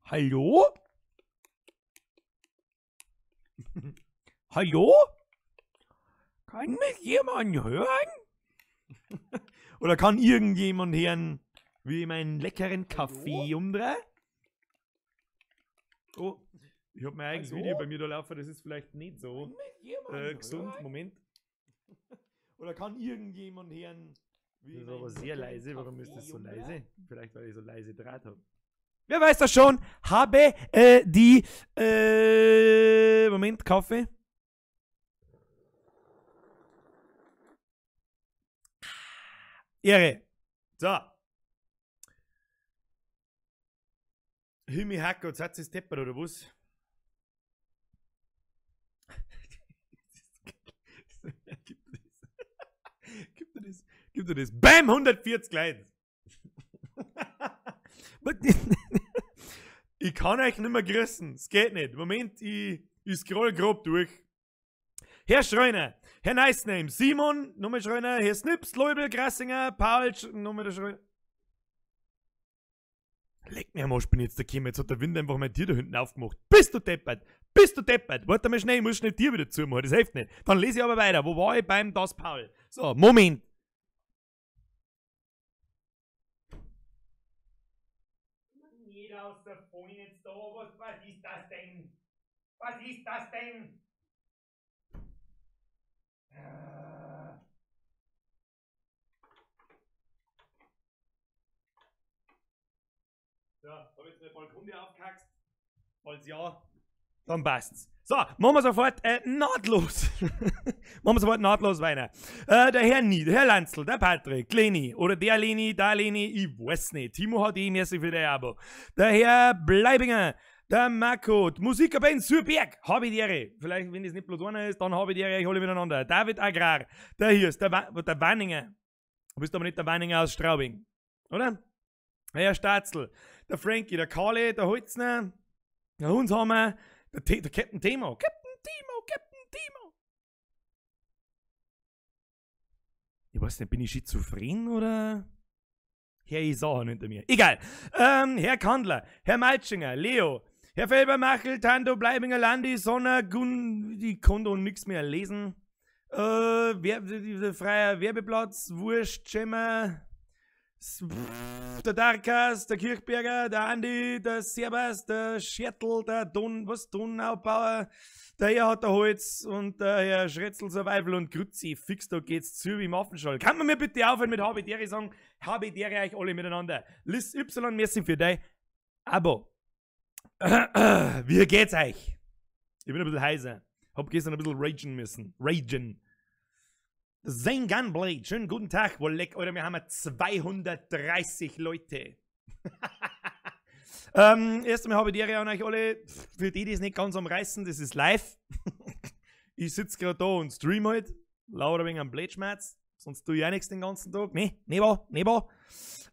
Hallo? Hallo? Kann mich jemand hören? Oder kann irgendjemand hören, wie ich meinen leckeren Kaffee umdrehe? Oh, ich hab mein eigenes Video bei mir da laufen, das ist vielleicht nicht so gesund. Moment. Oder kann irgendjemand hören, wie Das ist aber sehr leise. Warum ist das so leise? Vielleicht, weil ich so leise Draht hab. Wer weiß das schon? Habe die Moment, Kaffee. Ehre. So. Himmi Hacker, jetzt hat sie Steppert oder was? Gib dir das. Gib dir das. Bam, 140 Leute. Ich kann euch nicht mehr grüßen. Es geht nicht. Moment, ich scroll grob durch. Herr Schreiner, Herr Nicename, Simon, nochmal Schreiner, Herr Snips, Leubel, Grassinger, Paul, nochmal der Schreiner. Leck mir am Arsch, bin ich jetzt da gekommen. Jetzt hat der Wind einfach mein Tier da hinten aufgemacht. Bist du deppert? Bist du deppert? Warte mal schnell, ich muss schnell Tier wieder zumachen. Das hilft nicht. Dann lese ich aber weiter. Wo war ich beim Das Paul? So, Moment. Nicht aus der Vorhin jetzt da. Was ist das denn? Was ist das denn? So, hab ich jetzt den Balkon hier aufgehaxt? Falls ja, dann passt's. So, machen wir sofort nahtlos. Machen wir sofort nahtlos weiter. Der Herr Nie, der Herr Lanzl, der Patrick, Leni oder der Leni, da Leni, ich weiß nicht. Timo hat eh merci für dein Abo. Der Herr Bleibinger, der Marco, die Musikerband Surberg, habe ich die Ehre. Vielleicht, wenn das nicht bloß einer ist, dann habe ich die Ehre, ich hole miteinander. David Agrar, der hier ist, der Wanninger. Du bist aber nicht der Wanninger aus Straubing, oder? Herr Statzl, der Frankie, der Kali, der Holzner, der Hundshammer, der Captain Timo. Captain Timo, Captain Timo. Ich weiß nicht, bin ich schizophren oder? Herr Isahan hinter mir. Egal. Herr Kandler, Herr Maltschinger, Leo, Herr Felber, Machel, Tando, Bleibinger, Landi, Sonner, Gun, die konnte und nix mehr lesen. Freier Werbeplatz, Wurst, Schemmer, der Darkas, der Kirchberger, der Andi, der Servas, der Schertl, der Don, was, Donaubauer, der Herr hat der Holz und der Herr Schretzel Survival und Grützi, fix, da geht's zu wie im Affenschall. Kann man mir bitte aufhören mit Habidere sagen? Habidere euch alle miteinander. Liz Y, merci für dein Abo. Wie geht's euch? Ich bin ein bisschen heiser. Hab gestern ein bisschen ragen müssen. Ragen. Zane Gunblade, schönen guten Tag. Wohl leck, Alter, wir haben 230 Leute. Erst einmal habe ich die Ehre an euch alle. Für die, die es nicht ganz am Reißen, das ist live. Ich sitze gerade da und stream halt. Lauter wegen am Blätschmerz. Sonst tue ich auch nichts den ganzen Tag. Nee, nee, war, nee, war.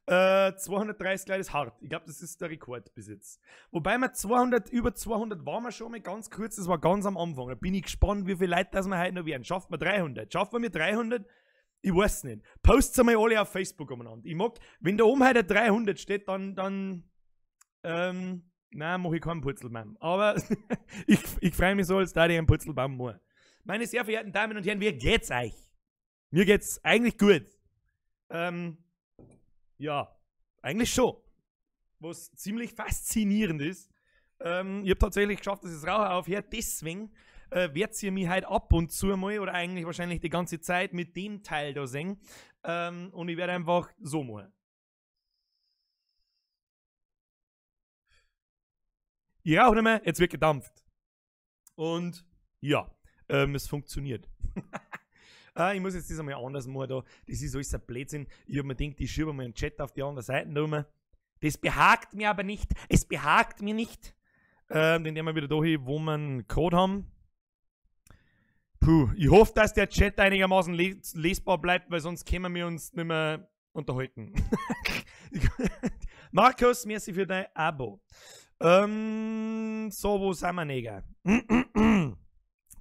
230 Leute ist hart. Ich glaube, das ist der Rekord bis jetzt. Wobei wir 200, über 200 waren wir schon mal ganz kurz. Das war ganz am Anfang. Da bin ich gespannt, wie viele Leute das wir heute noch werden. Schaffen wir 300? Schaffen wir 300? Ich weiß nicht. Postet einmal alle auf Facebook umeinander. Ich mag, wenn da oben heute 300 steht, dann nein, mache ich keinen Purzelbaum. Aber ich freue mich so, als da ich einen Purzelbaum mache. Meine sehr verehrten Damen und Herren, wie geht's euch? Mir geht's eigentlich gut. Ja, eigentlich schon. Was ziemlich faszinierend ist. Ich habe tatsächlich geschafft, dass ich das Rauchen aufhöre. Deswegen werdet ihr mich heute ab und zu mal oder eigentlich wahrscheinlich die ganze Zeit mit dem Teil da sehen. Und ich werde einfach so machen. Ich rauche nicht mehr, jetzt wird gedampft. Und ja, es funktioniert. Ich muss jetzt das einmal anders machen da. Das ist alles ein Blödsinn. Ich hab mir gedacht, ich schiebe mal einen Chat auf die andere Seite rum. Das behagt mir aber nicht. Es behagt mir nicht. Den nehmen wir wieder da hin, wo wir einen Code haben. Puh, ich hoffe, dass der Chat einigermaßen lesbar bleibt, weil sonst können wir uns nicht mehr unterhalten. Markus, merci für dein Abo. So, wo sind wir, Neger?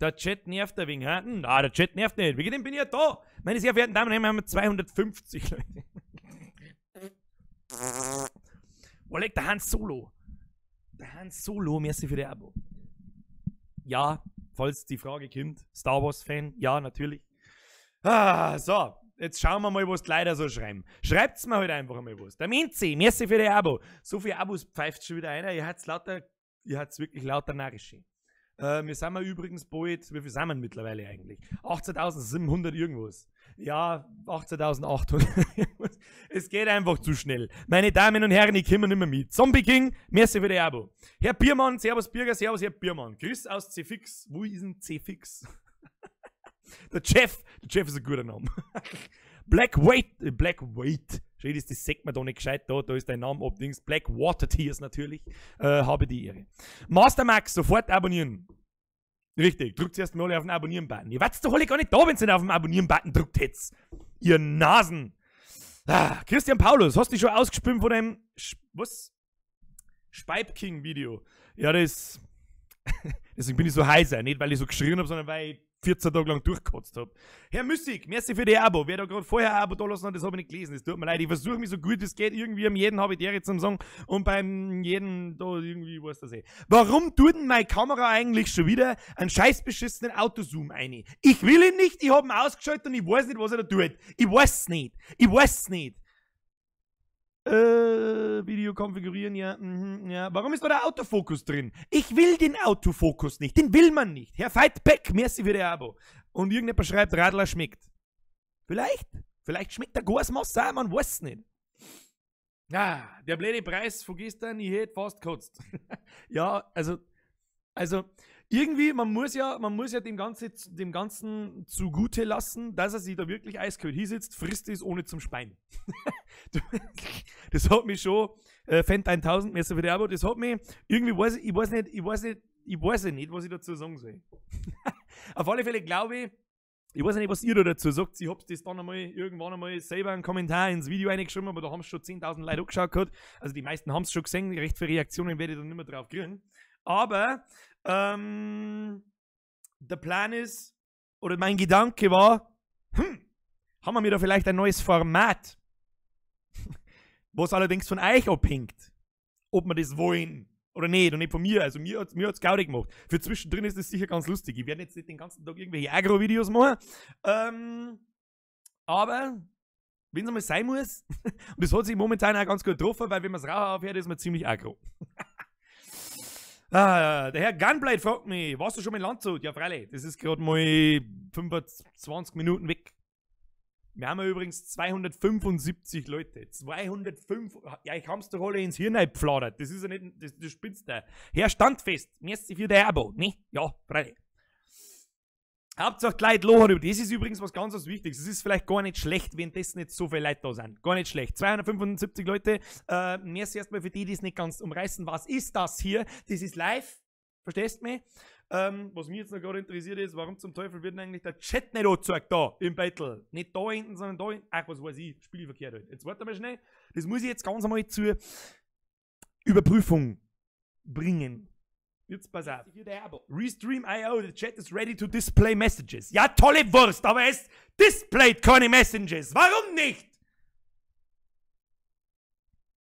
Der Chat nervt ein wenig, hä? Na, der Chat nervt nicht. Wegen dem bin ich ja da. Meine sehr verehrten Damen und Herren, wir haben 250 Leute. Wo legt der Hans Solo? Der Han Solo, merci für die Abo. Ja, falls die Frage kommt, Star Wars Fan, ja, natürlich. Ah, so, jetzt schauen wir mal, was die Leute so schreiben. Schreibt's mir halt einfach einmal was. Der Minzi, merci für die Abo. So viele Abos pfeift schon wieder einer. Ihr habt's lauter, ihr habt's wirklich lauter Narrische. Wir sind wir übrigens bald, wie viel sind wir mittlerweile eigentlich? 18.700 irgendwas. Ja, 18.800. Es geht einfach zu schnell. Meine Damen und Herren, ich komme nicht mehr mit. Zombie King, merci für die Abo. Herr Biermann, servus Birger, servus Herr Biermann. Grüß aus C-Fix. Wo ist denn C-Fix? Der Jeff ist ein guter Name. Black Wait. Schön, das sagt man da nicht gescheit da, da ist dein Name abdings. Black Water Tears natürlich, habe die Ehre. Master Max, sofort abonnieren. Richtig, drückt zuerst mal alle auf den Abonnieren-Button. Ihr wart doch alle gar nicht da, wenn ihr nicht auf den Abonnieren-Button drückt hättet. Ihr Nasen. Ah, Christian Paulus, hast du dich schon ausgespült von deinem, was? Speib King-Video. Ja, das, deswegen bin ich so heiser. Nicht, weil ich so geschrien habe, sondern weil ich 14 Tage lang durchgekotzt habe. Herr Müssig, merci für die Abo. Wer da gerade vorher ein Abo da lassen hat, das habe ich nicht gelesen. Es tut mir leid. Ich versuche mich so gut es geht, irgendwie am jeden habe ich die zum Sagen und beim jeden da irgendwie weiß das eh. Warum tut denn meine Kamera eigentlich schon wieder einen scheiß beschissenen Autozoom ein? Ich will ihn nicht, ich habe ihn ausgeschaltet und ich weiß nicht, was er da tut. Ich weiß es nicht. Ich weiß es nicht. Video konfigurieren, ja, ja. Warum ist da der Autofokus drin? Ich will den Autofokus nicht, den will man nicht. Herr Veit Beck, merci für die Abo. Und irgendjemand schreibt, Radler schmeckt. Vielleicht schmeckt der Gasmasse auch, man weiß es nicht. Ah, der blöde Preis von gestern, ich hätte fast gekotzt. Ja, also irgendwie, man muss ja dem Ganzen zugute lassen, dass er sich da wirklich eiskalt hinsitzt, frisst es ohne zum Speien. Das hat mich schon, Fendt 1000, merci für die Abo, das hat mich, irgendwie weiß ich nicht, was ich dazu sagen soll. Auf alle Fälle glaube ich, ich weiß nicht, was ihr da dazu sagt. Ich hab's das dann einmal, irgendwann einmal selber einen Kommentar ins Video reingeschrieben, aber da haben es schon 10.000 Leute angeschaut gehabt. Also die meisten haben es schon gesehen, recht viele Reaktionen werde ich dann nicht mehr drauf kriegen. Aber der Plan ist, oder mein Gedanke war, haben wir mir da vielleicht ein neues Format, was allerdings von euch abhängt, ob wir das wollen oder nicht und nicht von mir. Also mir hat's Gaudi gemacht. Für zwischendrin ist das sicher ganz lustig. Ich werde jetzt nicht den ganzen Tag irgendwelche Agro-Videos machen, aber wenn es einmal sein muss, und das hat sich momentan auch ganz gut getroffen, weil wenn man es Rauchen aufhört, ist man ziemlich aggro. Ah, der Herr Gunblade fragt mich, warst du schon mal in Landshut? Ja, freilich, das ist gerade mal 25 Minuten weg. Wir haben ja übrigens 275 Leute. 205, ja, ich hab's doch alle ins Hirn eingepfladert. Das ist ja nicht, das spitzt da. Herr Standfest, merci für dein Abo, ne? Ja, freilich. Hauptsache die Leute lachen über. Das ist übrigens was ganz was Wichtiges. Es ist vielleicht gar nicht schlecht, wenn das nicht so viele Leute da sind. Gar nicht schlecht. 275 Leute. Merci erstmal für die, die es nicht ganz umreißen. Was ist das hier? Das ist live. Verstehst du mich? Was mich jetzt noch gerade interessiert ist, warum zum Teufel wird denn eigentlich der Chat nicht angezeigt da im Battle? Nicht da hinten, sondern da hinten. Ach, was weiß ich. Spiel verkehrt halt. Jetzt warte mal schnell. Das muss ich jetzt ganz einmal zur Überprüfung bringen. Jetzt pass auf. Restream.io, the chat is ready to display messages. Ja, tolle Wurst, aber es displayt keine Messages. Warum nicht?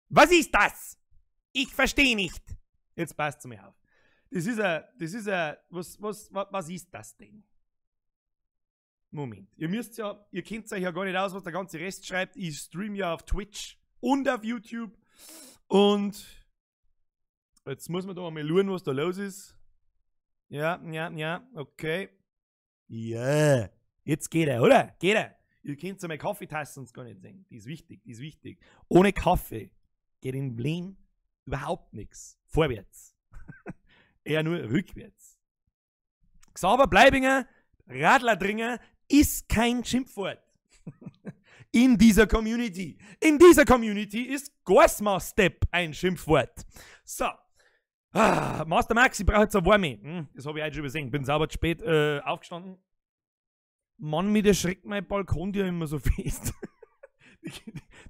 Was ist das? Ich verstehe nicht. Jetzt passt's mir auf. Das ist ein, was ist das denn? Moment. Ihr müsst ja, ihr kennt euch ja gar nicht aus, was der ganze Rest schreibt. Ich stream ja auf Twitch und auf YouTube. Und jetzt muss man da mal schauen, was da los ist. Ja, ja, okay. Ja, yeah. Jetzt geht er, oder? Geht er. Ihr könnt ja meine Kaffeetasse sonst gar nicht sehen. Die ist wichtig, die ist wichtig. Ohne Kaffee geht im Leben überhaupt nichts. Vorwärts. Eher nur rückwärts. Xaver Bleibinger, Radlerdringer, ist kein Schimpfwort. In dieser Community. In dieser Community ist Gorsma-Step ein Schimpfwort. So. Ah, Master Max, ich brauche jetzt eine Warme. Das habe ich heute schon übersehen. Bin sauber zu spät aufgestanden. Mann, mir erschreckt mein Balkon ja immer so fest.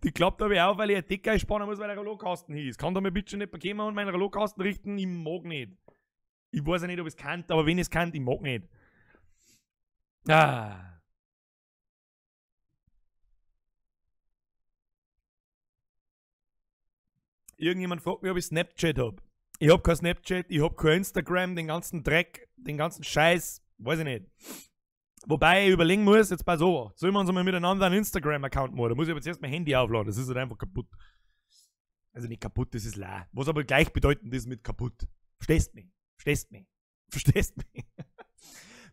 Die klappt aber auf, weil ich eine Decke einspannen muss, weil der Rollokasten hier ist. Kann da mir bitte nicht bekommen und meinen Rollokasten richten? Ich mag nicht. Ich weiß ja nicht, ob ich es kann, aber wenn ich es kann, ich mag nicht. Ah. Irgendjemand fragt mich, ob ich Snapchat habe. Ich hab kein Snapchat, ich hab kein Instagram, den ganzen Dreck, den ganzen Scheiß, weiß ich nicht. Wobei ich überlegen muss, jetzt pass auf, sollen wir uns mal miteinander einen Instagram-Account machen? Da muss ich aber zuerst mein Handy aufladen, das ist halt einfach kaputt. Also nicht kaputt, das ist leer. Was aber gleichbedeutend ist mit kaputt. Verstehst mich? Verstehst mich? Verstehst mich?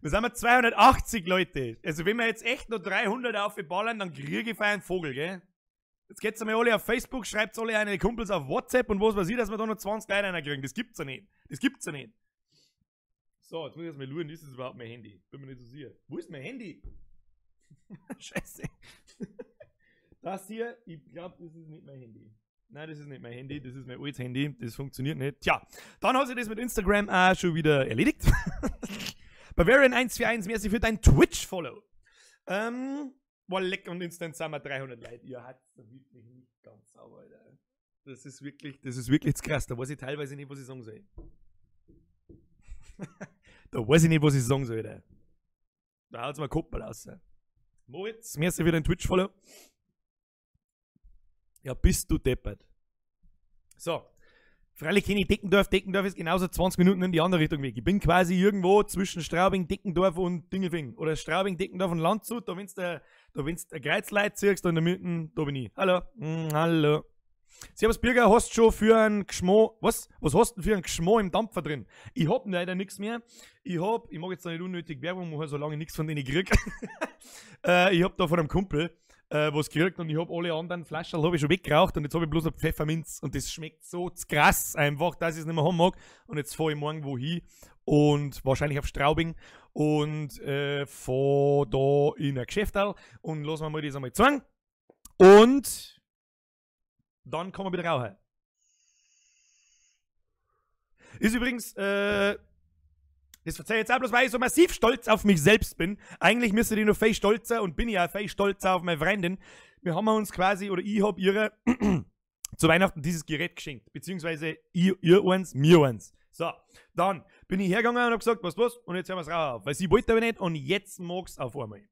Wir sind 280 Leute. Also wenn wir jetzt echt noch 300 aufballern, dann kriege ich einen Vogel, gell? Jetzt geht's einmal alle auf Facebook, schreibt's alle eine Kumpels auf WhatsApp und was weiß ich, dass wir da noch 20 Leute kriegen. Das gibt's ja nicht. Das gibt's ja nicht. So, jetzt muss ich erst mal schauen, ist das überhaupt mein Handy? Bin mir nicht so sicher. Wo ist mein Handy? Scheiße. Das hier, ich glaube, das ist nicht mein Handy. Nein, das ist nicht mein Handy, das ist mein altes Handy. Das funktioniert nicht. Tja, dann hat sich das mit Instagram auch schon wieder erledigt. Bavarian 141, merci für dein Twitch-Follow. Boah, leck, und instant sind wir 300 Leute. Ihr habt's da wirklich nicht ganz sauber, Alter. Das ist wirklich zu krass. Da weiß ich teilweise nicht, was ich sagen soll. Da weiß ich nicht, was ich sagen soll, Alter. Da haut's mir Koppel raus. Moritz, merci für dein Twitch-Follow. Ja, bist du deppert. So. Freilich kenne ich Deckendorf. Deckendorf ist genauso 20 Minuten in die andere Richtung weg. Ich bin quasi irgendwo zwischen Straubing, Deckendorf und Dingolfing. Oder Straubing, Deckendorf und Landshut. Da wenn's der Kreuzleit ziehst, da in der Mitte, da bin ich. Hallo. Hallo. Servus Birger, hast schon für einen Gschmo, was? Was hast du denn für einen Gschmo im Dampfer drin? Ich hab leider nichts mehr. Ich mag jetzt da nicht unnötig Werbung machen, solange ich nichts von denen krieg. Ich hab da von einem Kumpel was gekriegt und ich hab alle anderen Flaschen hab ich schon weggeraucht und jetzt hab ich bloß noch Pfefferminz und das schmeckt so krass einfach, dass ich es nicht mehr haben mag. Und jetzt fahr ich morgen wohin und wahrscheinlich auf Straubing und fahr da in ein Geschäft und lass mir mal das einmal zeigen. Und dann kann man wieder rauchen. Ist übrigens, das verzeih ich jetzt auch bloß, weil ich so massiv stolz auf mich selbst bin. Eigentlich müsste ich noch viel stolzer und bin ich auch viel stolzer auf meine Freundin. Wir haben uns quasi, oder ich hab ihre zu Weihnachten dieses Gerät geschenkt. Beziehungsweise ihr, ihr eins, mir eins. So, dann bin ich hergegangen und hab gesagt, was, was, und jetzt hören wir's rauchen auf. Weil sie wollte aber nicht und jetzt mag's auf einmal.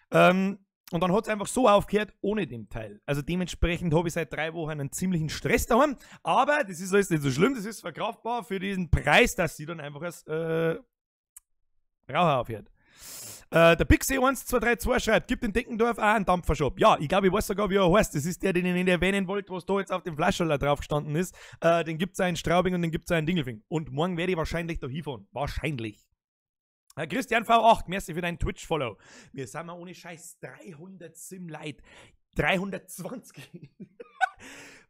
Und dann hat es einfach so aufgehört, ohne den Teil. Also dementsprechend habe ich seit 3 Wochen einen ziemlichen Stress daheim. Aber das ist alles nicht so schlimm, das ist verkraftbar für diesen Preis, dass sie dann einfach erst Raucher aufhört. Der Pixie 1232 schreibt, gibt in Deckendorf auch einen Dampfershop. Ja, ich glaube, ich weiß sogar, wie er heißt. Das ist der, den ich nicht erwähnen wollte, was da jetzt auf dem Flascherl drauf gestanden ist. Den gibt es auch in Straubing und den gibt es auch in Dingolfing. Und morgen werde ich wahrscheinlich da hinfahren. Wahrscheinlich. Christian V8, merci für deinen Twitch-Follow. Wir sind mal ohne Scheiß 307 Leute. 320.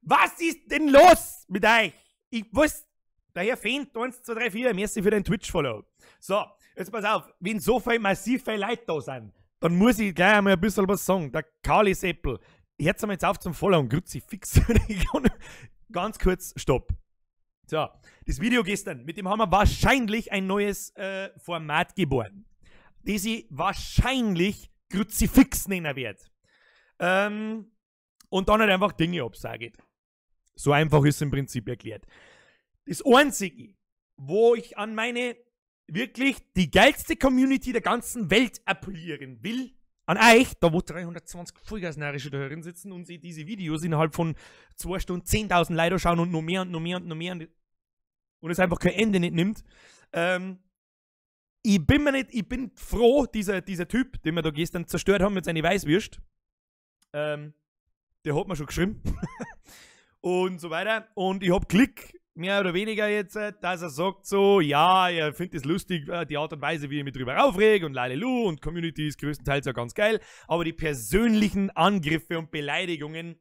Was ist denn los mit euch? Ich weiß, der Herr Fehnt, 1, 2, 3, 4, merci für deinen Twitch-Follow. So, jetzt pass auf, wenn so viel massiv viel Leute da sind, dann muss ich gleich einmal ein bisschen was sagen. Der Kali Seppel, jetzt einmal jetzt auf zum Follow und Kruzifix. Ganz kurz, stopp. So, das Video gestern, mit dem haben wir wahrscheinlich ein neues Format geboren, das ich wahrscheinlich Kruzifix nennen werde. Und dann halt einfach Dinge absage. So einfach ist es im Prinzip erklärt. Das Einzige, wo ich an meine wirklich die geilste Community der ganzen Welt appellieren will, an euch, da wo 320 Vollgasnarrische da herin sitzen und sie diese Videos innerhalb von 2 Stunden 10.000 Leute schauen und noch mehr und noch mehr und noch mehr und es einfach kein Ende nicht nimmt. Ich bin mir nicht, ich bin froh, dieser Typ, den wir da gestern zerstört haben mit seinen Weißwürst, der hat mir schon geschrieben und so weiter. Und ich hab Glück, mehr oder weniger jetzt, dass er sagt so, ja, er findet es lustig, die Art und Weise, wie ich mich drüber aufrege und lalelu und Community ist größtenteils ja ganz geil, aber die persönlichen Angriffe und Beleidigungen,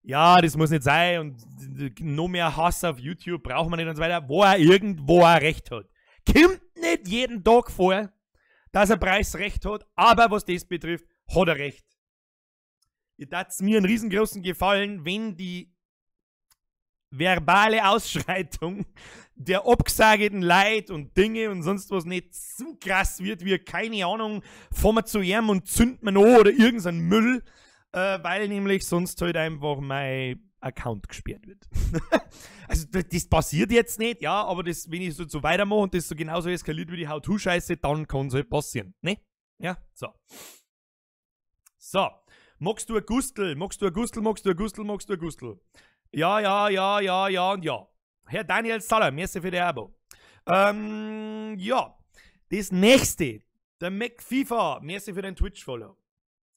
ja, das muss nicht sein und noch mehr Hass auf YouTube braucht man nicht und so weiter, wo er irgendwo auch recht hat. Kommt nicht jeden Tag vor, dass er Preis recht hat, aber was das betrifft, hat er recht. Ihr tat mir einen riesengroßen Gefallen, wenn die verbale Ausschreitung der abgesagten Leid und Dinge und sonst was nicht zu krass wird, wie, keine Ahnung, fahren wir zu ihm und zünden wir an oder irgendein Müll, weil nämlich sonst halt einfach mein Account gesperrt wird. Also das passiert jetzt nicht, ja, aber das, wenn ich so weitermache und das so genauso eskaliert wie die How-To-Scheiße, dann kann es halt passieren. Ne? Ja, so. So. Magst du ein Gustl? Magst du ein Gustl? Magst du ein Gustl? Magst du ein Gustl? Ja, ja, ja, ja, ja und ja. Herr Daniel Saller, merci für die Abo. Ja, das nächste, der McFIFA, merci für den Twitch-Follow.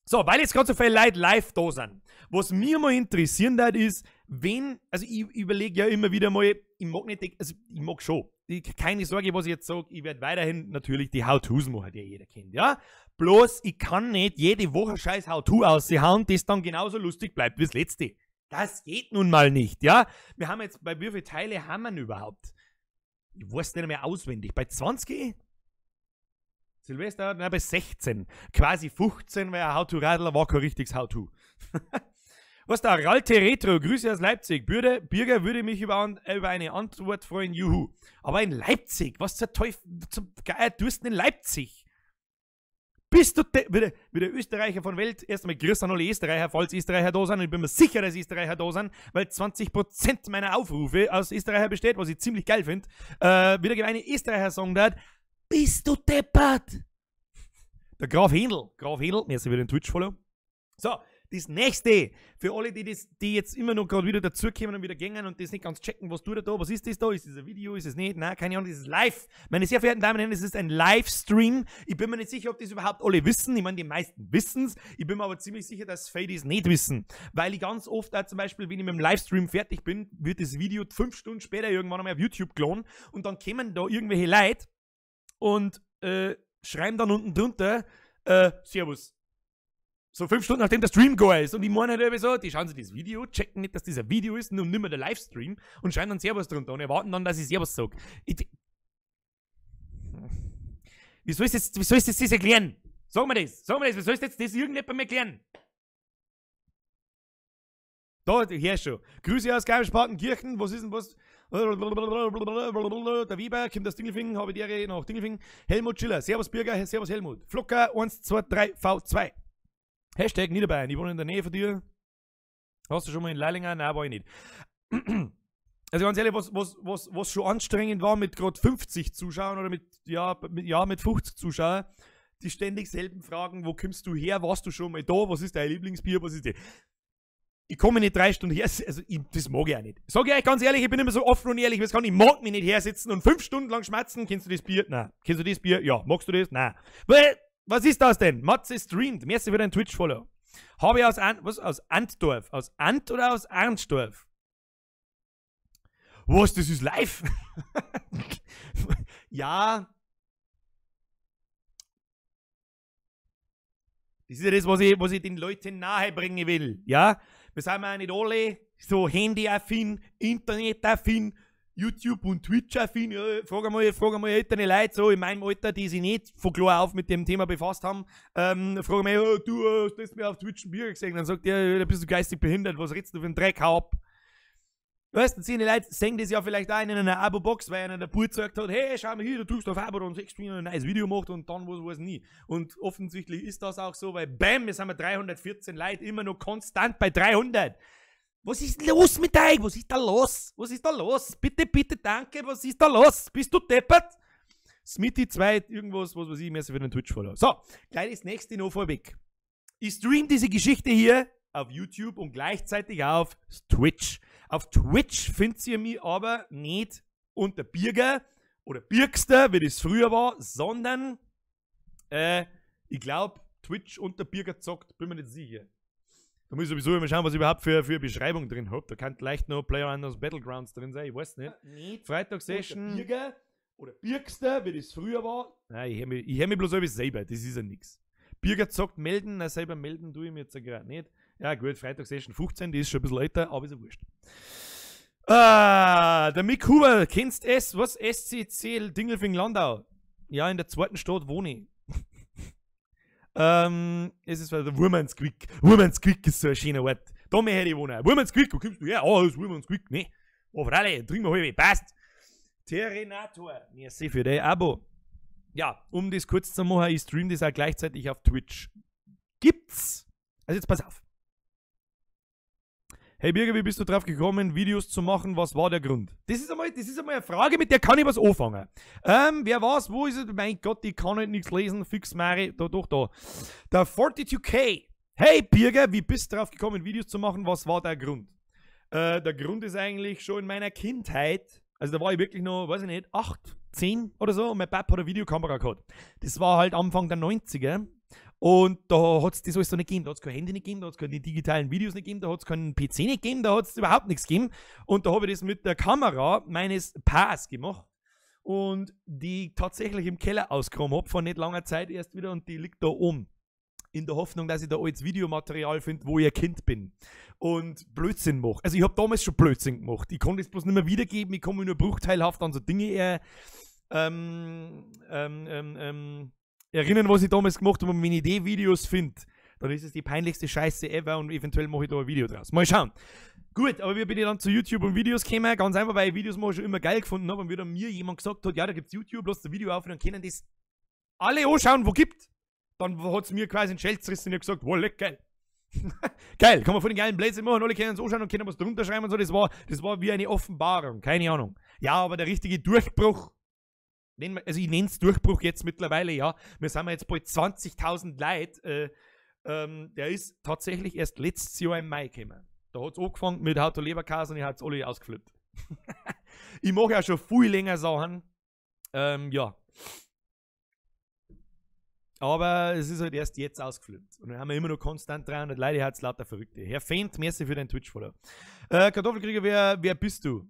So, weil jetzt gerade so viele Leute live da sind. Was mir mal interessieren würde, ist, wenn, also ich überlege ja immer wieder mal, ich mag nicht, also ich mag schon. Keine Sorge, was ich jetzt sage, ich werde weiterhin natürlich die How-Tos machen, die jeder kennt, ja? Bloß, ich kann nicht jede Woche scheiß How-To aushauen, das dann genauso lustig bleibt wie das letzte. Das geht nun mal nicht, ja? Wir haben jetzt, bei wie viele Teile haben wir denn überhaupt? Ich weiß nicht mehr auswendig. Bei 20? Silvester, nein, bei 16. Quasi 15, weil ein How-To-Radler war kein richtiges How-To. Was da? Ralte Retro, Grüße aus Leipzig. Birger würde mich über eine Antwort freuen, juhu. Aber in Leipzig, was zur Teufel, zum Geier tust du in Leipzig? Bist du wie der Österreicher von Welt, erstmal grüß an alle Österreicher, falls Österreicher da sind, und ich bin mir sicher, dass Österreicher da sind, weil 20% meiner Aufrufe aus Österreicher besteht, was ich ziemlich geil find, wieder eine Österreicher sagen hat, bist du deppert? Der Graf Händel, merci für den Twitch-Follow. So, das nächste, für alle, die jetzt immer noch gerade wieder dazukommen und wieder gängen und das nicht ganz checken, was tut er da, was ist das da, ist das ein Video, ist es nicht, nein, keine Ahnung, das ist live. Meine sehr verehrten Damen und Herren, das ist ein Livestream. Ich bin mir nicht sicher, ob das überhaupt alle wissen. Ich meine, die meisten wissen's. Ich bin mir aber ziemlich sicher, dass viele das nicht wissen. Weil ich ganz oft auch zum Beispiel, wenn ich mit dem Livestream fertig bin, wird das Video 5 Stunden später irgendwann einmal auf YouTube geladen und dann kommen da irgendwelche Leute und schreiben dann unten drunter, Servus. So 5 Stunden nachdem der Stream go ist. Und ich meine halt irgendwie so, die schauen sich das Video, checken nicht, dass das ein Video ist, und nimmer der Livestream und schreiben dann Servus drunter und erwarten dann, dass ich Servus sag. Wie soll ich das jetzt erklären? Sag mir das, wie soll ich jetzt das irgendjemandem erklären? Da, her schon. Grüße aus Garmisch-Partenkirchen, was ist denn was? Der Weber kommt aus Dingelfingen, habe ich die Ehre nach Dingelfingen. Helmut Schiller, Servus Birger, Servus Helmut. Flocker 1, 2, 3, V2. Hashtag Niederbayern, ich wohne in der Nähe von dir. Hast du schon mal in Leilinger? Nein, war ich nicht. Also ganz ehrlich, was schon anstrengend war mit gerade 50 Zuschauern oder mit 50 Zuschauern, die ständig selben Fragen, wo kommst du her, warst du schon mal da, was ist dein Lieblingsbier, was ist das? Ich komme nicht 3 Stunden her, also das mag ich auch nicht. Sag ich euch ganz ehrlich, ich bin immer so offen und ehrlich, wie es kann, ich mag mich nicht hersitzen und 5 Stunden lang schmatzen. Kennst du das Bier? Nein. Kennst du das Bier? Ja. Magst du das? Nein. Was ist das denn? Matze streamt. Merci für deinen Twitch-Follow. Habe ich aus Antdorf? Aus Ant oder aus Arnsdorf? Was, das ist live? Ja. Das ist ja das, was ich den Leuten nahe bringen will. Ja? Wir sind ja nicht alle so Handy-affin, Internet-affin, YouTube und Twitch-affin. Ja, frag einmal ältere Leute, so in meinem Alter, die sich nicht von klar auf mit dem Thema befasst haben. Frag mal, oh, du hast das mir auf Twitch ein Bier gesehen. Dann sagt der, da bist du geistig behindert, was redest du für einen Dreck, hau ab. Weißt du, die Leute sehen das ja vielleicht auch in einer Abo-Box, weil einer der Bub gesagt hat, hey, schau mal hier, du drückst auf Abo und siehst, wie er ein neues Video macht und dann was weiß nie. Und offensichtlich ist das auch so, weil bam, jetzt haben wir 314 Leute, immer noch konstant bei 300. Was ist los mit euch? Was ist da los? Was ist da los? Bitte, bitte, danke, was ist da los? Bist du deppert? Smithy 2, irgendwas, was weiß ich, mehr für den Twitch-Follow. So, gleich das nächste noch vorweg. Ich stream diese Geschichte hier auf YouTube und gleichzeitig auf Twitch. Auf Twitch findet ihr mich aber nicht unter Birger oder Birgster, wie das früher war, sondern ich glaube, Twitch unter Birger zockt, bin mir nicht sicher. Da muss ich sowieso immer schauen, was ich überhaupt für eine Beschreibung drin habe. Da kann leicht noch PlayerUnknown's Battlegrounds drin sein, ich weiß nicht. Nicht Freitag-Session. Birger oder Birgster, wie das früher war. Nein, ich hör mich bloß alles selber, das ist ja nix. Birger zockt, melden, na selber melden tue ich mir jetzt ja gerade nicht. Ja gut, Freitag-Session 15, die ist schon ein bisschen älter, aber ist ja wurscht. Ah, der Mick Huber, kennst es? Was? SCC Dingelfing Landau. Ja, in der zweiten Stadt wohne ich. Es ist der Wurmans Quick. Wurmans Quick ist so ein schöner Ort. Da möchte ich wohnen. Wurmans Quick, wo kommst du her? Oh, das ist Wurmans Quick. Nee. Oh, freilich, trinken wir halb. Passt. Terrenator. Merci für dein Abo. Ja, um das kurz zu machen, ich stream das auch gleichzeitig auf Twitch. Gibt's? Also jetzt pass auf. Hey Birger, wie bist du drauf gekommen, Videos zu machen? Was war der Grund? Das ist einmal eine Frage, mit der kann ich was anfangen. Wer war's? Wo ist es? Mein Gott, ich kann halt nichts lesen. Fix Mari, da, doch, da. Der 42K. Hey Birger, wie bist du drauf gekommen, Videos zu machen? Was war der Grund? Der Grund ist eigentlich schon in meiner Kindheit, also da war ich wirklich noch, weiß ich nicht, 8, 10 oder so und mein Papa hat eine Videokamera gehabt. Das war halt Anfang der 90er und da hat es das alles so nicht gegeben. Da hat es kein Handy nicht gegeben, da hat es keine digitalen Videos nicht gegeben, da hat es keinen PC nicht gegeben, da hat es überhaupt nichts gegeben. Und da habe ich das mit der Kamera meines Pa's gemacht und die tatsächlich im Keller ausgegraben habe, vor nicht langer Zeit erst wieder, und die liegt da oben. In der Hoffnung, dass ich da altes Videomaterial finde, wo ich ein Kind bin und Blödsinn mache. Also ich habe damals schon Blödsinn gemacht. Ich konnte es bloß nicht mehr wiedergeben, ich kann mich nur bruchteilhaft an so Dinge erinnern, was ich damals gemacht habe. Und wenn ich die Videos finde, dann ist es die peinlichste Scheiße ever und eventuell mache ich da ein Video draus. Mal schauen. Gut, aber wie bin ich dann zu YouTube und Videos gekommen? Ganz einfach, weil ich Videos mal schon immer geil gefunden habe und wie dann mir jemand gesagt hat, ja, da gibt's YouTube, lass das Video auf und dann können das alle anschauen, wo gibt. Dann hat es mir quasi einen Schell zerrissen und ich hab gesagt, wow, leck, geil. Geil, kann man von den geilen Blödsinn machen, alle können es anschauen und können was drunter schreiben und so. Das war wie eine Offenbarung, keine Ahnung. Ja, aber der richtige Durchbruch, also ich nenne es Durchbruch jetzt mittlerweile, ja. Wir sind jetzt bald 20.000 Leute, der ist tatsächlich erst letztes Jahr im Mai gekommen. Da hat es angefangen mit How to Leberkäse und ich hab's alle ausgeflippt. Ich mache ja schon viel länger Sachen. Ja. Aber es ist halt erst jetzt ausgeflippt. Und dann haben wir immer noch konstant 300 Leute, hat's lauter Verrückte. Herr Fendt, merci für deinen Twitch-Follow. Kartoffelkrieger, wer bist du?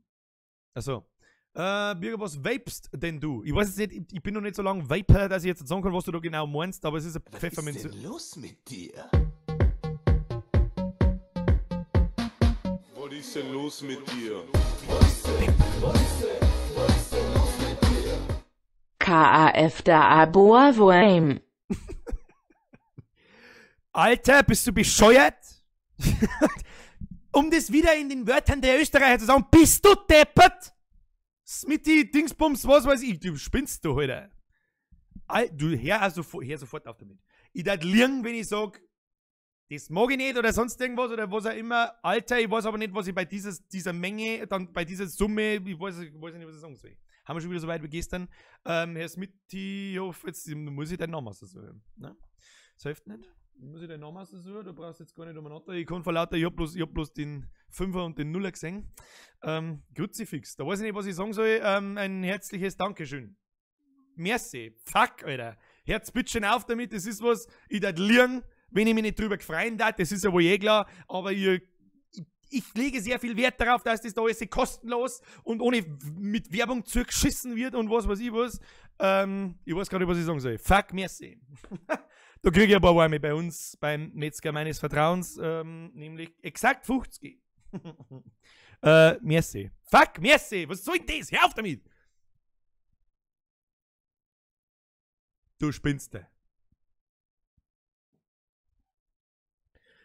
Achso. Birger, was vapest denn du? Ich weiß jetzt nicht, ich bin noch nicht so lange Vaper, dass ich jetzt sagen kann, was du da genau meinst, aber es ist eine Pfefferminze. Was ist denn los mit dir? Was ist denn los mit dir? Was ist denn los mit dir? KAF da Aboa Voaim. Alter, bist du bescheuert? Um das wieder in den Wörtern der Österreicher zu sagen, bist du deppert? Smitty, Dingsbums, was weiß ich, du spinnst du heute. Du, hör sofort auf damit. Ich darf liegen, wenn ich sag, das mag ich nicht oder sonst irgendwas oder was auch immer. Alter, ich weiß aber nicht, was ich bei dieser Menge, dann bei dieser Summe, ich weiß nicht, was ich sagen soll. Haben wir schon wieder so weit wie gestern. Herr Smitty, ich hoffe, jetzt muss ich deinen Namen aussuchen. Ne? Das hilft nicht. Muss ich deinen Namen aussuchen? Du brauchst jetzt gar nicht umeinander. Ich kann vor lauter, ich hab bloß den Fünfer und den Nuller gesehen. Kruzifix. Da weiß ich nicht, was ich sagen soll. Ein herzliches Dankeschön. Merci. Fuck, Alter. Herz bitte schön auf damit. Das ist was, ich darf liegen, wenn ich mich nicht drüber gefreut habe. Das ist ja wohl eh klar. Aber ich lege sehr viel Wert darauf, dass das da alles kostenlos und ohne mit Werbung zugeschissen wird und was weiß ich was. Ich weiß gar nicht, was ich sagen soll. Fuck, merci. Da kriege ich ein paar Warme bei uns, beim Metzger meines Vertrauens, nämlich exakt 50. Merci. Fuck, merci. Was soll denn das? Hör auf damit! Du spinnst.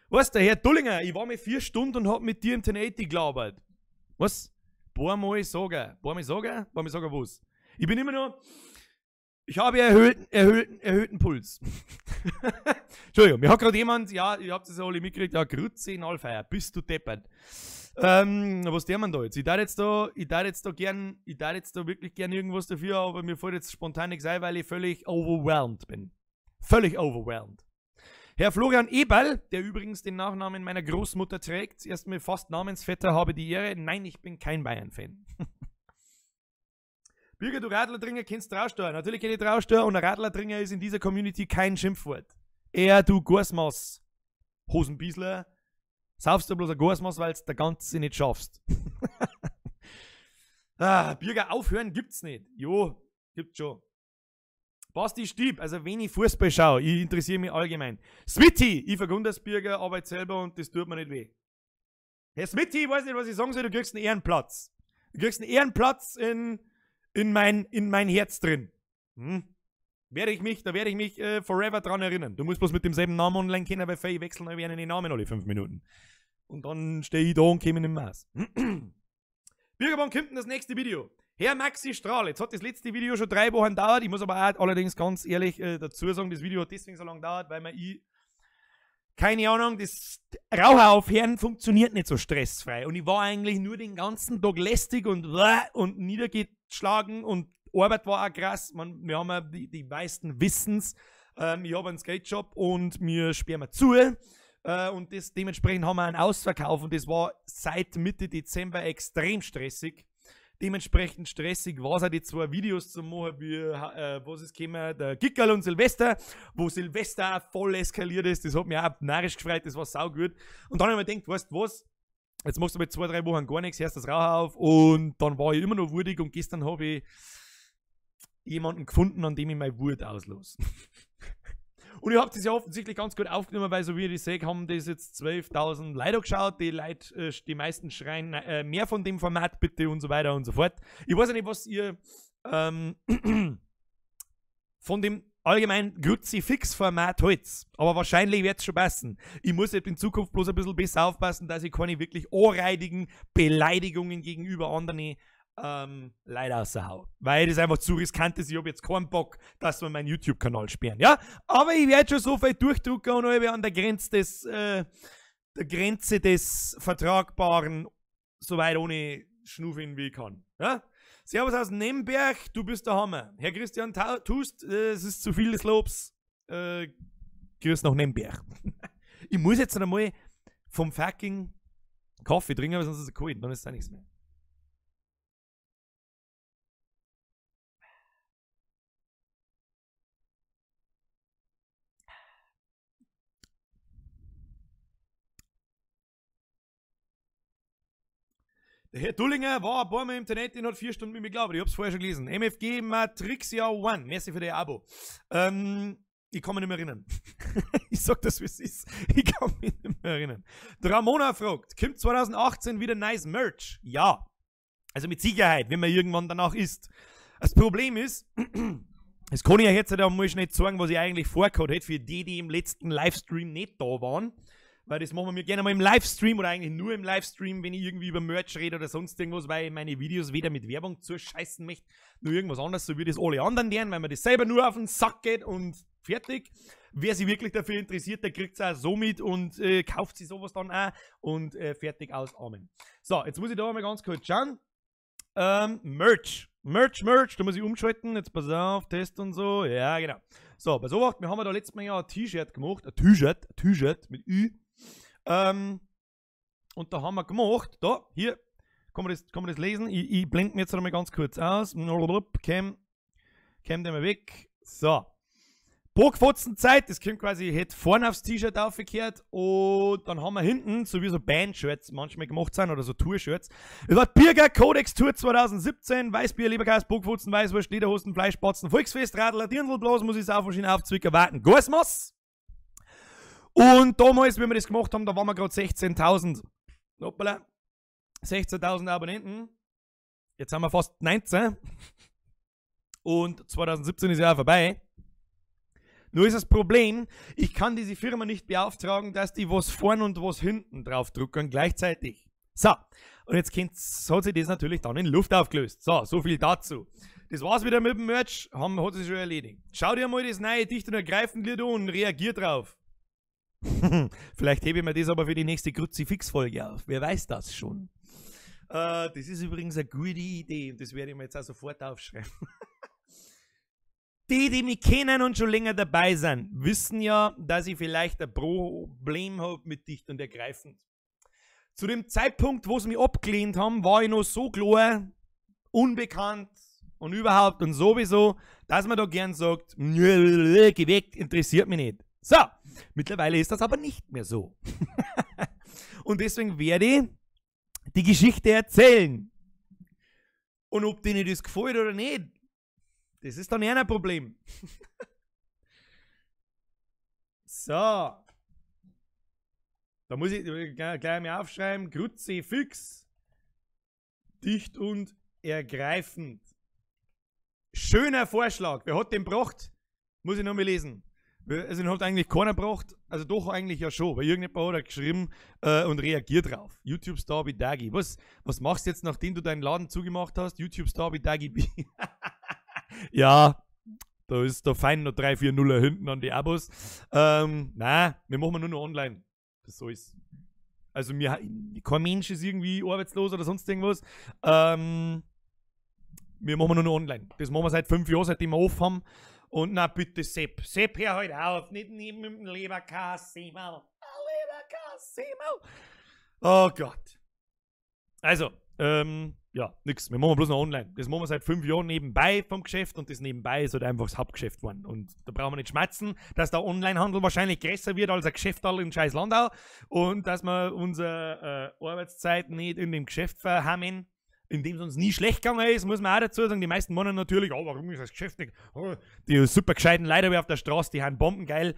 Was, der Herr Dullinger, ich war mit 4 Stunden und hab mit dir im 1080 gelabert. Was? Paar Mal sagen. Paar Mal sagen? Paar Mal sagen was? Ich bin immer noch... Ich habe erhöhten Puls. Entschuldigung, mir hat gerade jemand, ja, ihr habt es ja alle mitgekriegt, ja, Grütze in Allfeier, bist du deppert. Was der man da jetzt? Ich darf jetzt da wirklich gern irgendwas dafür, aber mir fällt jetzt spontan nichts ein, weil ich völlig overwhelmed bin. Völlig overwhelmed. Herr Florian Eberl, der übrigens den Nachnamen meiner Großmutter trägt, erstmal fast Namensvetter, habe die Ehre. Nein, ich bin kein Bayern-Fan. Birger, du Radlertringer, kennst Trausteuer. Natürlich kenne ich Trausteuer und ein Radlertringer ist in dieser Community kein Schimpfwort. Er, du Gorsmaß, Hosenbiesler, saufst du bloß ein Gorsmaß, weil du der Ganze nicht schaffst. Ah, Birger, aufhören gibt's nicht. Jo, gibt's schon. Basti Stieb, also wenn ich Fußball schaue, ich interessiere mich allgemein. Smitty, ich vergunde das Birger, arbeite selber und das tut mir nicht weh. Herr Smitty, ich weiß nicht, was ich sagen soll, du kriegst einen Ehrenplatz. Du kriegst einen Ehrenplatz in mein Herz drin. Hm? Da werde ich mich forever dran erinnern. Du musst bloß mit demselben Namen online kennen, weil ich wechseln gerne den Namen alle 5 Minuten. Und dann stehe ich da und komme in den Maß. Birger, wann kommt denn das nächste Video? Herr Maxi Strahl, jetzt hat das letzte Video schon 3 Wochen gedauert. Ich muss aber auch allerdings ganz ehrlich dazu sagen, das Video hat deswegen so lange gedauert, weil man keine Ahnung, das Raucher aufhören funktioniert nicht so stressfrei. Und ich war eigentlich nur den ganzen Tag lästig und niedergeschlagen und Arbeit war auch krass. Wir haben ja die meisten Wissens. Ich habe einen Skate-Job und wir sperren zu. Und das, dementsprechend haben wir einen Ausverkauf und das war seit Mitte Dezember extrem stressig. Dementsprechend stressig war es auch die 2 Videos zu machen, wie, was ist gekommen, der Gickerl und Silvester, wo Silvester auch voll eskaliert ist. Das hat mich auch narrisch gefreut, das war saugut. Und dann habe ich mir gedacht, weißt du was, jetzt machst du mit 2, 3 Wochen gar nichts, hörst das Rauchen auf und dann war ich immer noch wurdig und gestern habe ich jemanden gefunden, an dem ich meine Wut auslasse. Und ich hab das ja offensichtlich ganz gut aufgenommen, weil so wie ich das sehe, haben das jetzt 12.000 Leute geschaut. Die Leute, die meisten schreien mehr von dem Format bitte und so weiter und so fort. Ich weiß ja nicht, was ihr von dem allgemein Kruzifix-Format haltet. Aber wahrscheinlich wird's schon passen. Ich muss jetzt in Zukunft bloß ein bisschen besser aufpassen, dass ich keine wirklich ohrreidigen Beleidigungen gegenüber anderen leider raushaue. Weil das einfach zu riskant ist. Ich hab jetzt keinen Bock, dass wir meinen YouTube-Kanal sperren, ja? Aber ich werd schon so viel durchdrücken und halb an der Grenze des, der Grenze des Vertragbaren so weit ohne Schnuffin wie ich kann. Ja? Servus aus Nemberg, du bist der Hammer. Herr Christian Tust, es ist zu viel des Lobs. Grüß nach Nemberg. Ich muss jetzt einmal vom fucking Kaffee trinken, weil sonst ist es kalt, dann ist es auch nichts mehr. Der Herr Dullinger war ein paar Mal im Internet und hat 4 Stunden mit mir geglaubt. Ich hab's vorher schon gelesen. MFG Matrixia One. Merci für dein Abo. Ich kann mich nicht mehr erinnern. Ich sag das, wie es ist. Ich kann mich nicht mehr erinnern. Der Ramona fragt, kommt 2018 wieder nice Merch? Ja. Also mit Sicherheit, wenn man irgendwann danach isst. Das Problem ist, das kann ich ja jetzt einmal schnell sagen, was ich eigentlich vorgehabt hätte, für die, die im letzten Livestream nicht da waren. Weil das machen wir gerne mal im Livestream oder eigentlich nur im Livestream, wenn ich irgendwie über Merch rede oder sonst irgendwas, weil ich meine Videos weder mit Werbung zuscheißen möchte, nur irgendwas anderes, so wie das alle anderen lernen, weil mir das selber nur auf den Sack geht und fertig. Wer sich wirklich dafür interessiert, der kriegt's auch so mit und kauft sich sowas dann auch und fertig aus, Amen. So, jetzt muss ich da mal ganz kurz schauen. Merch. Merch, Merch, da muss ich umschalten, jetzt pass auf, Test und so, ja genau. So, pass auf, wir haben da letztes Mal ja ein T-Shirt gemacht, ein T-Shirt mit Ü. Und da haben wir gemacht, da, hier, kann man das lesen? Ich blende mir jetzt einmal ganz kurz aus. Käm der mal weg. So. Bockfotzenzeit, das kommt quasi, hätte vorne aufs T-Shirt aufgekehrt und dann haben wir hinten, so wie so Band-Shirts manchmal gemacht sind oder so Tour-Shirts. Es war Birger Codex Tour 2017, Weißbier, Leberkäse, Bockfotzen, Weißwurst, Lederhosen, Fleischspatzen, Volksfest, Radler, Dirndlblasen, muss ich Saufmaschine aufzwicken, warten, Gasmass. Und damals, wie wir das gemacht haben, da waren wir gerade 16.000. Hoppala. 16.000 Abonnenten. Jetzt haben wir fast 19. Und 2017 ist ja auch vorbei. Nur ist das Problem, ich kann diese Firma nicht beauftragen, dass die was vorn und was hinten drauf drucken gleichzeitig. So, und jetzt hat sich das natürlich dann in Luft aufgelöst. So, so viel dazu. Das war's wieder mit dem Merch, hat sich schon erledigt. Schau dir mal das neue Dicht und Ergreifend Lied an und reagier drauf. Vielleicht hebe ich mir das aber für die nächste Kruzifix-Folge auf. Wer weiß das schon. Das ist übrigens eine gute Idee und das werde ich mir jetzt auch sofort aufschreiben. Die, die mich kennen und schon länger dabei sind, wissen ja, dass ich vielleicht ein Problem habe mit Dicht und Ergreifend. Zu dem Zeitpunkt, wo sie mich abgelehnt haben, war ich noch so klar, unbekannt und überhaupt und sowieso, dass man da gern sagt, geh weg, interessiert mich nicht. So, mittlerweile ist das aber nicht mehr so. Und deswegen werde ich die Geschichte erzählen. Und ob denen das gefällt oder nicht, das ist dann eher ein Problem. So. Da muss ich gleich mal aufschreiben. Kruzifix. Dicht und ergreifend. Schöner Vorschlag. Wer hat den gebracht? Muss ich nochmal lesen. Also den hat eigentlich keiner gebracht, also doch eigentlich ja schon, weil irgendjemand hat er geschrieben und reagiert drauf. YouTube Star wie Dagi. Was machst du jetzt, nachdem du deinen Laden zugemacht hast? YouTube Star wie Dagi B. Ja, da ist da fein noch 3, 4 Nuller hinten an die Abos. Nein, wir machen nur noch online. Das so ist. Also mir, kein Mensch ist irgendwie arbeitslos oder sonst irgendwas. Wir machen nur noch online. Das machen wir seit 5 Jahren, seitdem wir off haben. Und na bitte, Sepp. Sepp, hör halt auf. Nicht neben dem Leberkäse, Mann. Zehnmal. Oh Gott. Also, ja, nix. Wir machen bloß noch online. Das machen wir seit 5 Jahren nebenbei vom Geschäft und das nebenbei ist halt einfach das Hauptgeschäft geworden. Und da brauchen wir nicht schmerzen, dass der Onlinehandel wahrscheinlich größer wird als ein Geschäft in scheiß Landau und dass wir unsere Arbeitszeit nicht in dem Geschäft verhammen, in dem es uns nie schlecht gegangen ist, muss man auch dazu sagen. Die meisten meinen natürlich, oh, warum ist das Geschäft nicht? Oh, die super gescheiten Leute auf der Straße, die haben Bomben geil.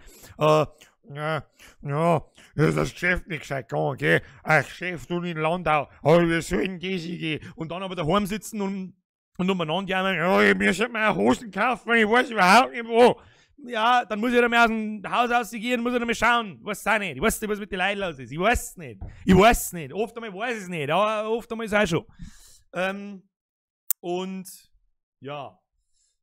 Ja, ja, das ist das Geschäft nicht gescheit gegangen, gell? Ein Geschäft und in Landau, oh, wir sollen das gehen. Und dann aber daheim sitzen und umeinander jammern, ja, ich muss mir Hosen kaufen, ich weiß überhaupt nicht wo. Ja, dann muss ich dann mal aus dem Haus rausgehen, muss ich dann mal schauen. Ich weiß es auch nicht. Ich weiß nicht, was mit den Leuten los ist. Ich weiß es nicht. Ich weiß es nicht. Oft einmal weiß ich es nicht, aber oft einmal ist es auch schon. Und ja,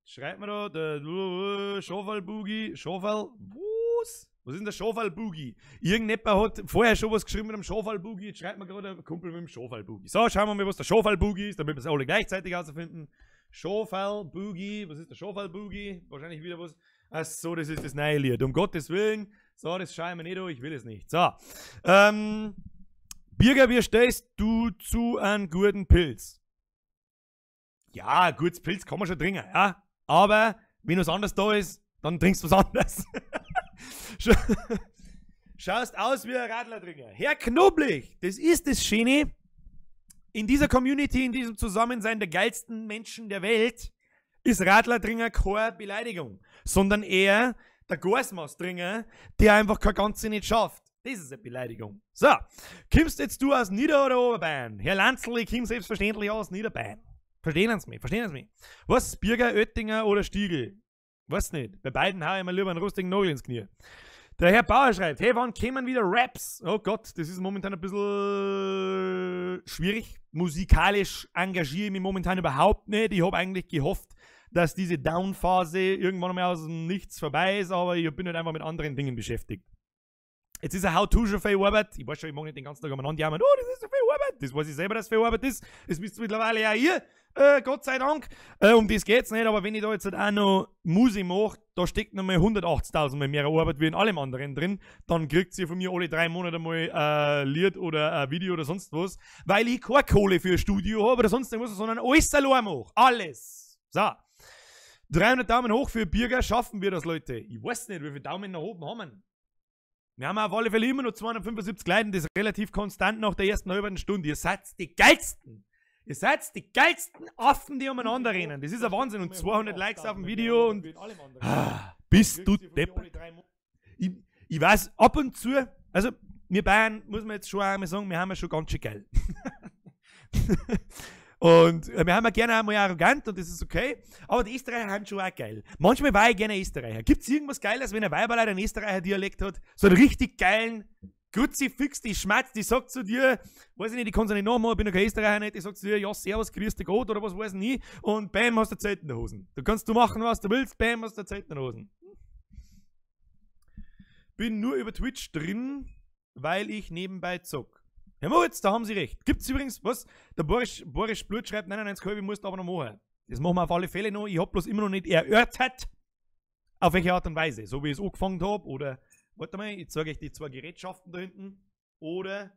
schreibt mir da, der Schafal-Boogie, Schafal, was? Was ist denn der Schafal-Boogie? Irgendjemand hat vorher schon was geschrieben mit dem Schafal-Boogie, jetzt schreibt mir gerade ein Kumpel mit dem Schafal-Boogie. So, schauen wir mal, was der Schafal-Boogie ist, damit wir es alle gleichzeitig herausfinden. Schafal-Boogie, was ist der Schafal-Boogie? Wahrscheinlich wieder was. Ach so, das ist das neue Lied, um Gottes Willen. So, das schauen wir nicht an, ich will es nicht. So, Birger, wie stehst du zu einem guten Pilz? Ja, gutes Pilz kann man schon trinken, ja. Aber wenn was anderes da ist, dann trinkst du was anderes. Schaust aus wie ein Radlertrinker. Herr Knoblich, das ist das Schöne. In dieser Community, in diesem Zusammensein der geilsten Menschen der Welt, ist Radlertrinker keine Beleidigung, sondern eher der Gasmasstringer, der einfach kein Ganze nicht schafft. Das ist eine Beleidigung. So, kommst jetzt du aus Nieder- oder Oberbayern? Herr Lanzl, ich komme selbstverständlich aus Niederbayern. Verstehen Sie mich, verstehen Sie mich. Was, Birger, Oettinger oder Stiegl? Weiß nicht. Bei beiden hau ich mir lieber einen rostigen Nagel ins Knie. Der Herr Bauer schreibt, hey, wann kämen wieder Raps? Oh Gott, das ist momentan ein bisschen schwierig. Musikalisch engagiere ich mich momentan überhaupt nicht. Ich habe eigentlich gehofft, dass diese Down-Phase irgendwann mal aus dem Nichts vorbei ist, aber ich bin halt einfach mit anderen Dingen beschäftigt. Jetzt ist ein How-To schon viel Arbeit. Ich weiß schon, ich mag nicht den ganzen Tag umeinander jammern. Oh, das ist so viel Arbeit. Das weiß ich selber, dass viel Arbeit ist. Das wisst ihr mittlerweile auch ihr. Gott sei Dank. Um das geht's nicht. Aber wenn ich da jetzt halt auch noch Musik mache, da steckt nochmal 180.000 mal mehr Arbeit wie in allem anderen drin. Dann kriegt ihr von mir alle 3 Monate mal ein Lied oder ein Video oder sonst was. Weil ich keine Kohle für ein Studio habe oder sonst irgendwas, sondern alles allein mache. Alles. So. 300 Daumen hoch für Birger. Schaffen wir das, Leute? Ich weiß nicht, wie viele Daumen nach oben haben wir. Wir haben auf alle Fälle immer noch 275 Leute, das ist relativ konstant nach der ersten halben Stunde. Ihr seid die geilsten. Ihr seid die geilsten Affen, die umeinander rennen. Das ist ein Wahnsinn. Und 200 Likes auf dem Video und... Ah, bist du deppert. Ich weiß, ab und zu... Also, wir Bayern, muss man jetzt schon einmal sagen, wir haben ja schon ganz schön geil. Und wir haben ja gerne einmal arrogant und das ist okay. Aber die Österreicher haben schon auch geil. Manchmal war ich gerne Österreicher. Gibt es irgendwas Geiles, wenn ein Weiberleid einen Österreicher Dialekt hat? So einen richtig geilen Kruzifix, die schmatzt, die sagt zu dir, weiß ich nicht, ich kann es nicht nachmachen, ich bin noch kein Österreicher nicht, die sagt zu dir, ja, servus, grüß dich Gott oder was weiß ich nicht. Und bam, hast du Zeit in der Hosen. Du kannst du machen, was du willst, bam, hast du Zeit in der Hosen. Bin nur über Twitch drin, weil ich nebenbei zock. Herr Moritz, da haben Sie recht. Gibt's übrigens, was? Der Boris Blut schreibt, 99 Kolbe musst du aber noch machen. Das machen wir auf alle Fälle noch. Ich hab bloß immer noch nicht erörtert, auf welche Art und Weise. So wie ich es angefangen habe, oder, warte mal, ich zeige euch die 2 Gerätschaften da hinten. Oder,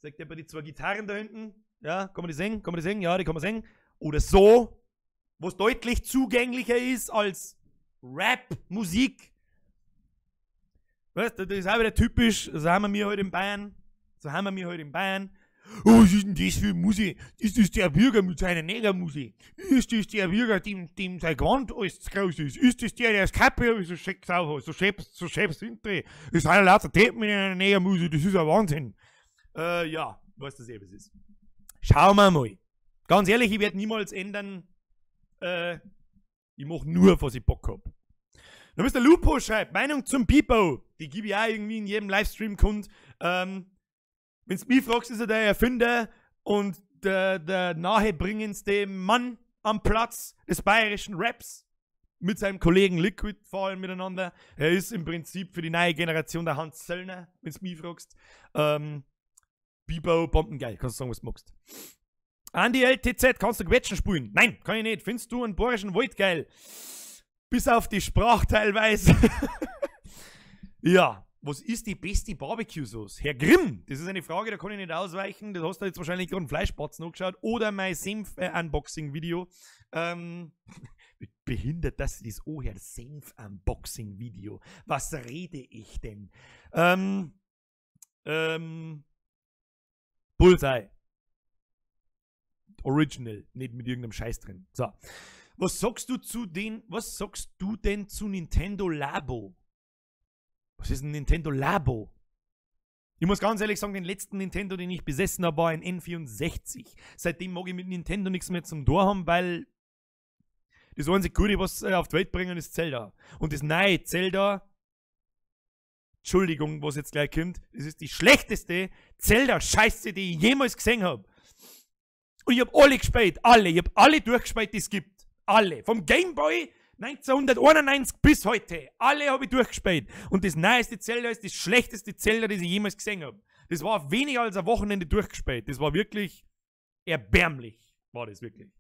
zeigt ihr die 2 Gitarren da hinten? Ja, kann man die sehen? Kann man die sehen? Ja, die kann man sehen. Oder so, was deutlich zugänglicher ist als Rap-Musik. Weißt du, das ist auch wieder typisch, das haben wir heute in Bayern. So haben wir heute in Bayern. Oh, was ist denn das für Musik? Ist das der Bürger mit seiner Negermusik? Ist das der Bürger, dem sein Gewand alles zu groß ist? Ist das der, der das Kappe so schick auf hat, so schön sind die? Das sind lauter Deppen mit einer Negermusik, das ist ein Wahnsinn. Ja, weißt du, was es ist. Schauen wir mal. Ganz ehrlich, ich werde niemals ändern. Ich mache nur, was ich Bock hab. Dann Mr. Lupo schreibt, Meinung zum Pipo. Die gebe ich auch irgendwie in jedem Livestream kund. Wenn du mich fragst, ist er der Erfinder und der nahebringendste Mann am Platz des bayerischen Raps. Mit seinem Kollegen Liquid vor allem miteinander. Er ist im Prinzip für die neue Generation der Hans Zöllner, wenn du mich fragst. Bibo, bombengeil, kannst du sagen, was du magst. Andi LTZ, kannst du Quetschen spielen? Nein, kann ich nicht. Findest du einen bayerischen Wald geil? Bis auf die Sprache teilweise. Ja, Was ist die beste Barbecue-Sauce? Herr Grimm, das ist eine Frage, da kann ich nicht ausweichen. Das hast du jetzt wahrscheinlich gerade einen Fleischbatzen angeschaut oder mein Senf-Unboxing-Video. Behindert, dass ich das anhört. Senf-Unboxing-Video. Was rede ich denn? Bullseye. Original, nicht mit irgendeinem Scheiß drin. So. Was sagst du zu den, was sagst du denn zu Nintendo Labo? Was ist ein Nintendo Labo? Ich muss ganz ehrlich sagen, den letzten Nintendo, den ich besessen habe, war ein N64. Seitdem mag ich mit Nintendo nichts mehr zum Tor haben, weil das einzige Gute, was sie auf die Welt bringen, ist Zelda. Und das neue Zelda, Entschuldigung, was jetzt gleich kommt, das ist die schlechteste Zelda-Scheiße, die ich jemals gesehen habe. Und ich habe alle gespielt, alle. Ich habe alle durchgespielt, die es gibt. Alle. Vom Game Boy 1991 bis heute. Alle habe ich durchgespielt. Und das neueste Zelda ist das schlechteste Zelda, das ich jemals gesehen habe. Das war weniger als ein Wochenende durchgespielt. Das war wirklich erbärmlich. War das wirklich.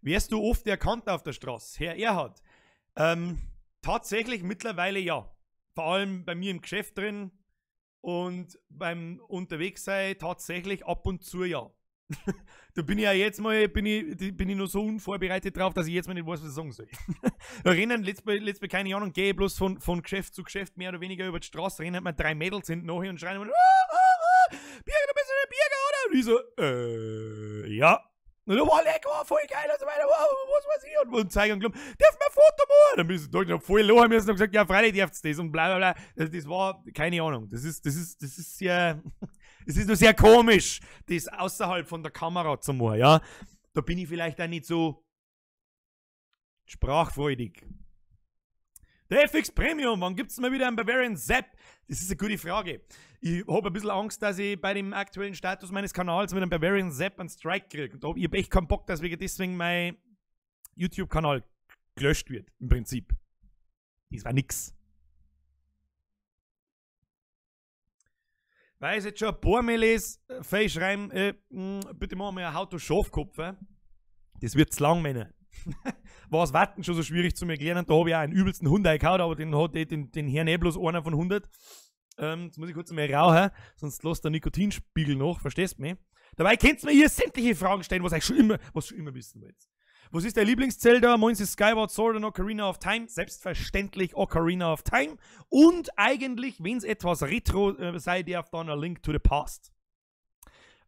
Wärst du oft erkannt auf der Straße? Herr Erhard. Tatsächlich mittlerweile ja. Vor allem bei mir im Geschäft drin und beim Unterwegssein tatsächlich ab und zu ja. Da bin ich ja jetzt mal, bin ich nur so unvorbereitet drauf, dass ich jetzt mal nicht weiß, was ich sagen soll. Da rennen, letztes Mal, keine Ahnung, gehe ich bloß von Geschäft zu Geschäft mehr oder weniger über die Straße, rennen halt mal 3 Mädels hinten nachher und schreien immer, Birger, du bist ja der Birger, oder? Und ich so, ja. Und dann, wow, lecker, voll geil und so weiter, wow, was weiß ich, und zeigen und glauben, darf man ein Foto machen? Dann bist du da voll lachen müssen und gesagt, ja, freilich darfst du das und bla bla bla. Das war, keine Ahnung, das ist sehr, es ist nur sehr komisch, das außerhalb von der Kamera zu machen, ja. Da bin ich vielleicht auch nicht so sprachfreudig. Der FX Premium, wann gibt's mal wieder einen Bavarian Zap? Das ist eine gute Frage. Ich habe ein bisschen Angst, dass ich bei dem aktuellen Status meines Kanals mit einem Bavarian Zap einen Strike kriege. Und ich habe echt keinen Bock, dass wegen deswegen mein YouTube-Kanal gelöscht wird, im Prinzip. Das war nix. Weil ich jetzt schon ein paar Mal lese, schreiben, bitte machen wir ein How to Schafkopf. Das wird zu lang, Männer. War es Warten schon so schwierig zu erklären. Da habe ich auch einen übelsten Hund eingehauen, aber den hat den Herrn eh bloß einer von 100. Jetzt muss ich kurz mal rauchen, sonst lässt der Nikotinspiegel noch, verstehst du mich? Dabei könnt ihr mir hier sämtliche Fragen stellen, was ich schon immer, wissen wollt. Was ist dein Lieblingszelda? Meins ist Skyward Sword und Ocarina of Time. Selbstverständlich Ocarina of Time. Und eigentlich, wenn es etwas retro sei, darf, dann A Link to the Past.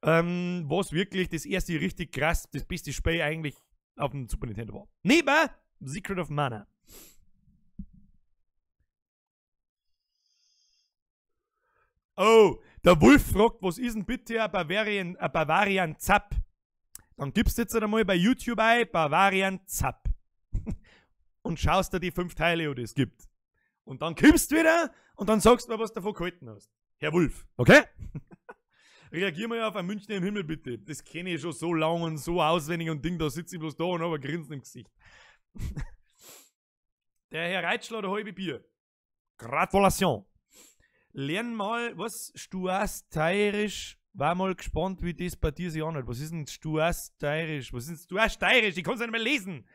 Was wirklich das erste richtig krass, das beste Spiel eigentlich auf dem Super Nintendo war. Neben Secret of Mana. Oh, der Wolf fragt, was ist denn bitte ein Bavarian Zap? Dann gibst du jetzt einmal bei YouTube ein, Bavarian Zap. Und schaust dir die 5 Teile, die es gibt. Und dann kommst du wieder und dann sagst du mir, was du davon gehalten hast. Herr Wolf, okay? Reagier mal auf ein Münchner im Himmel, bitte. Das kenne ich schon so lang und so auswendig und Ding, da sitze ich bloß da und habe ein Grinsen im Gesicht. Der Herr Reitschler hat ein halbe Bier. Gratulation. Lern mal, was Stuas-Teirisch. War mal gespannt, wie das bei dir sich anhört. Was ist denn Stuas-Teirisch? Was ist denn Stuas-Teirisch? Ich kann es nicht mehr lesen.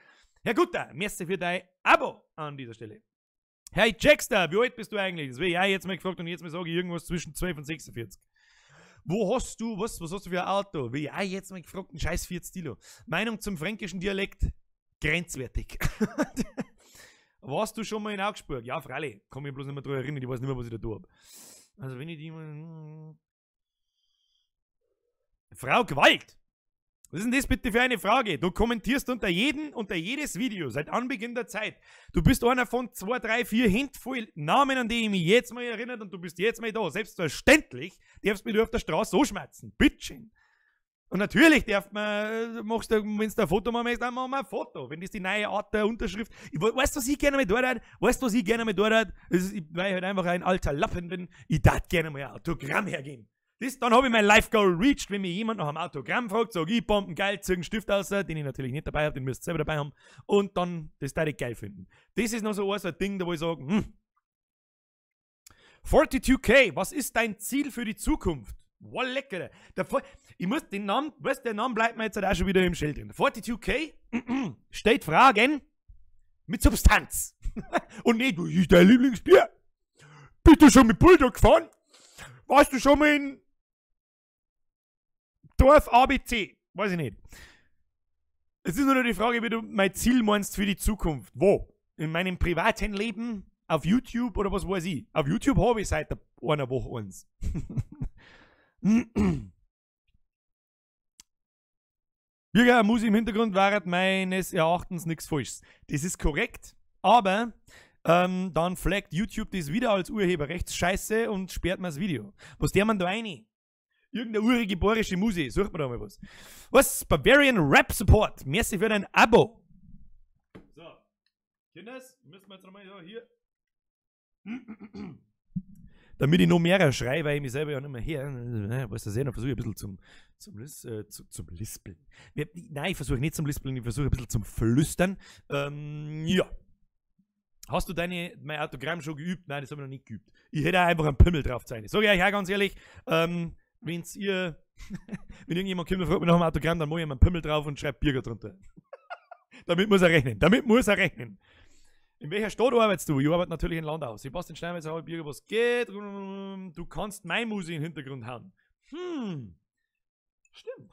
Herr Gutter, merci für dein Abo an dieser Stelle. Hey Jackster, wie alt bist du eigentlich? Das werde ich auch jetzt mal gefragt und jetzt mal sage ich irgendwas zwischen 12 und 46. Wo hast du, was hast du für ein Auto? Wie ich auch jetzt mal gefragt, ein scheiß Fiat Stilo. Meinung zum fränkischen Dialekt? Grenzwertig. Warst du schon mal in Augsburg? Ja, freilich. Kann mich bloß nicht mehr daran erinnern, ich weiß nicht mehr, was ich da tue. Also wenn ich die mal... Frau Gewalt! Was ist denn das bitte für eine Frage? Du kommentierst unter jedes Video seit Anbeginn der Zeit. Du bist einer von 2, 3, 4 Handvoll Namen, an die ich mich jetzt mal erinnert und du bist jetzt mal da. Selbstverständlich darfst du mich auf der Straße so schmerzen. Bitteschön. Und natürlich darf man, machst du, wenn du ein Foto machen möchtest, dann machen wir ein Foto. Wenn das die neue Art der Unterschrift. Weißt du, was ich gerne mal dort hat? Weißt du, was ich gerne mal dort hat? Weil ich halt einfach ein alter Lappen bin. Ich darf gerne mal ein Autogramm hergeben. Das, dann habe ich mein Life Goal reached, wenn mir jemand nach einem Autogramm fragt, sage ich, Bomben geil, zieh einen Stift aus, den ich natürlich nicht dabei habe, den müsst ihr selber dabei haben. Und dann, das darf ich geil finden. Das ist noch so ein Ding, da wo ich sage, 42K, was ist dein Ziel für die Zukunft? Wow, lecker. Ich muss den Namen, weißt, der Name bleibt mir jetzt halt auch schon wieder im Schild drin. 42K stellt Fragen, Mit Substanz. Und nicht, was ist dein Lieblingsbier? Bist du schon mit Bulldog gefahren? Warst du schon mal in Dorf ABC? Weiß ich nicht. Es ist nur noch die Frage, wie du mein Ziel meinst für die Zukunft. Wo? In meinem privaten Leben? Auf YouTube oder was weiß ich? Auf YouTube habe ich seit einer Woche eins. Bürger, Musik im Hintergrund war meines Erachtens nichts Falsches. Das ist korrekt, aber dann flaggt YouTube das wieder als Urheberrechtsscheiße und sperrt mir das Video. Was der man da rein? Irgendeine urige bayerische Musik, sucht man da mal was. Was? Bavarian Rap Support. Merci für dein Abo. So. Kinders, müssen wir jetzt nochmal hier. Damit ich noch mehr schreie, weil ich mich selber ja nicht mehr her. Weißt du, dann versuche ich ein bisschen zum Lispeln. Nein, ich versuche nicht zum Lispeln, ich versuche ein bisschen zum Flüstern. Ja. Hast du mein Autogramm schon geübt? Nein, das habe ich noch nicht geübt. Ich hätte auch einfach einen Pimmel drauf zeichnen. Sag ich euch auch ganz ehrlich, wenn irgendjemand kommt und fragt mich nach einem Autogramm, dann mache ich ihm einen Pimmel drauf und schreibe Birger drunter. Damit muss er rechnen. Damit muss er rechnen. In welcher Stadt arbeitest du? Ich arbeite natürlich in Landau. Sebastian Steinmetz, Birger, was geht? Du kannst meine Musik in den Hintergrund hauen. Stimmt.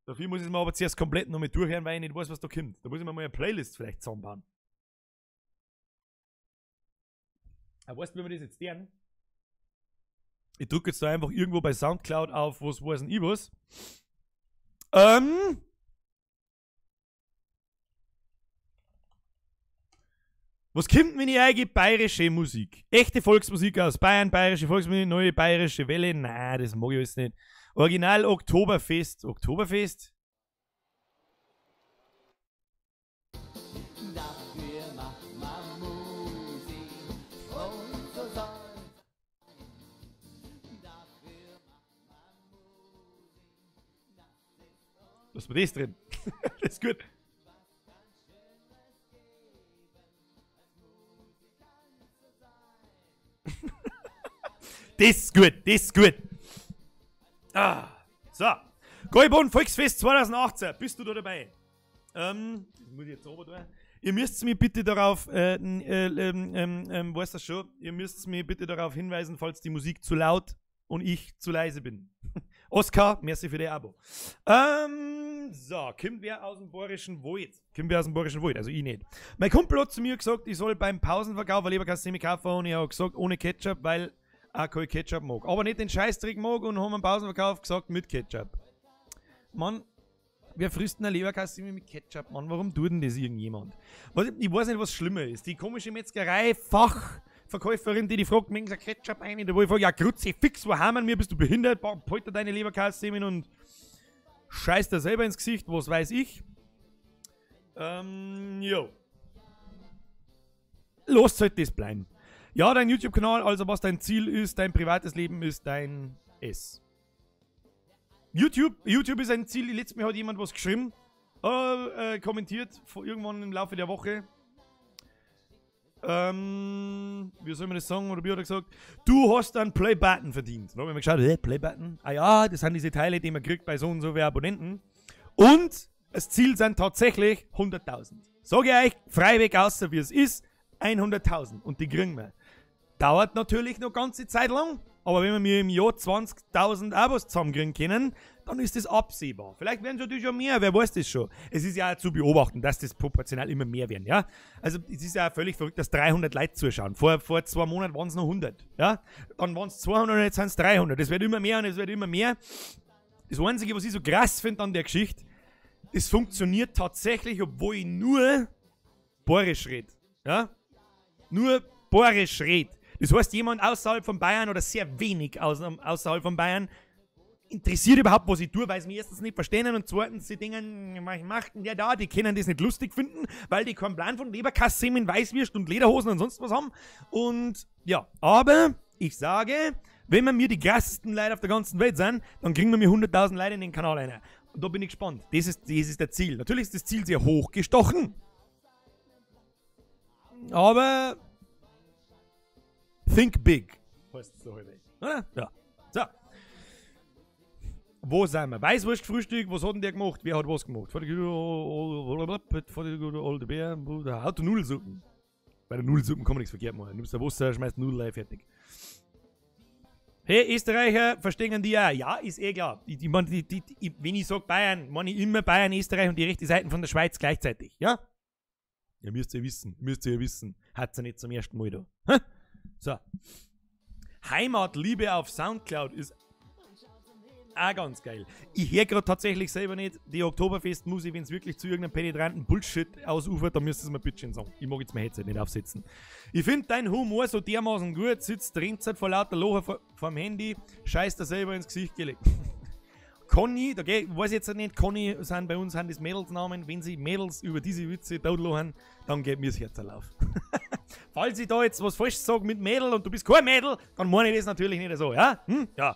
Dafür muss ich es mir aber zuerst komplett noch mit durchhören, weil ich nicht weiß, was da kommt. Da muss ich mir mal eine Playlist vielleicht zusammenbauen. Aber weißt du, wie wir das jetzt lernen? Ich drücke jetzt da einfach irgendwo bei Soundcloud auf, was weiß denn ich was. Was kommt, wenn ich eingebe? Bayerische Musik. Echte Volksmusik aus Bayern, bayerische Volksmusik, neue bayerische Welle. Nein, das mag ich alles nicht. Original Oktoberfest. Oktoberfest? Dafür macht man Musik und so soll's. Dafür macht man Musik. Das ist Lass mal das drin. Das ist gut. Das ist gut, das ist gut. Ah, so. Gäubahn Volksfest 2018. Bist du da dabei? Das muss ich jetzt oben tun. Ihr müsst mir bitte darauf, weißt das schon, ihr müsst mir bitte darauf hinweisen, falls die Musik zu laut und ich zu leise bin. Oskar, merci für dein Abo. So, kommt wer aus dem Bayerischen Wald? Kommt wer aus dem Bayerischen Wald? Also ich nicht. Mein Kumpel hat zu mir gesagt, ich soll beim Pausenverkauf eine Leberkässemmel kaufen und ich habe gesagt, ohne Ketchup, weil auch kein Ketchup mag. Aber nicht den Scheißdreck mag und haben am Pausenverkauf gesagt, mit Ketchup. Mann, wer frisst denn eine Leberkässemmel mit Ketchup, Mann? Warum tut denn das irgendjemand? Ich weiß nicht, was schlimmer ist. Die komische Metzgerei, Fachverkäuferin, die fragt, mengen Sie Ketchup ein? Da wo ich frage, ja, Kruzifix, wo haben wir? Bist du behindert? Behalte deine Leberkässemmeln und scheiß dir selber ins Gesicht, was weiß ich. Jo. Los sollte das bleiben. Ja, dein YouTube-Kanal, also was dein Ziel ist, dein privates Leben ist dein S. YouTube ist ein Ziel. Letztes Mal hat jemand was geschrieben, kommentiert, irgendwann im Laufe der Woche. Wie soll man das sagen? Oder wie hat er gesagt? Du hast einen Play-Button verdient. Da habe ich mir geschaut, Play-Button? Ah ja, das sind diese Teile, die man kriegt bei so und so vielen Abonnenten. Und das Ziel sind tatsächlich 100.000. Sag ich euch, freiweg außer wie es ist, 100.000. Und die kriegen wir. Dauert natürlich noch ganze Zeit lang, aber wenn wir mir im Jahr 20.000 Abos zusammenkriegen können, dann ist das absehbar. Vielleicht werden es natürlich schon mehr, wer weiß das schon. Es ist ja auch zu beobachten, dass das proportional immer mehr werden, ja. Also es ist ja auch völlig verrückt, dass 300 Leute zuschauen. Vor 2 Monaten waren es noch 100, ja. Dann waren es 200 und jetzt sind es 300. Es wird immer mehr und es wird immer mehr. Das Einzige, was ich so krass finde an der Geschichte, das funktioniert tatsächlich, obwohl ich nur bayerisch rede, ja. Nur bayerisch rede. Das heißt, jemand außerhalb von Bayern oder sehr wenig außerhalb von Bayern interessiert überhaupt, was ich tue, weil sie mich erstens nicht verstehen und zweitens sie denken, was macht denn der da? Die können das nicht lustig finden, weil die keinen Plan von Leberkassemen, Weißwürst und Lederhosen und sonst was haben. Und ja, aber ich sage, wenn wir mir die krassesten Leute auf der ganzen Welt sind, dann kriegen wir mir 100.000 Leute in den Kanal rein. Und da bin ich gespannt. Das ist das Ziel. Natürlich ist das Ziel sehr hoch gestochen. Aber think big, heißt es so heute. Oder? Ja. So. Wo sind wir? Weißwurstfrühstück, was hat denn der gemacht? Wer hat was gemacht? Auto Nudelsuppen. Bei der Nudelsuppen kann man nichts verkehrt machen. Nimmst du Wasser, schmeißt Nudeln rein, fertig. Hey, Österreicher, verstehen die auch? Ja, ist eh klar. Ich mein, wenn ich sag Bayern, meine ich immer Bayern, Österreich und die rechte Seiten von der Schweiz gleichzeitig, ja? Ja, müsst ihr wissen, müsst ihr wissen. Hat's ja nicht zum ersten Mal da. Hä? So. Heimatliebe auf Soundcloud ist auch ganz geil. Ich höre gerade tatsächlich selber nicht die Oktoberfest-Musik, wenn es wirklich zu irgendeinem penetranten Bullshit ausufert, dann müsst ihr es mir bitte schön sagen. Ich mag jetzt mein Headset nicht aufsetzen. Ich find dein Humor so dermaßen gut, sitzt drin vor lauter Locher vorm Handy, scheißt da selber ins Gesicht gelegt. Conny, da geh, weiß ich jetzt nicht, Conny sind bei uns sind das Mädelsnamen, wenn sie Mädels über diese Witze totlachen, dann geht mir das Herz auf. Falls ich da jetzt was falsch sag mit Mädel und du bist kein Mädel, dann meine ich das natürlich nicht so, ja? Hm? Ja.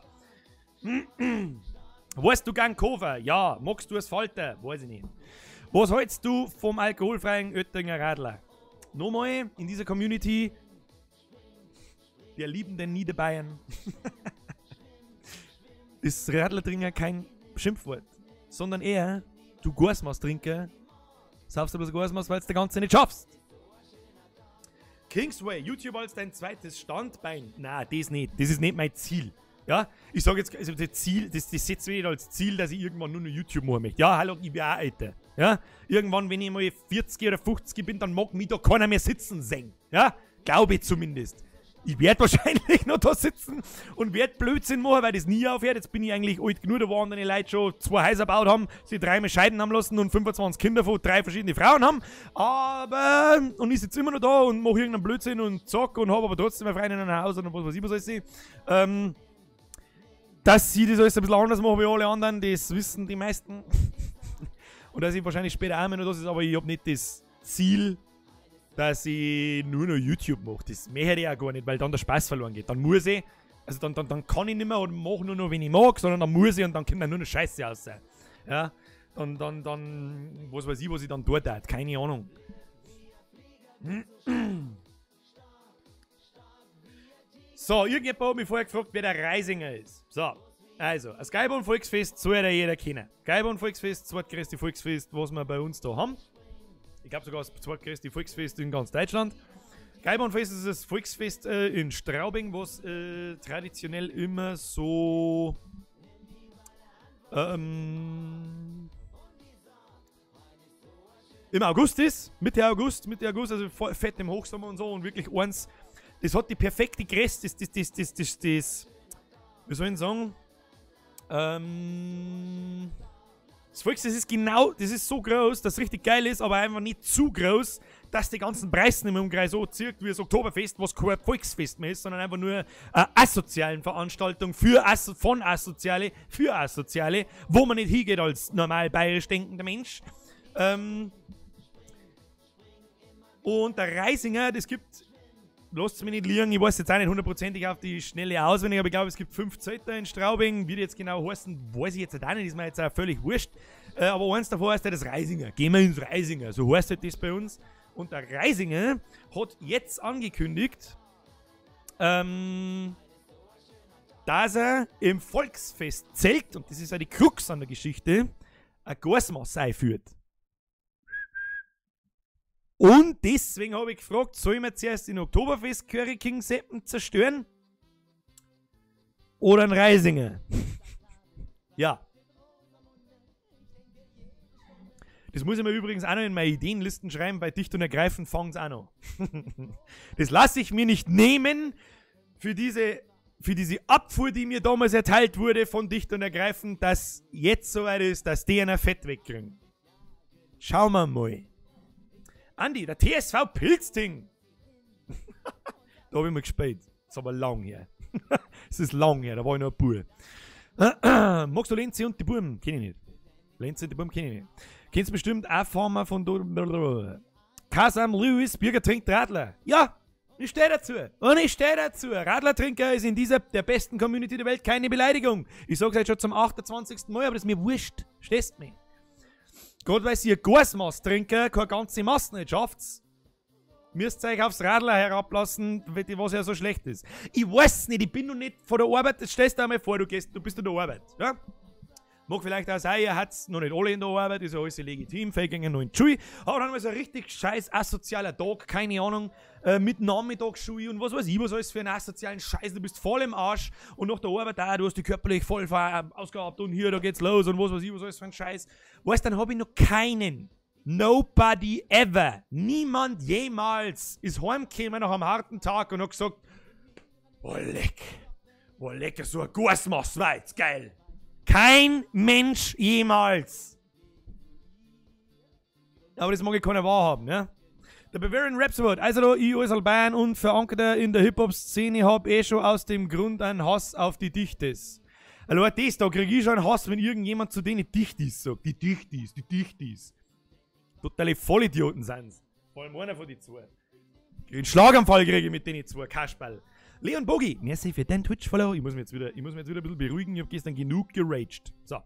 Weißt du gern Koffer? Ja. Magst du es Falter? Weiß ich nicht. Was hältst du vom alkoholfreien Oettinger Radler? Nochmal in dieser Community der liebenden Niederbayern ist Radlertrinker kein Schimpfwort, sondern eher du Gasmaß-Trinker, saufst du bloß Gasmaß, weil du das Ganze nicht schaffst. Kingsway, YouTube als dein zweites Standbein. Na, das nicht. Das ist nicht mein Ziel. Ja, ich sag jetzt, also das Ziel, das setze ich nicht als Ziel, dass ich irgendwann nur noch YouTube machen möchte. Ja, hallo, ich bin auch älter. Ja, irgendwann, wenn ich mal 40 oder 50 bin, dann mag mich da keiner mehr sitzen sehen. Ja, glaube ich zumindest. Ich werd wahrscheinlich noch da sitzen und werd Blödsinn machen, weil das nie aufhört. Jetzt bin ich eigentlich alt genug, da wo andere Leute schon 2 Häuser gebaut haben, sie 3-mal scheiden haben lassen und 25 Kinder von 3 verschiedenen Frauen haben. Aber, und ich sitze immer noch da und mach irgendeinen Blödsinn und zock und hab aber trotzdem eine Freundin in Haus und was weiß ich was alles. Dass sie das alles ein bisschen anders machen wie alle anderen, das wissen die meisten. Und dass ich wahrscheinlich später auch mehr noch das ist, aber ich hab nicht das Ziel, dass ich nur noch YouTube mache. Das möchte ich auch gar nicht, weil dann der Spaß verloren geht. Dann muss ich, also dann kann ich nicht mehr und mach nur noch, wenn ich mag, sondern dann muss ich und dann kommt dann nur noch Scheiße raus. Ja, dann, was weiß ich, was ich dann dort tat, keine Ahnung. So, irgendjemand hat mich vorher gefragt, wer der Reisinger ist. So, also, das Gäuboden Volksfest soll ja jeder kennen. Gäuboden Volksfest, zweitgrößte Volksfest, was wir bei uns da haben. Ich glaub sogar das zweitgrößte Volksfest in ganz Deutschland. Gäubodenfest ist das Volksfest in Straubing, was traditionell immer so im August ist, Mitte August, also fett im Hochsommer und so und wirklich eins, das hat die perfekte Größe, das, wie soll ich denn sagen, das Volksfest ist genau, das ist so groß, dass es richtig geil ist, aber einfach nicht zu groß, dass die ganzen Preise im Umkreis so zirkt wie das Oktoberfest, was kein Volksfest mehr ist, sondern einfach nur eine asozialen Veranstaltung von Asoziale, für Asoziale, wo man nicht hingeht als normal bayerisch denkender Mensch. Und der Reisinger, das gibt, lasst mich nicht liegen, ich weiß jetzt auch nicht hundertprozentig auf die Schnelle auswendig, aber ich glaube, es gibt 5 Zelte in Straubing, wie die jetzt genau heißen, weiß ich jetzt auch nicht, ist mir jetzt auch völlig wurscht. Aber eins davor heißt ja das Reisinger. Gehen wir ins Reisinger, so heißt halt das bei uns. Und der Reisinger hat jetzt angekündigt, dass er im Volksfestzelt, und das ist ja die Krux an der Geschichte, eine Gasmasse einführt. Und deswegen habe ich gefragt, soll ich mir zuerst den Oktoberfest Curry King Seppen zerstören? Oder einen Reisinger? Ja. Das muss ich mir übrigens auch noch in meine Ideenlisten schreiben, bei Dicht und Ergreifend fangt's auch noch. Das lasse ich mir nicht nehmen für diese Abfuhr, die mir damals erteilt wurde von Dicht und Ergreifend, dass jetzt soweit ist, dass die einer Fett wegkriegen. Schauen wir mal. Andi, der TSV Pilzting. Da hab ich mal gespielt. Das ist aber lang her. Das ist lang her, da war ich noch ein Bub. Magst du Lenzi und die Buben? Kenn ich nicht. Lenzi und die Buben kenn ich nicht. Kennst du bestimmt auch Farmer von Kasam Lewis, Bürger trinkt Radler. Ja, ich steh dazu. Und ich steh dazu. Radlertrinker ist in dieser der besten Community der Welt keine Beleidigung. Ich sag's jetzt schon zum 28. Mal, aber das ist mir wurscht. Stehst mich? Gerade weil ihr Gasmaß-Trinker keine ganze Masse nicht schafft, müsst ihr euch aufs Radler herablassen, was ja so schlecht ist. Ich weiß nicht, ich bin noch nicht von der Arbeit, das stellst du einmal vor, du bist in der Arbeit. Ja? Mag vielleicht auch sein, ihr hat's noch nicht alle in der Arbeit, ist ja alles legitim, vielleicht gingen noch in die Schule. Aber dann war so ein richtig scheiß asozialer Tag, keine Ahnung, mit Nachmittagsschule und was weiß ich, was alles für einen asozialen Scheiß, du bist voll im Arsch und nach der Arbeit da, du hast dich körperlich voll ausgehabt und hier, da geht's los und was weiß ich, was alles für ein Scheiß. Weißt, dann hab ich noch keinen, nobody ever, niemand jemals ist heimgekommen nach einem harten Tag und hat gesagt, oh leck, so ein Gasmaß war jetzt geil. Kein Mensch jemals. Aber das mag ich keiner wahrhaben, ja? Der Bavarian Rhapsody, also da, ich als Alban und verankerter in der Hip-Hop-Szene hab eh schon aus dem Grund einen Hass auf die Dichtes. Also das, da krieg ich schon einen Hass, wenn irgendjemand zu denen Dichtis sagt. Die Dichtis, die Dichtis. Totale Vollidioten sind's. Vor allem einer von die zwei. Den Schlaganfall kriege ich mit denen zwei, Kasperl. Leon Bogi, merci für dein Twitch-Follow. Ich muss mich jetzt wieder ein bisschen beruhigen. Ich hab gestern genug geraged. So.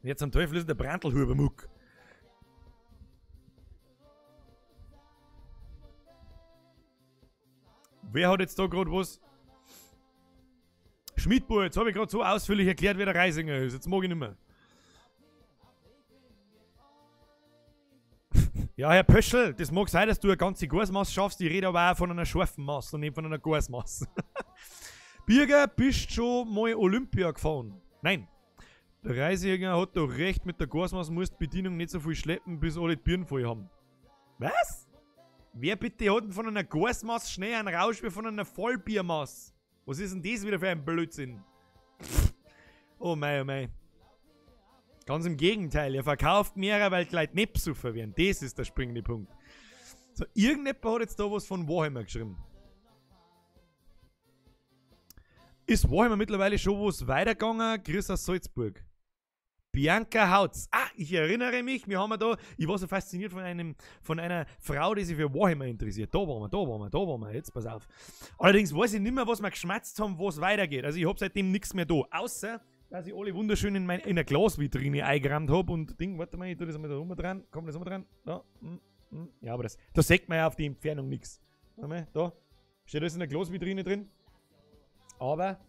Jetzt am Teufel ist der Brandlhubermuck. Wer hat jetzt da gerade was? Schmidtbur, jetzt habe ich gerade so ausführlich erklärt, wer der Reisinger ist. Jetzt mag ich nicht mehr. Ja, Herr Pöschel, das mag sein, dass du eine ganze Gasmasse schaffst. Ich rede aber auch von einer scharfen Masse und nicht von einer Gasmasse. Birger, bist schon mal Olympia gefahren? Nein. Der Reisinger hat doch recht, mit der Gasmasse musst die Bedienung nicht so viel schleppen, bis alle die Birnen voll haben. Was? Wer bitte hat denn von einer Gasmasse schnell einen Rausch wie von einer Vollbiermasse? Was ist denn das wieder für ein Blödsinn? Pff. Oh mei, oh mei. Ganz im Gegenteil, er verkauft mehrer, weil die Leute nicht besoffen werden. Das ist der springende Punkt. So, irgendjemand hat jetzt da was von Warhammer geschrieben. Ist Warhammer mittlerweile schon was weitergegangen? Grüß aus Salzburg. Bianca Hautz. Ah, ich erinnere mich, wir haben ja da, ich war so fasziniert von einer Frau, die sich für Warhammer interessiert. Da waren wir, jetzt pass auf. Allerdings weiß ich nicht mehr, was wir geschmatzt haben, wo es weitergeht. Also ich hab seitdem nichts mehr da, außer dass ich alle wunderschön in einer Glasvitrine eingerammt habe und Ding, warte mal, ich tue das mal da rum dran, kommt das rum dran, da, Ja, aber das, da sieht man ja auf die Entfernung nichts. Warte mal, da, steht alles in der Glasvitrine drin. Aber,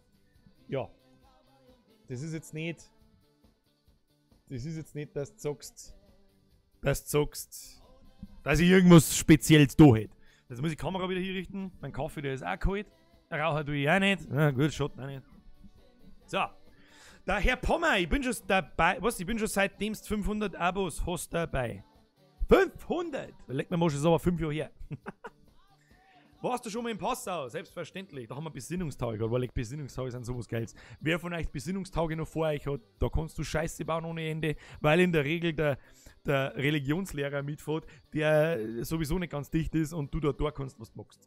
ja, das ist jetzt nicht, dass du sagst, dass ich irgendwas Spezielles da hätte. Jetzt muss ich die Kamera wieder hier richten, mein Kaffee, der ist auch kalt, Raucher tue ich auch nicht, na gut, Schotten auch nicht. So. Der Herr Pommer, ich bin schon dabei. Was? Ich bin schon seitdem du 500 Abos hast dabei. 500! Da legt man mal schon so aber 5 Jahre her. Warst du schon mal in Passau? Selbstverständlich. Da haben wir Besinnungstage gehabt, weil Besinnungstage sind sowas Geiles. Wer von euch Besinnungstage noch vor euch hat, da kannst du Scheiße bauen ohne Ende, weil in der Regel der Religionslehrer mitfährt, der sowieso nicht ganz dicht ist und du da kannst, was du magst.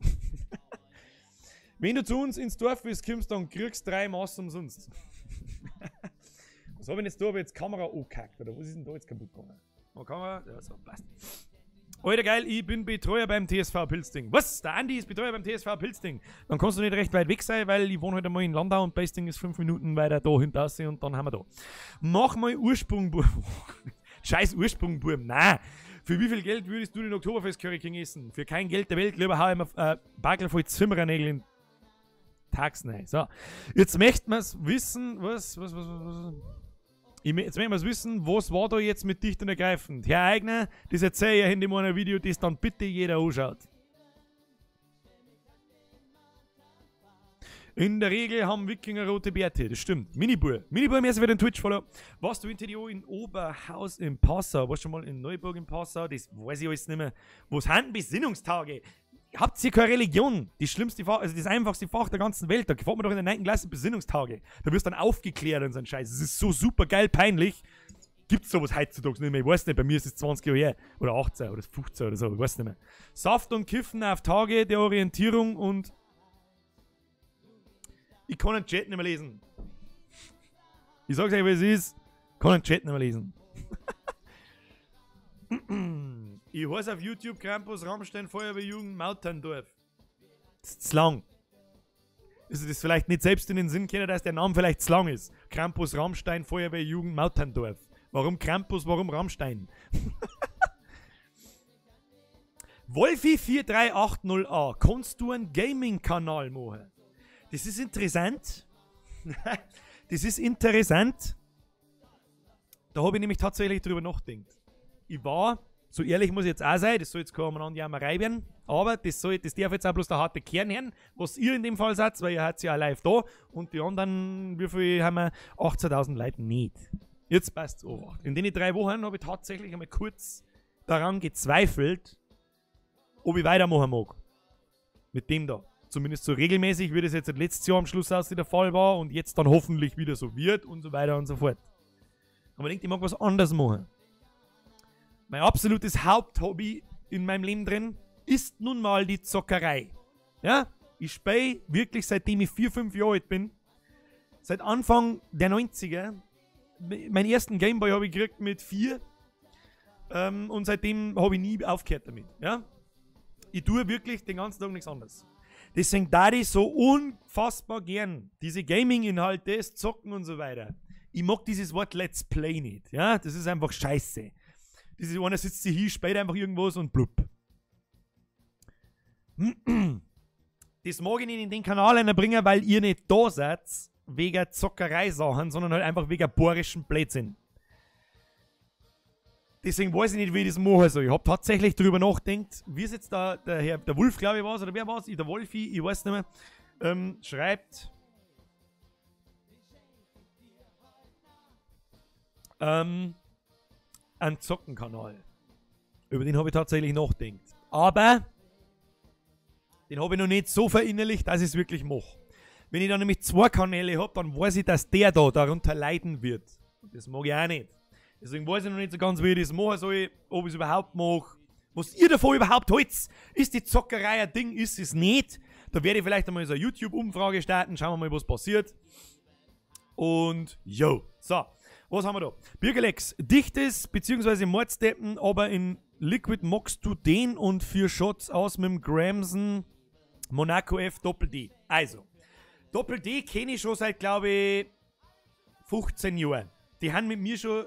Wenn du zu uns ins Dorf bist, kommst, dann kriegst du 3 Maß umsonst. Was habe ich denn jetzt da? Hab ich jetzt Kamera angekackt? Oder was ist denn da jetzt kaputt gegangen? Oh, Kamera? Ja, so, passt. Alter, geil, ich bin Betreuer beim TSV Pilsting. Was? Der Andi ist Betreuer beim TSV Pilsting. Dann kannst du nicht recht weit weg sein, weil ich wohne heute mal in Landau und Pilsting ist 5 Minuten weiter da hinten raus und dann haben wir da. Mach mal Ursprungburm. Scheiß Ursprungburm, nein. Für wie viel Geld würdest du den Oktoberfest Curry King essen? Für kein Geld der Welt, lieber hau ich mir Backel voll Zimmernägel in Tags rein. So, jetzt möchte man's wissen, was. Jetzt möchten wir's wissen, was war da jetzt mit dicht und ergreifend? Herr Eigner, das erzähle ich in dem einen Video, das dann bitte jeder anschaut. In der Regel haben Wikinger rote Bärte, das stimmt. Minibur. Minibur, merci für den Twitch-Follow. Warst du in TDO in Oberhaus in Passau? Warst du schon mal in Neuburg in Passau? Das weiß ich alles nicht mehr. Was sind Besinnungstage? Habt ihr keine Religion? Die schlimmste Fach, also das einfachste Fach der ganzen Welt. Da gefällt man doch in der 9. Klasse Besinnungstage. Da wirst du dann aufgeklärt und so ein Scheiß. Das ist so super geil peinlich. Gibt's sowas heutzutage nicht mehr? Ich weiß nicht, bei mir ist es 20 Jahre her. Oder 18 oder 15 oder so, ich weiß nicht mehr. Saft und Kiffen auf Tage der Orientierung und... Ich kann den Chat nicht mehr lesen. Ich sag's euch, wie es ist. Ich kann den Chat nicht mehr lesen. Ich heiße auf YouTube Krampus, Rammstein, Feuerwehrjugend, Mauterndorf. Das ist zu lang. Ist das vielleicht nicht selbst in den Sinn kennen, dass der Name vielleicht zu lang ist? Krampus, Rammstein, Feuerwehrjugend, Mauterndorf. Warum Krampus, warum Rammstein? Wolfi 4380A, kannst du einen Gaming-Kanal machen? Das ist interessant. Das ist interessant. Da habe ich nämlich tatsächlich drüber nachgedacht. Ich war, so ehrlich muss ich jetzt auch sein, das soll jetzt keine umeinander Jammerei werden, aber das darf jetzt auch bloß der harte Kern hören, was ihr in dem Fall seid, weil ihr seid ja auch live da und die anderen, wie viel haben wir? 18.000 Leute nicht. Jetzt passt's auch. In den 3 Wochen habe ich tatsächlich einmal kurz daran gezweifelt, ob ich weitermachen mag. Mit dem da. Zumindest so regelmäßig, wie das jetzt letztes Jahr am Schluss aus der Fall war und jetzt dann hoffentlich wieder so wird und so weiter und so fort. Aber ich denke, ich mag was anderes machen. Mein absolutes Haupthobby in meinem Leben drin ist nun mal die Zockerei. Ja? Ich spiele wirklich seitdem ich 4, 5 Jahre alt bin. Seit Anfang der 90er. Meinen ersten Gameboy habe ich gekriegt mit 4. Und seitdem habe ich nie aufgehört damit. Ja? Ich tue wirklich den ganzen Tag nichts anderes. Deswegen da ich so unfassbar gern diese Gaming-Inhalte, das Zocken und so weiter. Ich mag dieses Wort Let's Play nicht. Ja? Das ist einfach scheiße. Dieses einer sitzt sich hier, spielt einfach irgendwas und blub. Das mag ich nicht in den Kanal einbringen, weil ihr nicht da seid, wegen Zockerei-Sachen, sondern halt einfach wegen bohrischen Blödsinn. Deswegen weiß ich nicht, wie ich das machen soll. Ich hab tatsächlich drüber nachgedacht, wie es jetzt da, der Herr, der Wolf, glaube ich, war oder wer war's? Der Wolfi, ich weiß nicht mehr, schreibt, einen Zockenkanal. Über den habe ich tatsächlich nachgedacht. Aber den habe ich noch nicht so verinnerlicht, dass ich es wirklich mache. Wenn ich dann nämlich 2 Kanäle habe, dann weiß ich, dass der da darunter leiden wird. Und das mag ich auch nicht. Deswegen weiß ich noch nicht so ganz, wie ich das machen soll, ob ich es überhaupt mache. Was ihr davon überhaupt haltet, ist die Zockerei ein Ding, ist es nicht. Da werde ich vielleicht einmal so eine YouTube-Umfrage starten, schauen wir mal, was passiert. Und yo, so, was haben wir da? Birgelex, dichtes bzw. Mordsteppen, aber in Liquid mockst du den und 4 Shots aus mit dem Gramson Monaco F Doppel D. Also, Doppel D kenne ich schon seit, glaube ich, 15 Jahren. Die haben mit mir schon,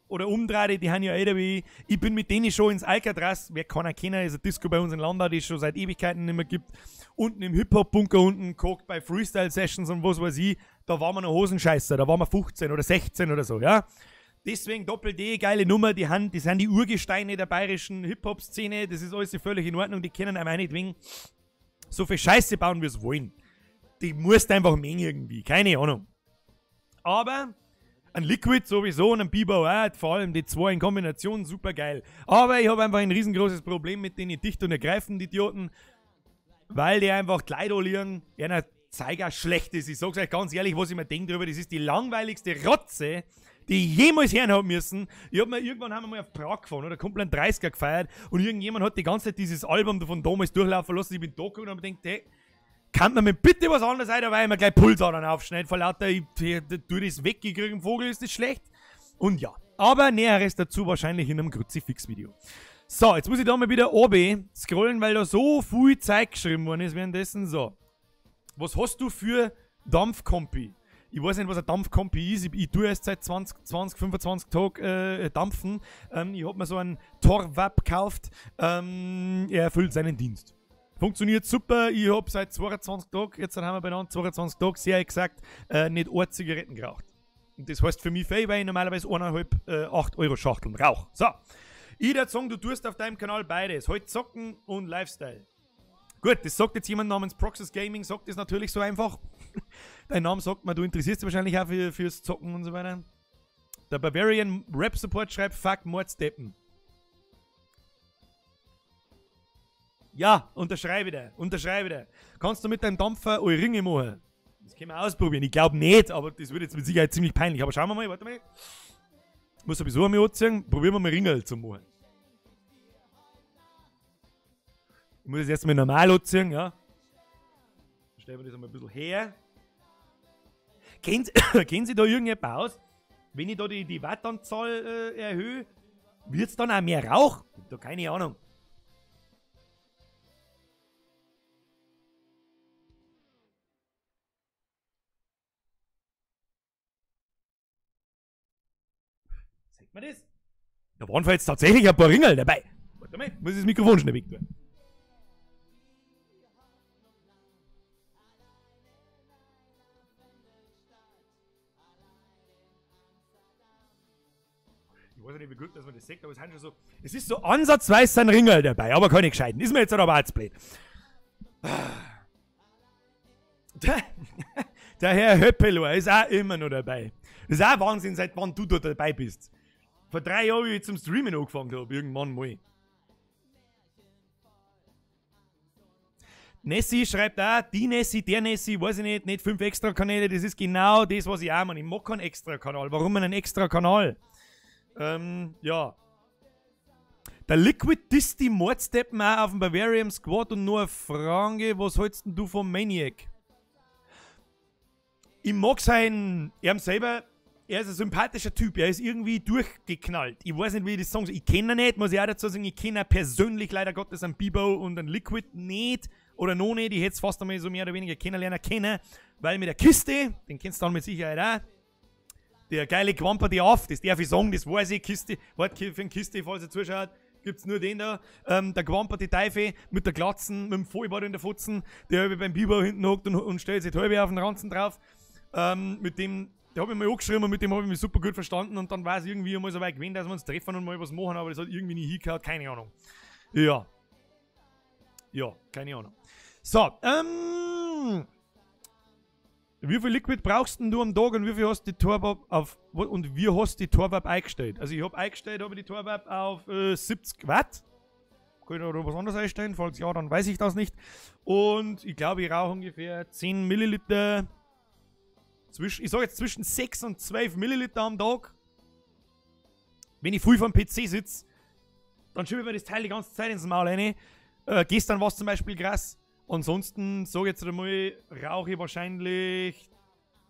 oder umdreht, die haben ja älter wie ich. Ich bin mit denen schon ins Alcatraz, wer kann erkennen, ist ein Disco bei uns in Landau, die es schon seit Ewigkeiten nicht mehr gibt. Unten im Hip-Hop-Bunker unten geguckt bei Freestyle-Sessions und was weiß ich, da waren wir noch Hosenscheißer, da waren wir 15 oder 16 oder so, ja. Deswegen Doppel D, geile Nummer, die sind die Urgesteine der bayerischen Hip-Hop-Szene, das ist alles völlig in Ordnung, die kennen einem auch nicht wegen so viel Scheiße bauen, wie es wollen. Die musst einfach mengen irgendwie, keine Ahnung. Aber ein Liquid sowieso und ein Biber auch, vor allem die zwei in Kombination, super geil. Aber ich habe einfach ein riesengroßes Problem mit den dicht und ergreifenden Idioten, weil die einfach Kleider liegen, einer Zeiger schlecht ist. Ich sag's euch ganz ehrlich, was ich mir denke darüber, das ist die langweiligste Rotze, die ich jemals hören hab müssen. Ich hab mir, irgendwann haben wir mal auf Prag gefahren, oder Kumpel einen 30er gefeiert und irgendjemand hat die ganze Zeit dieses Album von damals durchlaufen lassen. Ich bin da gegangen und hab mir gedacht, hey, kann man mir bitte was anderes ein, weil ich mir gleich Pulsadern aufschneide, vor lauter, ich tue das weg, ich krieg einen Vogel, ist das schlecht. Und ja, aber Näheres dazu wahrscheinlich in einem Kruzifix-Video. So, jetzt muss ich da mal wieder oben scrollen, weil da so viel Zeug geschrieben worden ist währenddessen. So, was hast du für Dampfkompi? Ich weiß nicht, was ein Dampfkompi ist. Ich tue erst seit 20, 25 Tagen dampfen. Ich hab mir so einen Torvap gekauft. Er erfüllt seinen Dienst. Funktioniert super. Ich hab seit 22 Tagen, jetzt haben wir beieinander 22 Tage, sehr exakt, nicht eine Zigaretten geraucht. Und das heißt für mich viel, weil ich normalerweise 1,5 8 Euro Schachteln rauche. So, ich würde sagen, du tust auf deinem Kanal beides. Heute Zocken und Lifestyle. Gut, das sagt jetzt jemand namens Proxys Gaming, sagt das natürlich so einfach. Dein Name sagt mir, du interessierst dich wahrscheinlich auch fürs Zocken und so weiter. Der Bavarian Rap Support schreibt, fuck Mordsteppen. Ja, unterschreibe dir, unterschreibe dir. Kannst du mit deinem Dampfer eure Ringe machen? Das können wir ausprobieren. Ich glaube nicht, aber das wird jetzt mit Sicherheit ziemlich peinlich. Aber schauen wir mal, warte mal. Muss sowieso einmal anziehen. Probieren wir mal Ringel zu machen. Ich muss es erstmal normal anziehen, ja. Stellen wir das einmal ein bisschen her. Kennt Sie da irgendjemand aus? Wenn ich da die Wattanzahl erhöhe, wird's dann auch mehr Rauch? Ich hab da keine Ahnung. Sieht man das? Da waren jetzt tatsächlich ein paar Ringel dabei. Warte mal, muss ich das Mikrofon schnell weg tun. Ich weiß nicht, wie gut, dass man das sieht, aber es sind schon so. Es ist so ansatzweise ein Ringel dabei, aber keine gescheiten. Ist mir jetzt aber auch zu blöd. Der Herr Höppelohr ist auch immer noch dabei. Das ist auch Wahnsinn, seit wann du da dabei bist. Vor 3 Jahren, wie ich zum Streamen angefangen habe, irgendwann mal. Nessie schreibt auch, die Nessie, der Nessie, weiß ich nicht, nicht 5 extra Kanäle, das ist genau das, was ich auch meine. Ich mag keinen extra Kanal. Warum einen extra Kanal? Ja. Der Liquid disst die Mordsteppen auch auf dem Bavarium Squad und nur eine Frage, was hältst denn du vom Maniac? Ich mag seinen, er selber, er ist ein sympathischer Typ, er ist irgendwie durchgeknallt. Ich weiß nicht, wie ich das sagen soll. Ich kenne ihn nicht, muss ich auch dazu sagen, ich kenne ihn persönlich leider Gottes einen Bibo und einen Liquid nicht oder noch nicht. Ich hätte es fast einmal so mehr oder weniger kennenlernen können, weil mit der Kiste, den kennst du dann mit Sicherheit auch, der geile Quamper die auf, das darf ich sagen, das weiß ich, Kiste, warte für den Kiste, falls ihr zuschaut, gibt's nur den da, der Quamper die Teufel mit der Glatzen, mit dem Vollbart in der Fotzen, der beim Bibo hinten hockt und stellt sich die halbe auf den Ranzen drauf. Mit dem, der hab ich mal angeschrieben und mit dem habe ich mich super gut verstanden und dann war es irgendwie einmal so weit gewesen, dass wir uns treffen und mal was machen, aber das hat irgendwie nie hingehauen, keine Ahnung. Ja. Ja, keine Ahnung. So, wie viel Liquid brauchst denn du am Tag und wie viel hast du die Torwab auf, und wie hast du die Torwab eingestellt? Also ich habe eingestellt, habe die Torwab auf 70 Watt. Kann ich da was anderes einstellen? Falls ja, dann weiß ich das nicht. Und ich glaube, ich rauche ungefähr 10 Milliliter. Ich sage jetzt zwischen 6 und 12 Milliliter am Tag. Wenn ich früh vor dem PC sitze, dann schiebe ich mir das Teil die ganze Zeit ins Maul rein. Gestern war es zum Beispiel krass. Ansonsten, sage ich jetzt einmal, rauche ich wahrscheinlich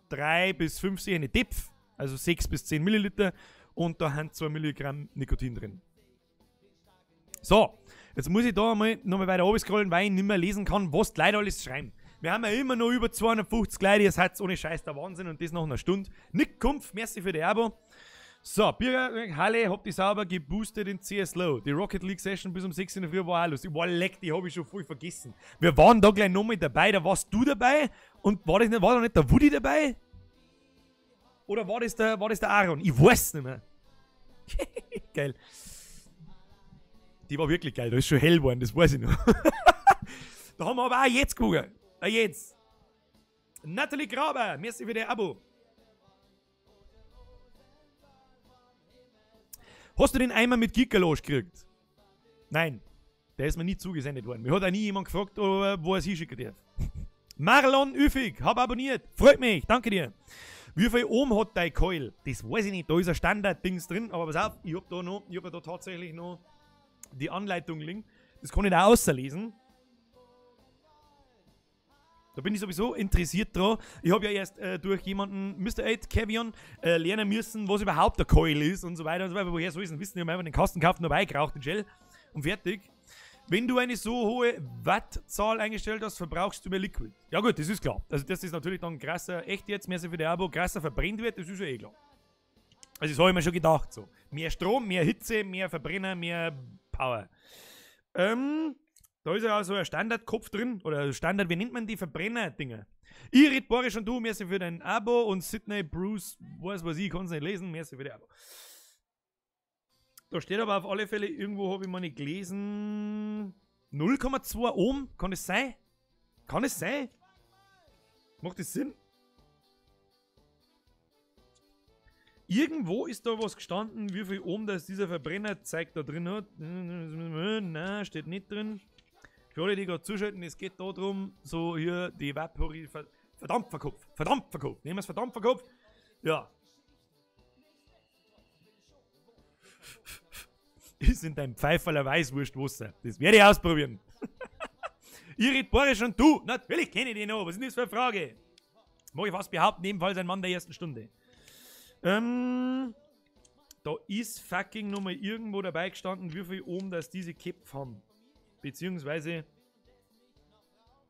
3 bis 5 eine Depf, also 6 bis 10 Milliliter. Und da haben 2 Milligramm Nikotin drin. So, jetzt muss ich da einmal nochmal weiter runter scrollen, weil ich nicht mehr lesen kann, was die Leute alles schreiben. Wir haben ja immer noch über 250 Leute, ihr seid ohne Scheiß der Wahnsinn und das nach einer Stunde. Nick Kumpf, merci für die Abo. So, Birger, Halle, hab die sauber geboostet in CS Low. Die Rocket League Session bis um 6 in der Früh war auch lustig. War leck, die hab ich schon voll vergessen. Wir waren da gleich nochmal dabei, da warst du dabei und war da nicht der Woody dabei? Oder war das der Aaron? Ich weiß nicht mehr. Geil. Die war wirklich geil, da ist schon hell geworden, das weiß ich noch. Da haben wir aber auch jetzt geguckt. Ah, jetzt. Natalie Graber, merci für dein Abo. Hast du den Eimer mit Gickerlosch gekriegt? Nein, der ist mir nie zugesendet worden. Mir hat auch nie jemand gefragt, wo er es hinschicken darf. Marlon Üffig, hab abonniert. Freut mich, danke dir. Wie viel Ohm hat dein Coil? Das weiß ich nicht, da ist ein Standard-Dings drin, aber pass auf, ich hab da noch, ich hab da tatsächlich noch die Anleitung liegen. Das kann ich da außerlesen. Da bin ich sowieso interessiert dran. Ich habe ja erst durch jemanden, Mr. 8, Kevion, lernen müssen, was überhaupt der Coil ist und so weiter und so weiter. Woher soll ich es denn wissen? Ich habe einfach den Kasten gekauft und dabei geraucht, den Gel und fertig. Wenn du eine so hohe Wattzahl eingestellt hast, verbrauchst du mehr Liquid. Ja gut, das ist klar. Also das ist natürlich dann krasser, echt jetzt, mehr so für die Abo, krasser verbrennt wird, das ist ja eh klar. Also das habe ich mir schon gedacht so. Mehr Strom, mehr Hitze, mehr Verbrenner, mehr Power. Da ist ja auch so ein Standardkopf drin, oder Standard, wie nennt man die Verbrenner-Dinger? Irit, Boris und du, merci für dein Abo und Sydney, Bruce, weiß was ich, kann es nicht lesen, merci für dein Abo. Da steht aber auf alle Fälle, irgendwo habe ich mal nicht gelesen, 0,2 Ohm, kann es sein? Kann es sein? Macht das Sinn? Irgendwo ist da was gestanden, wie viel Ohm das dieser Verbrennerzeug da drin hat. Nein, steht nicht drin. Für alle, die gerade zuschalten, es geht da drum, so hier die Vapori... Verdampferkopf, Verdampferkopf, nehmen wir es Verdampferkopf. Ja. Ist in deinem Pfeiferler Weißwurstwasser. Das werde ich ausprobieren. Irit, Boris und du, natürlich kenne ich den noch, was ist denn das für eine Frage? Mag ich fast behaupten, ebenfalls ein Mann der ersten Stunde. Da ist fucking nochmal irgendwo dabei gestanden, wie viel Ohm das diese Köpfe haben. Beziehungsweise,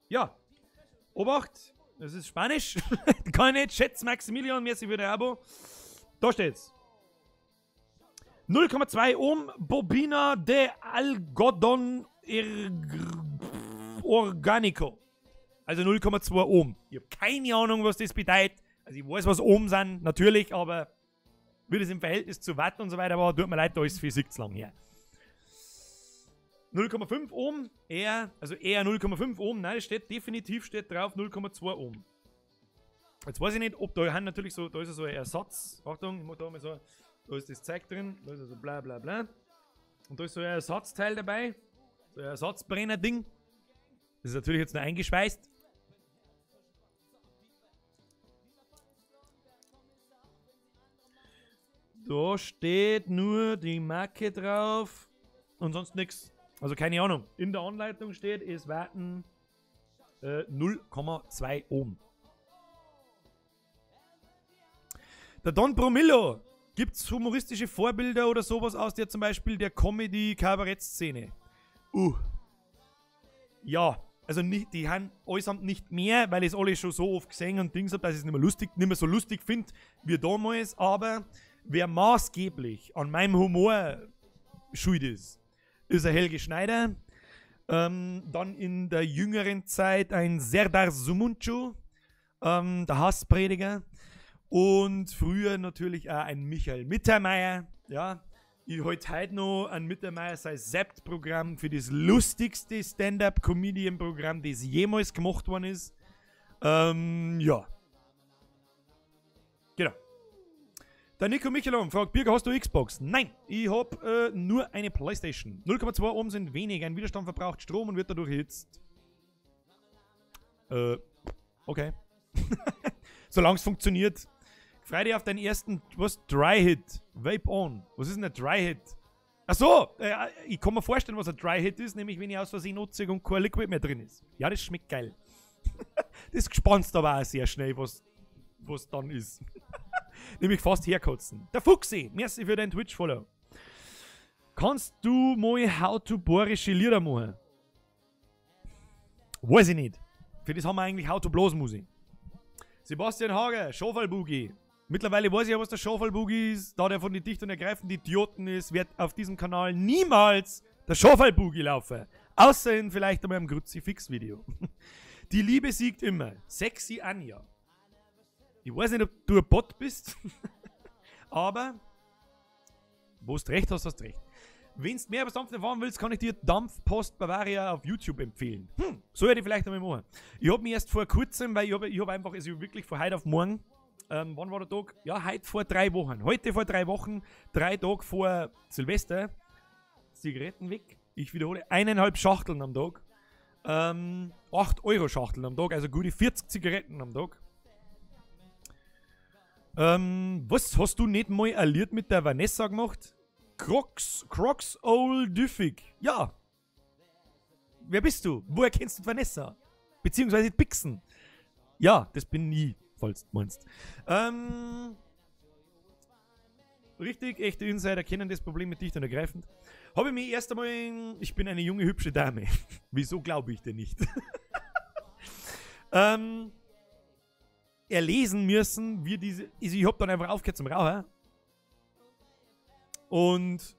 ja, Obacht, das ist Spanisch. Kann ich nicht, schätz Maximilian, merci für dein Abo. Da steht's. 0,2 Ohm Bobina de Algodón Orgánico. Also 0,2 Ohm. Ich habe keine Ahnung, was das bedeutet. Also ich weiß, was Ohm sind, natürlich, aber Wie das im Verhältnis zu Watt und so weiter war, tut mir leid, da ist Physik zu lang her. 0,5 Ohm, eher, also eher 0,5 Ohm, nein, steht definitiv steht drauf 0,2 Ohm. Jetzt weiß ich nicht, ob da haben natürlich so, da ist so ein Ersatz, Achtung, ich mach da mal so, da ist das Zeug drin, da ist also bla bla bla. Und da ist so ein Ersatzteil dabei, so ein Ersatzbrenner-Ding. Das ist natürlich jetzt nur eingeschweißt. Da steht nur die Marke drauf und sonst nichts. Also keine Ahnung. In der Anleitung steht, es warten 0,2 Ohm. Der Don Bromillo. Gibt es humoristische Vorbilder oder sowas aus der zum Beispiel der Comedy-Kabarett-Szene? Ja, also nicht, die haben allesamt nicht mehr, weil ich es alle schon so oft gesehen und Dings hab, dass ich es nicht mehr lustig, nicht mehr so lustig finde wie damals, aber wer maßgeblich an meinem Humor schuld ist, ist ein Helge Schneider. Dann in der jüngeren Zeit ein Serdar Somuncu, der Hassprediger. Und früher natürlich auch ein Michael Mittermeier. Ja, ich halte heute noch an Mittermeier sein Sept-Programm für das lustigste Stand-Up-Comedian-Programm, das jemals gemacht worden ist. Ja. Genau. Der Nico Michelon fragt, Birger, hast du Xbox? Nein, ich hab nur eine Playstation. 0,2 Ohm sind wenig, ein Widerstand verbraucht Strom und wird dadurch erhitzt. Okay. Solange es funktioniert. Freu dich auf deinen ersten, was? Dry Hit. Vape on. Was ist denn ein Dry Hit? Achso, ich kann mir vorstellen, was ein Dry Hit ist, nämlich wenn ich aus Versehen anziehe und kein Liquid mehr drin ist. Ja, das schmeckt geil. Das gespannt aber auch sehr schnell, was dann ist. Nämlich fast herkotzen. Der Fuchsi, merci für dein Twitch-Follow. Kannst du mal How to Borische Lieder machen? Weiß ich nicht. Für das haben wir eigentlich How to Blasmusik. Sebastian Hager, Schafalbugi. Mittlerweile weiß ich ja, was der Schafalbugi ist. Da der von den dicht und ergreifend Idioten ist, wird auf diesem Kanal niemals der Schafalbugi laufen. Außer in vielleicht einmal einem Kruzifix-Video. Die Liebe siegt immer. Sexy Anja. Ich weiß nicht, ob du ein Bot bist, aber wo du recht hast, hast du recht. Wenn du mehr über Dampfen erfahren willst, kann ich dir Dampfpost Bavaria auf YouTube empfehlen. So hätte ich vielleicht einmal machen. Ich habe mich erst vor kurzem, weil ich hab einfach, also wirklich von heute auf morgen, wann war der Tag? Ja, heute vor 3 Wochen. Heute vor 3 Wochen, 3 Tage vor Silvester, Zigaretten weg. Ich wiederhole, 1,5 Schachteln am Tag. 8 Euro Schachteln am Tag, also gute 40 Zigaretten am Tag. Was hast du nicht mal ein Lied mit der Vanessa gemacht? Crocs Old Düffig. Ja. Wer bist du? Woher kennst du Vanessa? Beziehungsweise die Pixen. Ja, das bin ich, falls du meinst. Richtig, echte Insider kennen das Problem mit dicht und ergreifend. Habe ich mich erst einmal... Ich bin eine junge, hübsche Dame. Wieso glaube ich denn nicht? Erlesen müssen, wie diese... Also ich habe dann einfach aufgehört zum Rauchen. Und...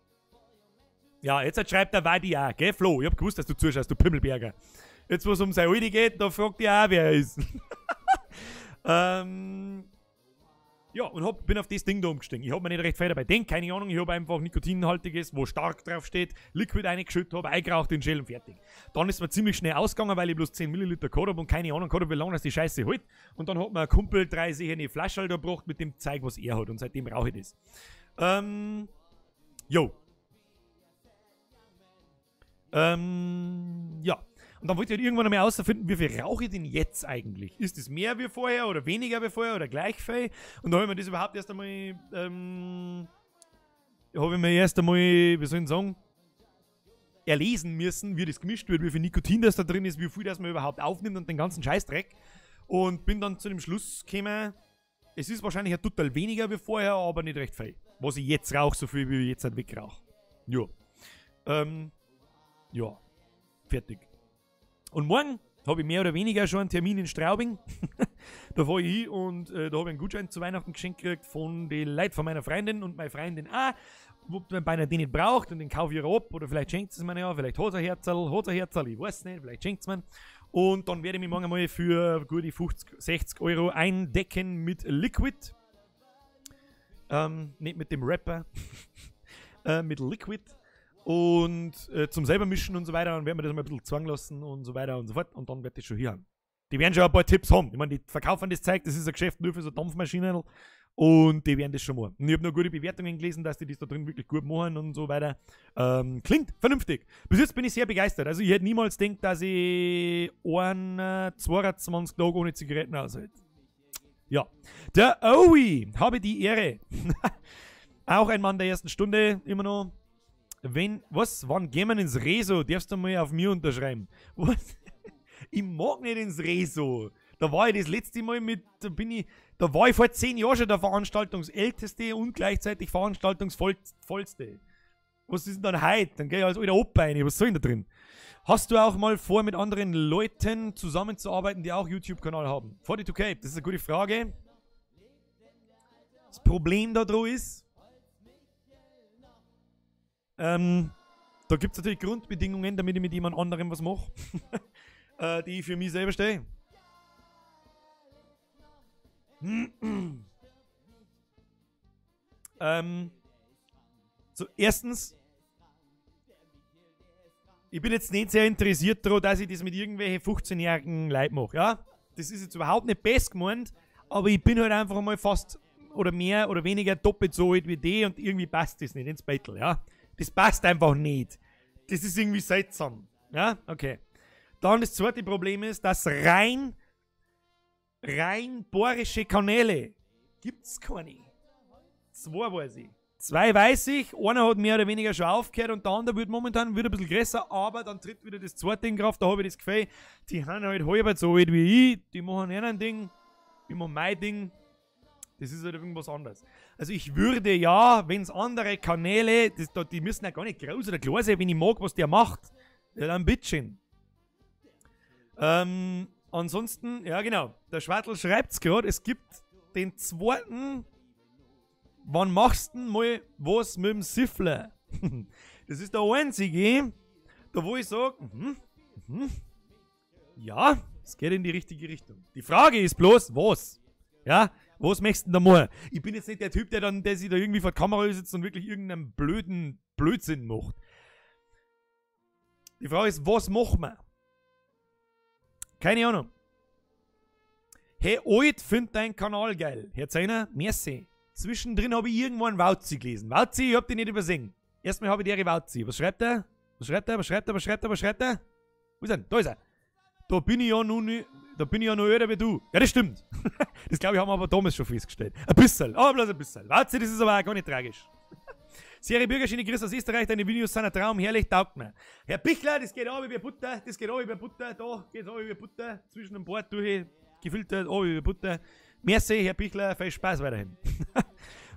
Ja, jetzt schreibt der Wadi auch, gell, Flo? Ich hab gewusst, dass du zuschaust, du Pimmelberger. Jetzt, wo es um sein Alte geht, da fragt ihr auch, wer er ist. Ja, und bin auf das Ding da umgestiegen. Ich hab mir nicht recht viel dabei gedacht, keine Ahnung. Ich hab einfach nikotinhaltiges, wo stark drauf steht, Liquid reingeschüttet, hab eingeraucht, den Gel und fertig. Dann ist mir ziemlich schnell ausgegangen, weil ich bloß 10 Milliliter gehabt hab und keine Ahnung gehabt hab, wie lange das die Scheiße hält. Und dann hat mir ein Kumpel 3 eine Flasche da gebracht mit dem Zeug, was er hat. Und seitdem rauche ich das. Jo. Ja. Und dann wollte ich halt irgendwann einmal herausfinden, wie viel rauche ich denn jetzt eigentlich? Ist das mehr wie vorher oder weniger wie vorher oder gleich viel? Und da habe ich mir das überhaupt erst einmal, habe ich mir erst einmal, wie soll ich sagen, erlesen müssen, wie das gemischt wird, wie viel Nikotin das da drin ist, wie viel das man überhaupt aufnimmt und den ganzen Scheißdreck. Und bin dann zu dem Schluss gekommen, es ist wahrscheinlich ein total weniger wie vorher, aber nicht recht viel. Was ich jetzt rauche, so viel wie ich jetzt halt wegrauche. Ja. Ja. Fertig. Und morgen habe ich mehr oder weniger schon einen Termin in Straubing. Da fahre ich hin und da habe ich einen Gutschein zu Weihnachten geschenkt gekriegt von den Leuten von meiner Freundin und meiner Freundin auch. Ob man beinahe den nicht braucht und den kaufe ich ihr ab oder vielleicht schenkt es mir ja, vielleicht hat er Herzerl, ich weiß nicht, vielleicht schenkt es mir. Und dann werde ich mich morgen mal für gute 50, 60 Euro eindecken mit Liquid. Nicht mit dem Rapper, mit Liquid. Und zum selber mischen und so weiter. Dann werden wir das mal ein bisschen zwang lassen und so weiter und so fort. Und dann wird das schon hier haben. Die werden schon ein paar Tipps haben. Ich meine, die verkaufen das Zeug, das ist ein Geschäft nur für so Dampfmaschinen. Und die werden das schon machen. Und ich habe noch gute Bewertungen gelesen, dass die das da drin wirklich gut machen und so weiter. Klingt vernünftig. Bis jetzt bin ich sehr begeistert. Also ich hätte niemals gedacht, dass ich einen 22 Tage ohne Zigaretten aushalte. Ja. Der Owi, habe die Ehre. Auch ein Mann der ersten Stunde, immer noch. Wenn, was? Wann gehen wir ins Reso? Darfst du mal auf mir unterschreiben? Was? Ich mag nicht ins Reso. Da war ich das letzte Mal mit, da war ich vor 10 Jahren schon der Veranstaltungsälteste und gleichzeitig Veranstaltungsvollste. Was ist denn dann heute? Dann gehe ich als alter Opa rein. Was soll denn da drin? Hast du auch mal vor, mit anderen Leuten zusammenzuarbeiten, die auch YouTube-Kanal haben? 42K, das ist eine gute Frage. Das Problem da dran ist, da gibt es natürlich Grundbedingungen, damit ich mit jemand anderem was mache, die ich für mich selber stehe. So, erstens, ich bin jetzt nicht sehr interessiert daran, dass ich das mit irgendwelchen 15-jährigen Leuten mache, ja? Das ist jetzt überhaupt nicht best gemeint, aber ich bin halt einfach mal fast oder mehr oder weniger doppelt so alt wie die und irgendwie passt das nicht ins Battle, ja? Das passt einfach nicht. Das ist irgendwie seltsam, ja? Okay. Dann das zweite Problem ist, dass rein bohrische Kanäle gibt's keine. Zwei weiß ich. Zwei weiß ich, einer hat mehr oder weniger schon aufgehört und der andere wird momentan wieder ein bisschen größer, aber dann tritt wieder das zweite in Kraft, da habe ich das Gefühl, die haben halt halb so alt wie ich, die machen ein Ding, ich mache mein Ding, das ist halt irgendwas anderes. Also ich würde ja, wenn es andere Kanäle, das, die müssen ja gar nicht groß oder klein sein, wenn ich mag, was der macht, ja dann bitteschön. Ansonsten, ja genau, der Schwartl schreibt's gerade, es gibt den zweiten, wann machst du denn mal was mit dem Siffler? Das ist der einzige, da wo ich sage, ja, es geht in die richtige Richtung. Die Frage ist bloß, was? Ja, was möchtest du denn da machen? Ich bin jetzt nicht der Typ, der sich da irgendwie vor der Kamera sitzt und wirklich irgendeinen blöden Blödsinn macht. Die Frage ist, was machen wir? Keine Ahnung. Hey, alt, find deinen Kanal geil. Herr Zeiner, merci. Zwischendrin habe ich irgendwo einen Wauzi gelesen. Wauzi, ich hab dich nicht übersehen. Erstmal habe ich die Wauzi. Was schreibt er? Was schreibt er? Was schreibt er? Was schreibt er? Was schreibt er? Wo ist er? Da ist er. Da bin ich ja noch nicht, da bin ich ja noch älter wie du. Ja, das stimmt. Das glaube ich, haben wir aber damals schon festgestellt. Ein bisschen, aber bloß ein bisschen. Wauzi, das ist aber auch gar nicht tragisch. Serie Bürgerschiene, Chris aus Österreich, deine Videos sind ein Traum, herrlich, taugt mir. Herr Bichler, das geht auch wie Butter, das geht auch wie Butter, da geht's auch wie Butter, zwischen dem Bord durch, gefiltert, auch wie Butter. Merci, Herr Bichler, viel Spaß weiterhin.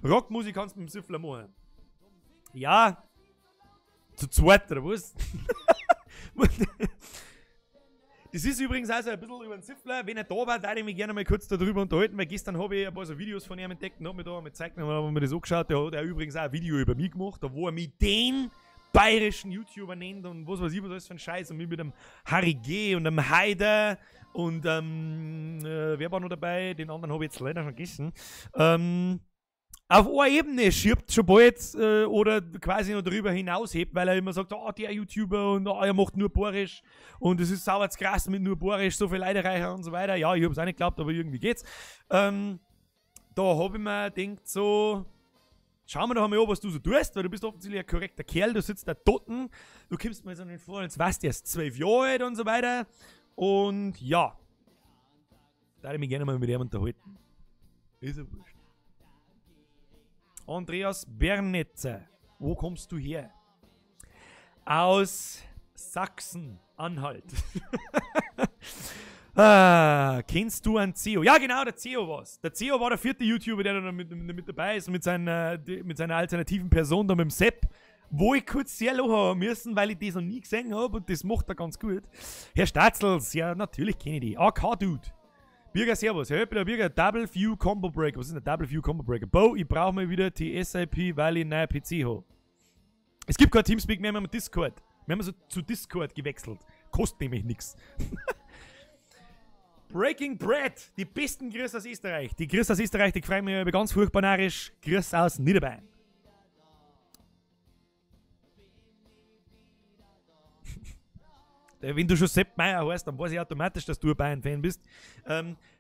Rockmusik kannst du mit dem Süffler machen. Ja, zu zweit, oder was? Das ist übrigens auch so ein bisschen über den Siffler. Wenn er da war, würde ich mich gerne mal kurz darüber unterhalten, weil gestern habe ich ein paar so Videos von ihm entdeckt und habe mir da mal gezeigt, und habe mir das angeschaut. Der hat ja übrigens auch ein Video über mich gemacht, da wo er mich den bayerischen YouTuber nennt und was weiß ich, was alles für ein Scheiß. Und mich mit dem Harry G. und dem Haider und wer war noch dabei? Den anderen habe ich jetzt leider vergessen. Auf einer Ebene schiebt schon bald oder quasi noch darüber hinaushebt, weil er immer sagt, oh, der YouTuber und oh, er macht nur Borisch und es ist sauer krass mit nur Borisch, so viel Leidereicher und so weiter. Ja, ich hab's auch nicht geglaubt, aber irgendwie geht's. Da hab ich mir gedacht so, schau mir doch einmal an, was du so tust, weil du bist offensichtlich ein korrekter Kerl, du sitzt da toten, du kommst mir so nicht vor, als warst du erst 12 Jahre alt und so weiter. Und ja, da würde ich mich gerne mal mit ihm unterhalten. Ist ja wurscht. Andreas Bernetzer, wo kommst du her? Aus Sachsen-Anhalt. Ah, kennst du einen Ceo? Ja, genau, der Ceo war's. Der Ceo war der vierte YouTuber, der da mit dabei ist, mit seiner alternativen Person, da mit dem Sepp, wo ich kurz sehr lachen haben müssen, weil ich das noch nie gesehen habe und das macht er ganz gut. Herr Statzels, ja, natürlich kenne ich die. AK-Dude. Birger, servus. Herr Höppler, Birger, Double View Combo Breaker. Was ist denn Double View Combo Breaker? Bo, ich brauche mal wieder TSIP, weil ich einen neuen PC habe. Es gibt kein Teamspeak mehr, wir haben Discord. Wir haben so zu Discord gewechselt. Kostet nämlich nichts. Breaking Bread, die besten Grüße aus Österreich. Die Grüße aus Österreich, die freuen mich ganz furchtbar narrisch. Grüße aus Niederbayern. Wenn du schon Sepp Meier heißt, dann weiß ich automatisch, dass du ein Bayern-Fan bist.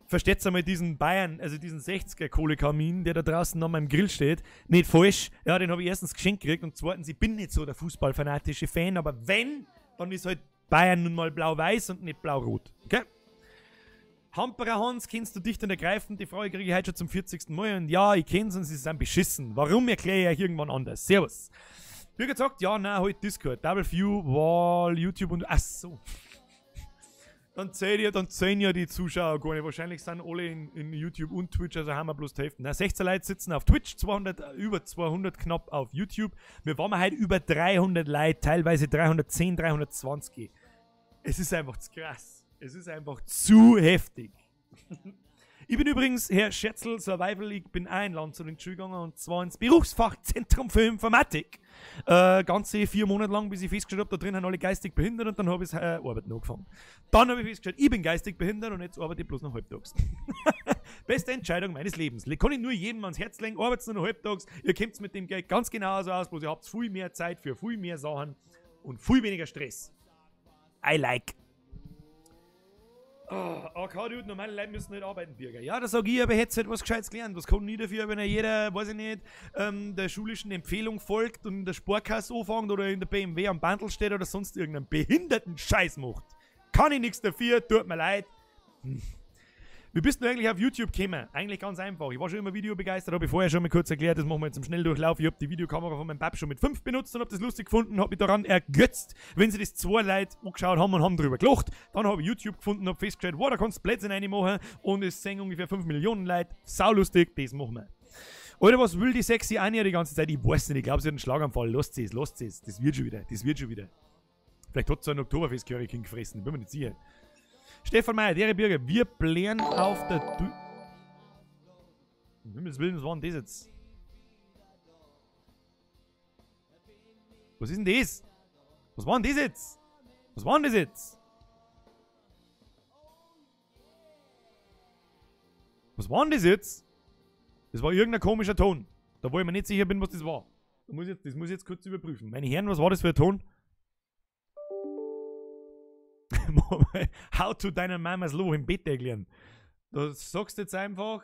Versteht's einmal diesen Bayern, also diesen 60er-Kohlekamin, der da draußen an meinem Grill steht, nicht falsch. Ja, den habe ich erstens geschenkt gekriegt und zweitens, ich bin nicht so der fußballfanatische Fan, aber wenn, dann ist halt Bayern nun mal blau-weiß und nicht blau-rot. Okay? Hamperer Hans, kennst du dich und ergreifend? Die Frage kriege ich heute schon zum 40. Mal und ja, ich kenn's und sie sind beschissen. Warum, erkläre ich euch irgendwann anders. Servus. Bürger sagt, ja, nein, halt Discord, Double View, Wall, YouTube und. Ach so. Dann zählen ja die Zuschauer gar nicht. Wahrscheinlich sind alle in YouTube und Twitch, also haben wir bloß die Hälfte. Na, 16 Leute sitzen auf Twitch, 200, über 200 knapp auf YouTube. Wir waren heute über 300 Leute, teilweise 310, 320. Es ist einfach zu krass. Es ist einfach zu heftig. Ich bin übrigens, Herr Scherzel Survival, ich bin auch in Landshut in die Schule gegangen und zwar ins Berufsfachzentrum für Informatik. Ganze 4 Monate lang, bis ich festgestellt habe, da drin haben alle geistig behindert und dann habe ich Arbeiten angefangen. Dann habe ich festgestellt, ich bin geistig behindert und jetzt arbeite ich bloß noch halbtags. Beste Entscheidung meines Lebens. Kann ich nur jedem ans Herz legen, arbeitet nur noch halbtags, ihr kommt mit dem Geld ganz genauso aus, bloß ihr habt viel mehr Zeit für viel mehr Sachen und viel weniger Stress. I like. Oh, AK, dude, normale Leute müssen nicht arbeiten, Bürger. Ja, da sag ich, aber hättest halt was Gescheites gelernt. Was kann ich dafür, wenn er jeder, weiß ich nicht, der schulischen Empfehlung folgt und in der Sparkasse anfängt oder in der BMW am Bandel steht oder sonst irgendeinen behinderten Scheiß macht? Kann ich nichts dafür, tut mir leid. Wie bist du eigentlich auf YouTube gekommen? Eigentlich ganz einfach. Ich war schon immer videobegeistert, habe ich vorher schon mal kurz erklärt, das machen wir jetzt im Schnelldurchlauf. Ich habe die Videokamera von meinem Pap schon mit 5 benutzt und habe das lustig gefunden, habe mich daran ergötzt, wenn sie das 2 Leute angeschaut haben und haben drüber gelacht. Dann habe ich YouTube gefunden, habe festgestellt, wow, da kannst du Blödsinn reinmachen und es sehen ungefähr 5 Millionen Leute. Saulustig, das machen wir. Alter, was will die sexy Anja die ganze Zeit? Ich weiß nicht, ich glaube, sie hat einen Schlaganfall. Lasst sie es, das wird schon wieder, das wird schon wieder. Vielleicht hat sie einen Oktoberfest-Curry gefressen, ich bin mir nicht sicher. Stefan Meyer, der Bürger, wir blären auf der Du... Um Himmels Willen, was war denn das jetzt? Was ist denn das? Was war denn das jetzt? Was war denn das jetzt? Was war denn das jetzt? Das war irgendein komischer Ton. Da wo ich mir nicht sicher bin, was das war. Das muss ich jetzt kurz überprüfen. Meine Herren, was war das für ein Ton? How to deiner Mamas Loch im Bett erklären. Da sagst du jetzt einfach,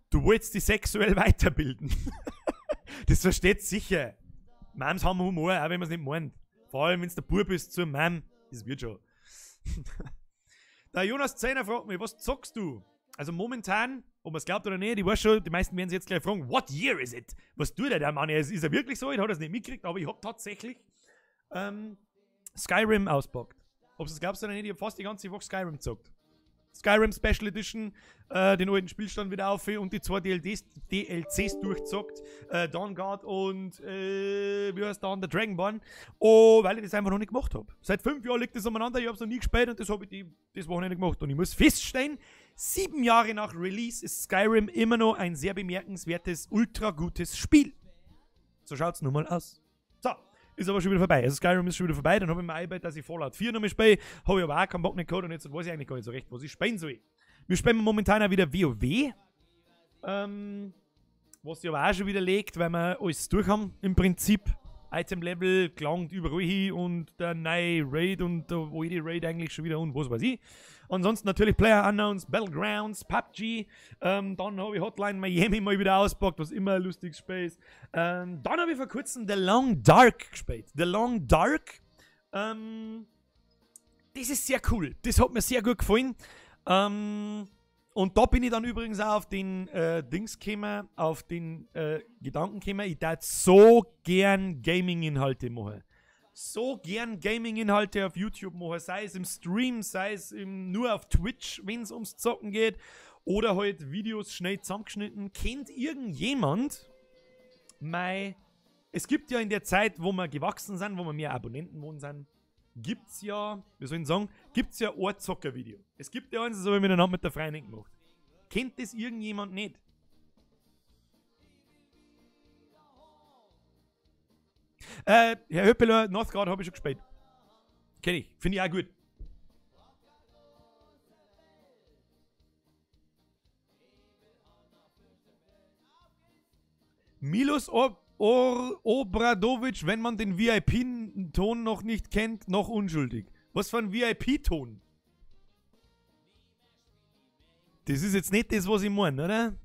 du willst dich sexuell weiterbilden. Das versteht sicher. Mams haben Humor, auch wenn man es nicht meint. Vor allem, wenn du der Bub bist zur Mam, das wird schon. Der Jonas Zehner fragt mich, was zockst du? Also momentan, ob man es glaubt oder nicht, ich weiß schon, die meisten werden sich jetzt gleich fragen, what year is it? Was tut der Mann? Ist er wirklich so? Ich habe das nicht mitgekriegt, aber ich habe tatsächlich Skyrim auspackt. Ob du es glaubst oder nicht, ich habe fast die ganze Woche Skyrim gezockt. Skyrim Special Edition, den alten Spielstand wieder auf und die 2 DLCs durchzockt. Dawnguard und, wie heißt der andere? Dragonborn. Oh, weil ich das einfach noch nicht gemacht habe. Seit 5 Jahren liegt das umeinander, ich habe es noch nie gespielt und das habe ich das Wochenende gemacht. Und ich muss feststellen, 7 Jahre nach Release ist Skyrim immer noch ein sehr bemerkenswertes, ultra gutes Spiel. So schaut's nun mal aus. So. Ist aber schon wieder vorbei. Also Skyrim ist schon wieder vorbei. Dann habe ich mir eingebaut, dass ich Fallout 4 nochmal spiele. Habe ich aber auch keinen Bock nicht gehabt und jetzt weiß ich eigentlich gar nicht so recht, was ich spielen soll. Wir spielen momentan auch wieder WoW. Was sich aber auch schon wieder legt, weil wir alles durch haben im Prinzip. Item-Level gelangt überall hin und der neue Raid und der alte Raid eigentlich schon wieder und was weiß ich. Ansonsten natürlich Player Unknowns, Battlegrounds, PUBG. Dann habe ich Hotline Miami mal wieder auspackt, was immer ein lustiges Spiel ist. Dann habe ich vor kurzem The Long Dark gespielt. The Long Dark, das ist sehr cool. Das hat mir sehr gut gefallen. Und da bin ich dann übrigens auch auf den Dings gekommen, auf den Gedanken gekommen, ich darf so gern Gaming-Inhalte machen. So gern Gaming-Inhalte auf YouTube machen, sei es im Stream, sei es nur auf Twitch, wenn es ums Zocken geht, oder halt Videos schnell zusammengeschnitten. Kennt irgendjemand mein... Es gibt ja in der Zeit, wo wir gewachsen sind, wo wir mehr Abonnenten geworden sind, gibt's ja, wie soll ich sagen, gibt's ja ein Zocker-Video. Es gibt ja eins, das habe ich miteinander mit der Freundin gemacht. Kennt das irgendjemand nicht? Herr Höppeler, Northgard habe ich schon gespielt. Kenn ich. Finde ich auch gut. Milos Obradovic, wenn man den VIP-Ton noch nicht kennt, noch unschuldig. Was für ein VIP-Ton? Das ist jetzt nicht das, was ich meine, oder?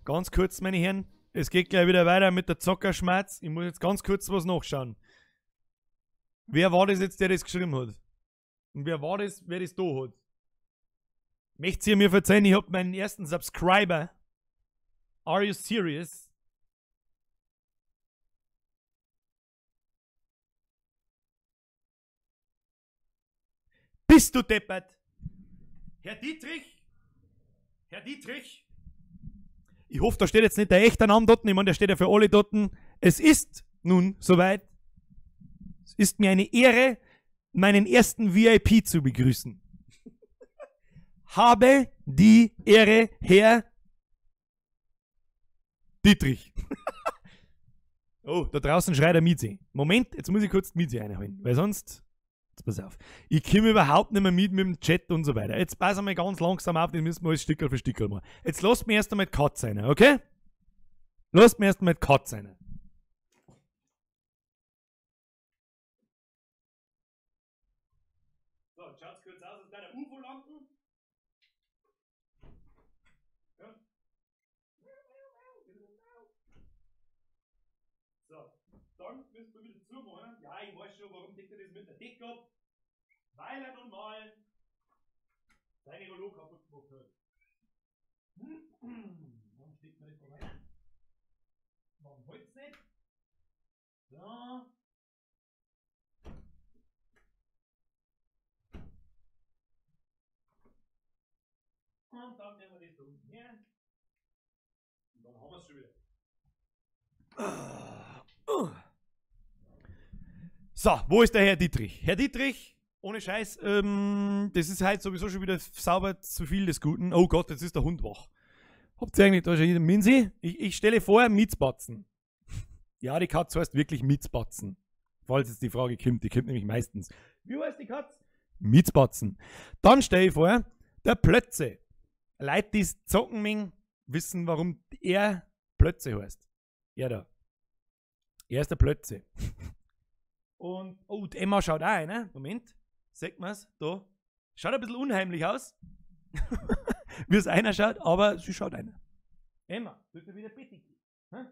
Ganz kurz, meine Herren. Es geht gleich wieder weiter mit der Zockerschmerz. Ich muss jetzt ganz kurz was nachschauen. Wer war das jetzt, der das geschrieben hat? Und wer war das, wer das da hat? Möchtet ihr mir verzeihen, ich hab meinen ersten Subscriber. Are you serious? Bist du deppert? Herr Dietrich? Herr Dietrich? Ich hoffe, da steht jetzt nicht der echte Name dort. Ich meine, der steht ja für alle dort. Es ist nun soweit. Es ist mir eine Ehre, meinen ersten VIP zu begrüßen. Habe die Ehre, Herr Dietrich. Oh, da draußen schreit der Mieze. Moment, jetzt muss ich kurz die Mieze reinholen, weil sonst... Jetzt pass auf. Ich komme überhaupt nicht mehr mit dem Chat und so weiter. Jetzt pass einmal ganz langsam auf, das müssen wir alles Stückerl für Stückerl machen. Jetzt lasst mir erst einmal die Katze rein, okay? Lasst mir erst einmal die Katze rein. So, jetzt schaut's kurz aus, als der UFO landen. Ja. So, dann müssen wir wieder zumachen. Ja, ich weiß schon, warum deckt er das mit der Decke ab? Weil er nun mal seine Rollo kaputt gemacht hat. Dann steckt man das da rein. Man holt's nicht. So. Und dann nehmen wir das da unten her. Und dann haben wir's schon wieder. So, wo ist der Herr Dietrich? Herr Dietrich, ohne Scheiß, das ist halt sowieso schon wieder sauber zu viel des Guten. Oh Gott, jetzt ist der Hund wach. Habt ihr eigentlich da schon jeden Minsi? Ich stelle vor, Mietsbatzen. Ja, die Katze heißt wirklich Mietsbatzen. Falls jetzt die Frage kommt, die kommt nämlich meistens. Wie heißt die Katze? Mietsbatzen. Dann stelle ich vor, der Plötze. Leute, die es zocken mögen, wissen, warum er Plötze heißt. Er da. Er ist der Plötze. Und, oh, die Emma schaut auch rein, ne? Moment. Seht man's? Da. Schaut ein bisschen unheimlich aus. Wie es einer schaut, aber sie schaut einer. Emma, willst du wieder bitte gehen? Hä?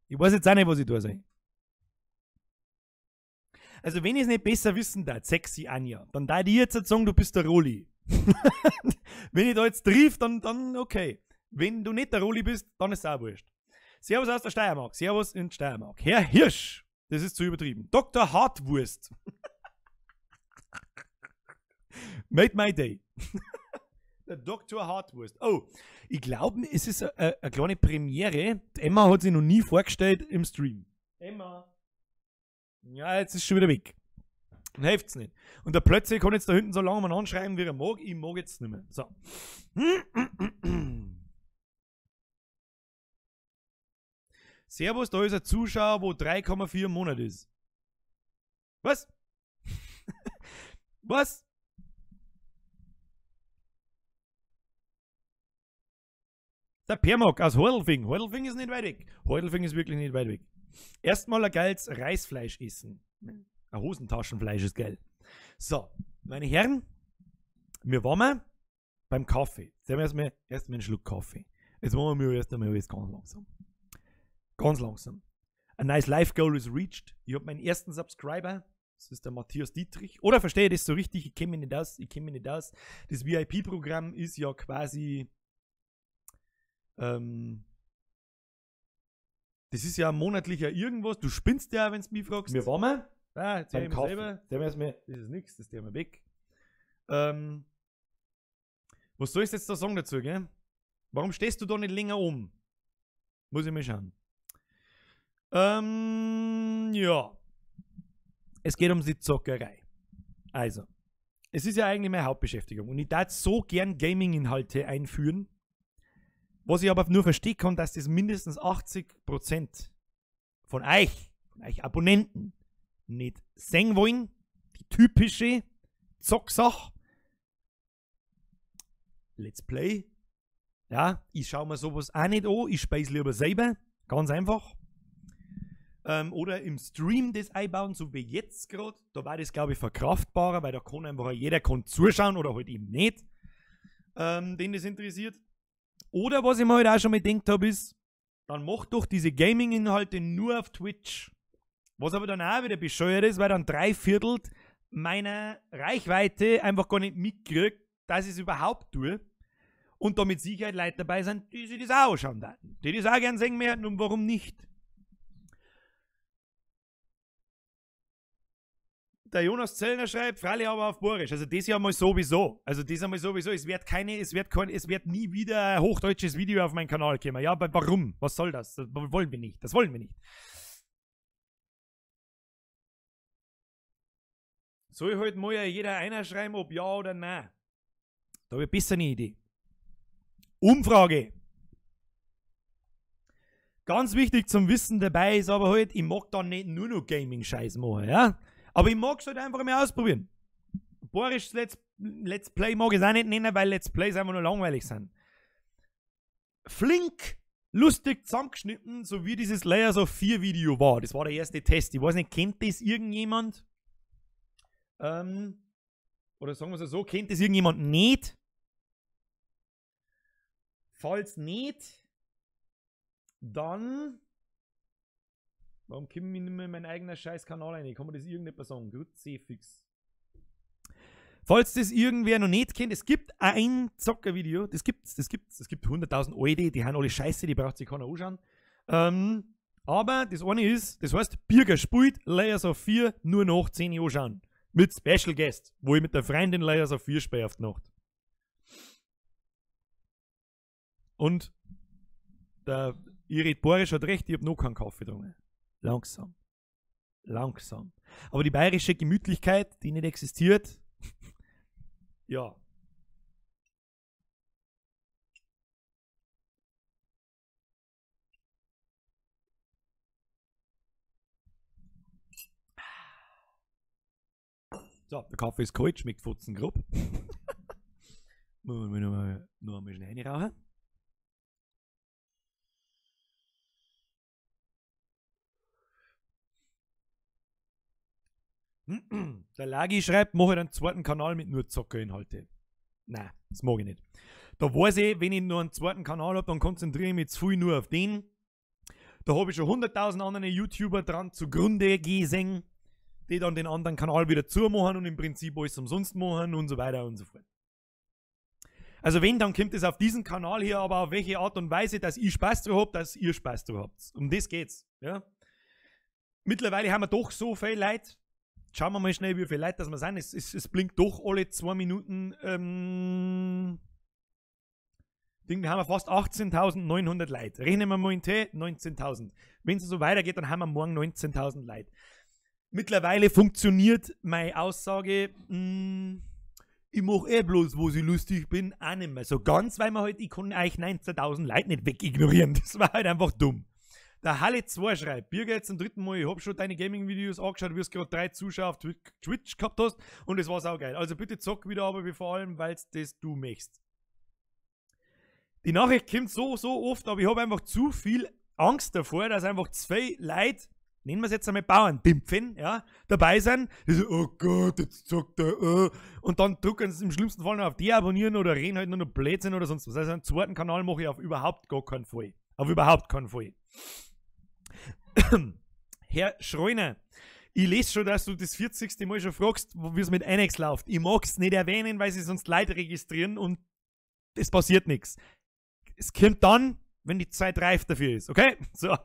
Ich weiß jetzt auch nicht, was ich da sage. Also, wenn ich es nicht besser wissen darf, sexy Anja, dann darf ich jetzt sagen, du bist der Roli. Wenn ich da jetzt triff, dann okay. Wenn du nicht der Roli bist, dann ist es auch wurscht. Servus aus der Steiermark. Servus in Steiermark. Herr Hirsch, das ist zu übertrieben. Dr. Hartwurst. Made my day. Der Dr. Hartwurst. Oh, ich glaube, es ist eine kleine Premiere. Die Emma hat sich noch nie vorgestellt im Stream. Emma. Ja, jetzt ist schon wieder weg. Dann hilft's nicht. Und der Plötze kann jetzt da hinten so lange mal anschreiben, wie er mag. Ich mag jetzt nicht mehr. So. Servus, da ist ein Zuschauer, wo 3,4 Monate ist. Was? Was? Der Permok aus Hordelfing. Hordelfing ist nicht weit weg. Hordelfing ist wirklich nicht weit weg. Erstmal ein geiles Reisfleisch essen. Ein Hosentaschenfleisch ist geil. So, meine Herren, wir waren beim Kaffee. Jetzt haben wir erstmal einen Schluck Kaffee. Jetzt machen wir erst einmal alles ganz langsam. Ganz langsam. A nice life goal is reached. Ich hab meinen ersten Subscriber. Das ist der Matthias Dietrich. Oder verstehe ich das so richtig? Ich kenne mich nicht aus. Ich kenne mich nicht aus. Das VIP-Programm ist ja quasi... das ist ja monatlicher irgendwas. Du spinnst ja, wenn du mich fragst. Wir waren wir. Ah, jetzt beim Kaffee. Selber. Das ist nix, das nehmen wir weg. Was soll ich jetzt da sagen dazu, gell? Warum stehst du da nicht länger um? Muss ich mal schauen. Ja. Es geht um die Zockerei. Also, es ist ja eigentlich meine Hauptbeschäftigung. Und ich darf so gern Gaming-Inhalte einführen. Was ich aber nur verstehen kann, dass das mindestens 80% von euch Abonnenten nicht sehen wollen. Die typische Zocksache. Let's Play. Ja, ich schaue mir sowas auch nicht an, ich speise lieber selber. Ganz einfach. Oder im Stream das einbauen, so wie jetzt gerade. Da war das, glaube ich, verkraftbarer, weil da kann einfach jeder kann zuschauen oder halt eben nicht, den das interessiert. Oder was ich mir halt auch schon mal gedacht habe, ist, dann mach doch diese Gaming-Inhalte nur auf Twitch. Was aber dann auch wieder bescheuert ist, weil dann 3/4 meiner Reichweite einfach gar nicht mitkriegt, dass ich es überhaupt tue. Und da mit Sicherheit Leute dabei sind, die sich das auch anschauen werden. Die das auch gern sehen werden und warum nicht? Der Jonas Zellner schreibt, freilich aber auf Boarisch. Also das ja mal sowieso. Also das einmal sowieso. Es wird nie wieder ein hochdeutsches Video auf meinen Kanal kommen. Ja, aber warum? Was soll das? Das wollen wir nicht. Das wollen wir nicht. Soll halt mal jeder einer schreiben, ob ja oder nein? Da habe ich besser eine Idee. Umfrage. Ganz wichtig zum Wissen dabei ist aber halt, ich mag dann nicht nur noch Gaming-Scheiß machen, ja? Aber ich mag es halt einfach mal ausprobieren. Boarisch Let's Play mag ich es auch nicht nennen, weil Let's Plays einfach nur langweilig sind. Flink, lustig zusammengeschnitten, so wie dieses Layers of Fear Video war. Das war der erste Test. Ich weiß nicht, kennt das irgendjemand? Oder sagen wir es so, kennt das irgendjemand nicht? Falls nicht, dann... Warum komme ich nicht mehr in meinen eigenen scheiß Kanal rein? Ich kann mir das irgendetwas sagen. Grüezi fix. Falls das irgendwer noch nicht kennt, es gibt ein Zockervideo, das gibt's. Es gibt 100.000 alte, die haben alle Scheiße, die braucht sich keiner anschauen. Aber das eine ist, das heißt, Birger spielt Layers of Fear nur noch 10 Uhr anschauen. Mit Special Guest, wo ich mit der Freundin Layers of Fear spiele auf die Nacht. Und der Irit Boarisch hat recht, ich hab noch keinen Kaffee getrunken. Langsam. Langsam. Aber die bayerische Gemütlichkeit, die nicht existiert, ja. So, der Kaffee ist kalt, schmeckt futzengrob. Muss man noch einmal schnell reinrauchen. Der Lagi schreibt, mache ich einen zweiten Kanal mit nur Zockerinhalte. Nein, das mag ich nicht. Da weiß ich, wenn ich nur einen zweiten Kanal hab, dann konzentriere ich mich zu viel nur auf den. Da habe ich schon 100.000 andere YouTuber dran zugrunde gesehen, die dann den anderen Kanal wieder zumachen und im Prinzip alles umsonst machen und so weiter und so fort. Also wenn, dann kommt es auf diesen Kanal hier, aber auf welche Art und Weise, dass ich Spaß drauf hab, dass ihr Spaß drauf habt. Um das geht's. Ja? Mittlerweile haben wir doch so viel Leute. Schauen wir mal schnell, wie viele Leute das wir sind. Es blinkt doch alle 2 Minuten. Ding, wir haben fast 18.900 Leute. Rechnen wir mal in T, 19.000. Wenn es so weitergeht, dann haben wir morgen 19.000 Leute. Mittlerweile funktioniert meine Aussage, ich mach eh bloß, wo ich lustig bin, auch nicht mehr. So ganz, weil man halt, ich kann euch 19.000 Leute nicht wegignorieren. Das war halt einfach dumm. Der Halle 2 schreibt, Birger, jetzt zum dritten Mal, ich hab schon deine Gaming-Videos angeschaut, wie du gerade 3 Zuschauer auf Twitch gehabt hast und es war saugeil. Also bitte zock wieder, aber vor allem, weil das du möchtest. Die Nachricht kommt so oft, aber ich hab einfach zu viel Angst davor, dass einfach 2 Leute, nennen wir es jetzt einmal Bauerndimpfen, ja, dabei sind, die so, oh Gott, jetzt zockt er, und dann drücken sie im schlimmsten Fall noch auf deabonnieren oder reden halt nur noch Blödsinn oder sonst was. Also einen zweiten Kanal mache ich auf überhaupt gar keinen Fall. Auf überhaupt keinen Fall. Herr Schreuner, ich lese schon, dass du das 40. Mal schon fragst, wie es mit Annex läuft. Ich mag's nicht erwähnen, weil sie sonst Leute registrieren und es passiert nichts. Es kommt dann, wenn die Zeit reif dafür ist, okay? So.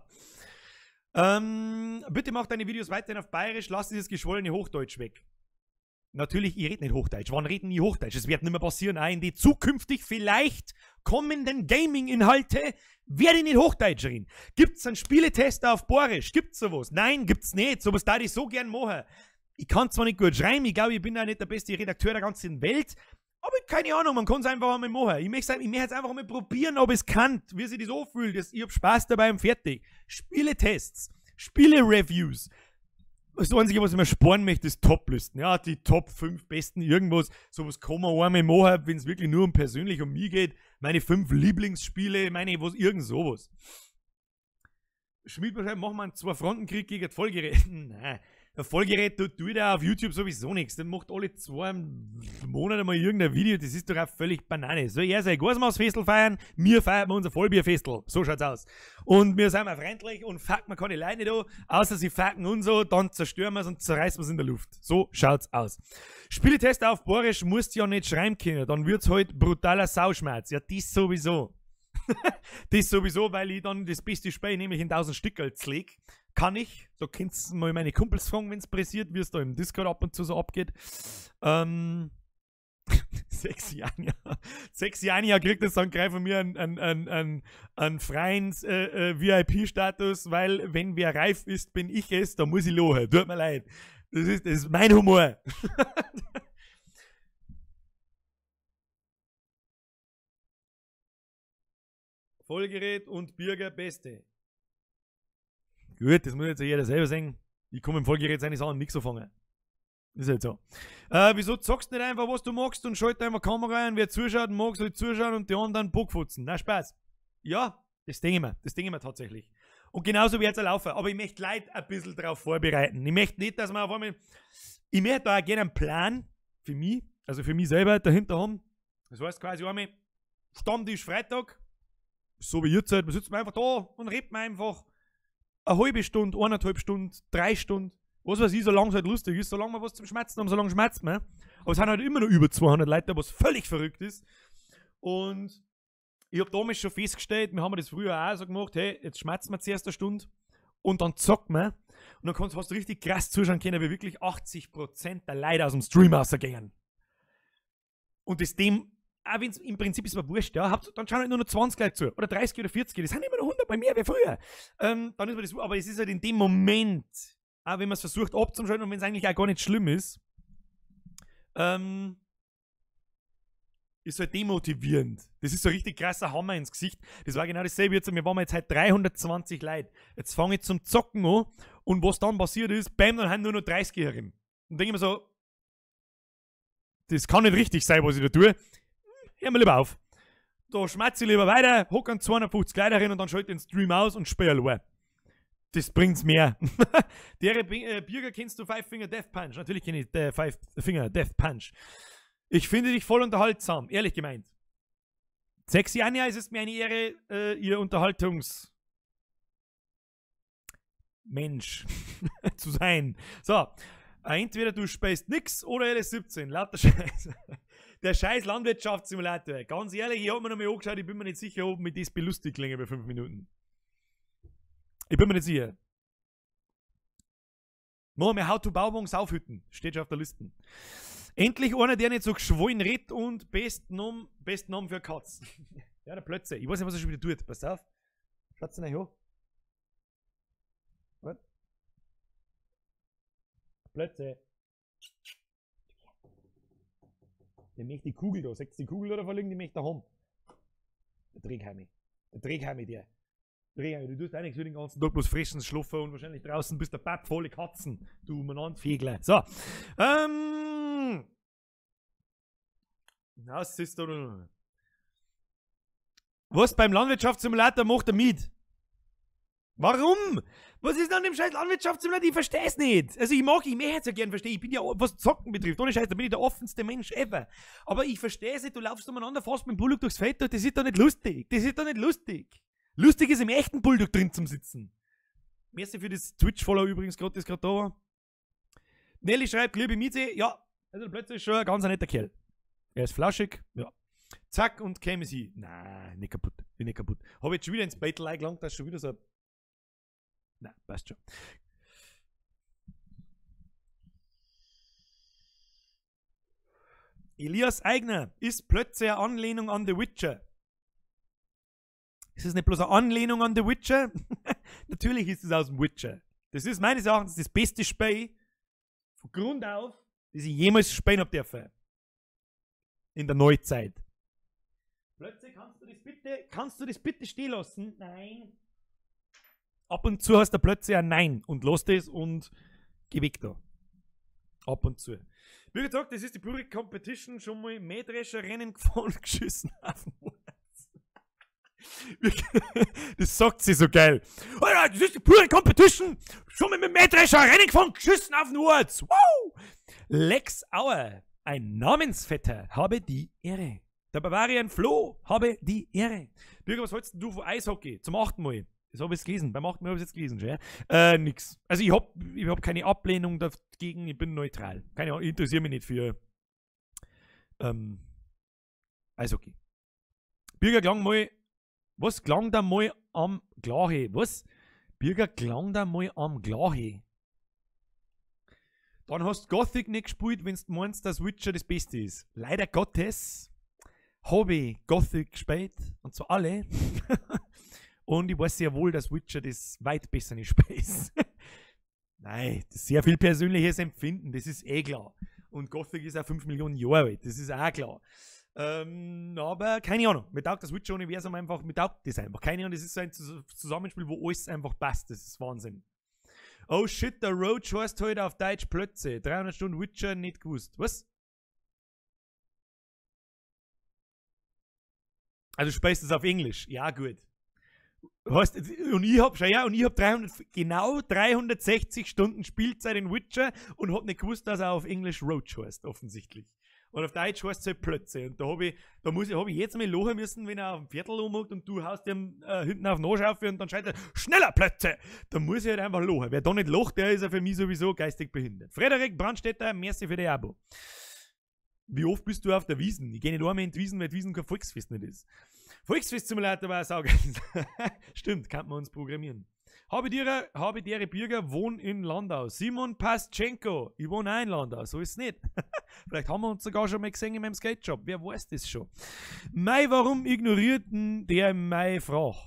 Bitte mach deine Videos weiterhin auf Bayerisch, lass dieses geschwollene Hochdeutsch weg. Natürlich, ich rede nicht Hochdeutsch. Wann reden die Hochdeutsch? Es wird nicht mehr passieren. Auch in die zukünftig vielleicht kommenden Gaming-Inhalte werde ich nicht Hochdeutsch reden. Gibt's einen Spieletester auf Boarisch? Gibt's sowas? Nein, gibt's nicht. Sowas darf ich so gern machen. Ich kann zwar nicht gut schreiben, ich glaube, ich bin auch nicht der beste Redakteur der ganzen Welt, aber keine Ahnung, man kann's einfach einmal machen. Ich möchte jetzt einfach mal probieren, ob es kann, wie sich das anfühlt. Ich hab Spaß dabei und fertig. Spieletests. Spiele-Reviews. Das Einzige, was ich mir sparen möchte, ist Top-Listen. Ja, die Top 5 besten irgendwas. Sowas kann man einmal machen, wenn es wirklich nur um persönlich um mich geht. Meine 5 Lieblingsspiele, meine was, irgend sowas. Schmied wahrscheinlich, machen wir einen Zwei-Fronten-Krieg gegen das Vollgerät. Nein. Der Vollgerät tut ja auf YouTube sowieso nichts. Der macht alle 2 Monate mal irgendein Video. Das ist doch auch völlig Banane. Soll er sein Gasmaus-Festel feiern? Wir feiern unser Vollbierfestel. So schaut's aus. Und wir sind mal freundlich und fucken wir keine Leute nicht an. Außer sie fucken uns so, dann zerstören wir's und zerreißen wir's in der Luft. So schaut's aus. Spieletest auf Borisch musst du ja nicht schreiben können. Dann wird's halt brutaler Sauschmerz. Ja, das sowieso. Das sowieso, weil ich dann das beste Spiel nämlich in 1000 Stückerl zerleg. Kann ich. Da könnt's mal meine Kumpels fragen, wenn's pressiert, wie es da im Discord ab und zu so abgeht. 6 Jahre. 6 Jahre kriegt das dann gleich von mir einen freien VIP-Status, weil wenn wer reif ist, bin ich es, da muss ich lachen. Tut mir leid. Das ist mein Humor. Vollgerät und Bürger Beste. Gut, das muss jetzt jeder selber sehen. Ich komme im Vollgerät seine Sachen nicht so fangen. Ist halt so. Wieso zockst du nicht einfach, was du magst und schalt einfach Kamera ein? Wer zuschaut, mag, soll zuschauen und die anderen Bockfutzen. Na, Spaß. Ja, das denke ich mir. Das denke ich mir tatsächlich. Und genauso wird's auch laufen. Aber ich möchte Leute ein bisschen drauf vorbereiten. Ich möchte nicht, dass man auf einmal... Ich möchte da auch gerne einen Plan für mich, also für mich selber dahinter haben. Das heißt quasi einmal Stammtisch Freitag, so wie jetzt halt, man sitzt einfach da und redet man einfach eine halbe Stunde, 1,5 Stunden, 3 Stunden, was weiß ich, solange es halt lustig ist, solange wir was zum Schmerzen haben, solange schmerzt man. Aber es sind halt immer noch über 200 Leute, was völlig verrückt ist. Und ich hab damals schon festgestellt, wir haben das früher auch so gemacht, hey, jetzt schmerzt man zuerst eine Stunde und dann zockt man. Und dann hast du richtig krass zuschauen können, wie wirklich 80% der Leute aus dem Stream rausgehen. Und das dem, auch wenn's im Prinzip ist mir wurscht, ja, dann schauen halt nur noch 20 Leute zu, oder 30 oder 40, das sind immer noch 100 bei mehr wie früher. Dann ist mir das, aber es ist halt in dem Moment, auch wenn man es versucht abzuschalten und wenn es eigentlich auch gar nicht schlimm ist, ist halt demotivierend. Das ist so ein richtig krasser Hammer ins Gesicht. Das war genau dasselbe jetzt. Wir waren jetzt halt 320 Leute. Jetzt fange ich zum Zocken an und was dann passiert ist, bam, dann haben nur noch 30 herin. Und denke ich mir so, das kann nicht richtig sein, was ich da tue. Hör mir lieber auf. Da schmatze ich lieber weiter, hock an 250 Leute rein und dann schalte ich den Stream aus und spiele allein. Das bringt's mehr. Der Bürger kennst du Five Finger Death Punch. Natürlich kenne ich Five Finger Death Punch. Ich finde dich voll unterhaltsam, ehrlich gemeint. Sexy Anja, es ist mir eine Ehre, ihr Unterhaltungsmensch zu sein. So, entweder du speist nix oder LS17, lauter Scheiß. Der scheiß Landwirtschaftssimulator. Ganz ehrlich, ich hab mir noch mal angeschaut, ich bin mir nicht sicher, ob mich das belustigt länger bei 5 Minuten. Ich bin mir nicht sicher. Machen wir How to Bauwagen Saufhütten. Steht schon auf der Liste. Endlich einer, der nicht so geschwollen redet und besten Namen für Katz. Ja, der Plötze. Ich weiß nicht, was er schon wieder tut. Pass auf. Schaut's nicht an. Was? Plötze. Der möchte die Kugel da. Seht ihr die Kugel da verlegen? Die möchte er haben. Der Dreckheimi. Der Dreckheimi, der. Dreckheimi. Du tust auch nichts für den ganzen Tag, bloß fressen, schlafen und wahrscheinlich draußen bist der Papp volle Katzen. Du umeinander. So. Das ist doch. Was beim Landwirtschaftssimulator macht er mit? Warum? Was ist denn an dem scheiß Landwirtschaftssimulator? Ich versteh's nicht. Also ich möchte es ja gern verstehen. Ich bin ja, was Zocken betrifft, ohne Scheiß, da bin ich der offenste Mensch ever. Aber ich versteh's nicht, du laufst umeinander, fährst mit dem Bulldog durchs Feld, das ist doch nicht lustig. Das ist doch nicht lustig. Lustig ist im echten Bulldog drin zum Sitzen. Merci für das Twitch-Follow übrigens gerade, das gerade da war. Nelly schreibt, liebe Mieze, ja, also plötzlich ist schon ein ganz netter Kerl. Er ist flauschig, ja. Zack, und käme sie. Nein, nicht kaputt, bin nicht kaputt. Hab jetzt schon wieder ins Battle eingelangt, das ist schon wieder so. Nein, passt schon. Elias Eigner ist plötzlich eine Anlehnung an The Witcher. Ist es nicht bloß eine Anlehnung an The Witcher? Natürlich ist es aus dem Witcher. Das ist meines Erachtens das beste Spiel von Grund auf, das ich jemals spielen hab dürfen. In der Neuzeit. Plötzlich kannst du das bitte stehen lassen? Nein. Ab und zu hast du plötzlich ein Nein und lass das und geh weg da. Ab und zu. Wie gesagt, das ist die pure Competition. Schon mal Mähdrescher-Rennen gefahren, geschissen auf den Mord. Das sagt sie so geil. Alter, das ist die pure Competition. Schon mal mit Mähdrescher Rennen gefahren, geschissen auf den Hut. Wow! Lex Auer, ein Namensvetter, habe die Ehre. Der Bavarian Flo, habe die Ehre. Bürger, was hältst du von Eishockey? Zum 8. Mal. Das habe ich gelesen. Beim 8. Mal habe ich es jetzt gelesen schon. Ja? Nix. Also ich hab keine Ablehnung dagegen, ich bin neutral. Keine Ahnung, ich interessiere mich nicht für Eishockey. Bürger klang mal. Was klang da mal am Glahe? Was? Bürger klang da mal am Glahe. Dann hast du Gothic nicht gespielt, wenn du meinst, dass Witcher das Beste ist. Leider Gottes habe ich Gothic gespielt. Und zwar alle. Und ich weiß sehr wohl, dass Witcher das weit bessere Spiel ist. Nein, das ist sehr viel persönliches Empfinden, das ist eh klar. Und Gothic ist auch 5 Millionen Jahre alt, das ist auch klar. Aber keine Ahnung, mir taugt das Witcher-Universum einfach, mir taugt das einfach. Keine Ahnung, das ist so ein Zusammenspiel, wo alles einfach passt, das ist Wahnsinn. Oh shit, der Roach heißt heute auf Deutsch Plötze. 300 Stunden Witcher, nicht gewusst. Was? Also spielst du es auf Englisch? Ja, gut. Heißt, und ich hab, schau her, und ich hab genau 360 Stunden Spielzeit in Witcher und hab nicht gewusst, dass er auf Englisch Roach heißt, offensichtlich. Und auf Deutsch heißt es halt Plötze. Und da hab ich, hab ich jetzt mal lachen müssen, wenn er auf dem Viertel umhockt und du haust ihm hinten auf den Arsch auf und dann schreit er, schneller Plötze! Da muss ich halt einfach lachen. Wer da nicht lacht, der ist ja für mich sowieso geistig behindert. Frederik Brandstätter, merci für die Abo. Wie oft bist du auf der Wiesn? Ich gehe nicht einmal in die Wiesn, weil die Wiesn kein Volksfest nicht ist. Volksfest-Simulator war saugeil. Stimmt, kann man uns programmieren. Habe dere Bürger, wohnen in Landau. Simon Paschenko, ich wohne auch in Landau, so ist es nicht. Vielleicht haben wir uns sogar schon mal gesehen in meinem Skate-Shop, wer weiß das schon. Mei, warum ignoriert denn der meine Frage?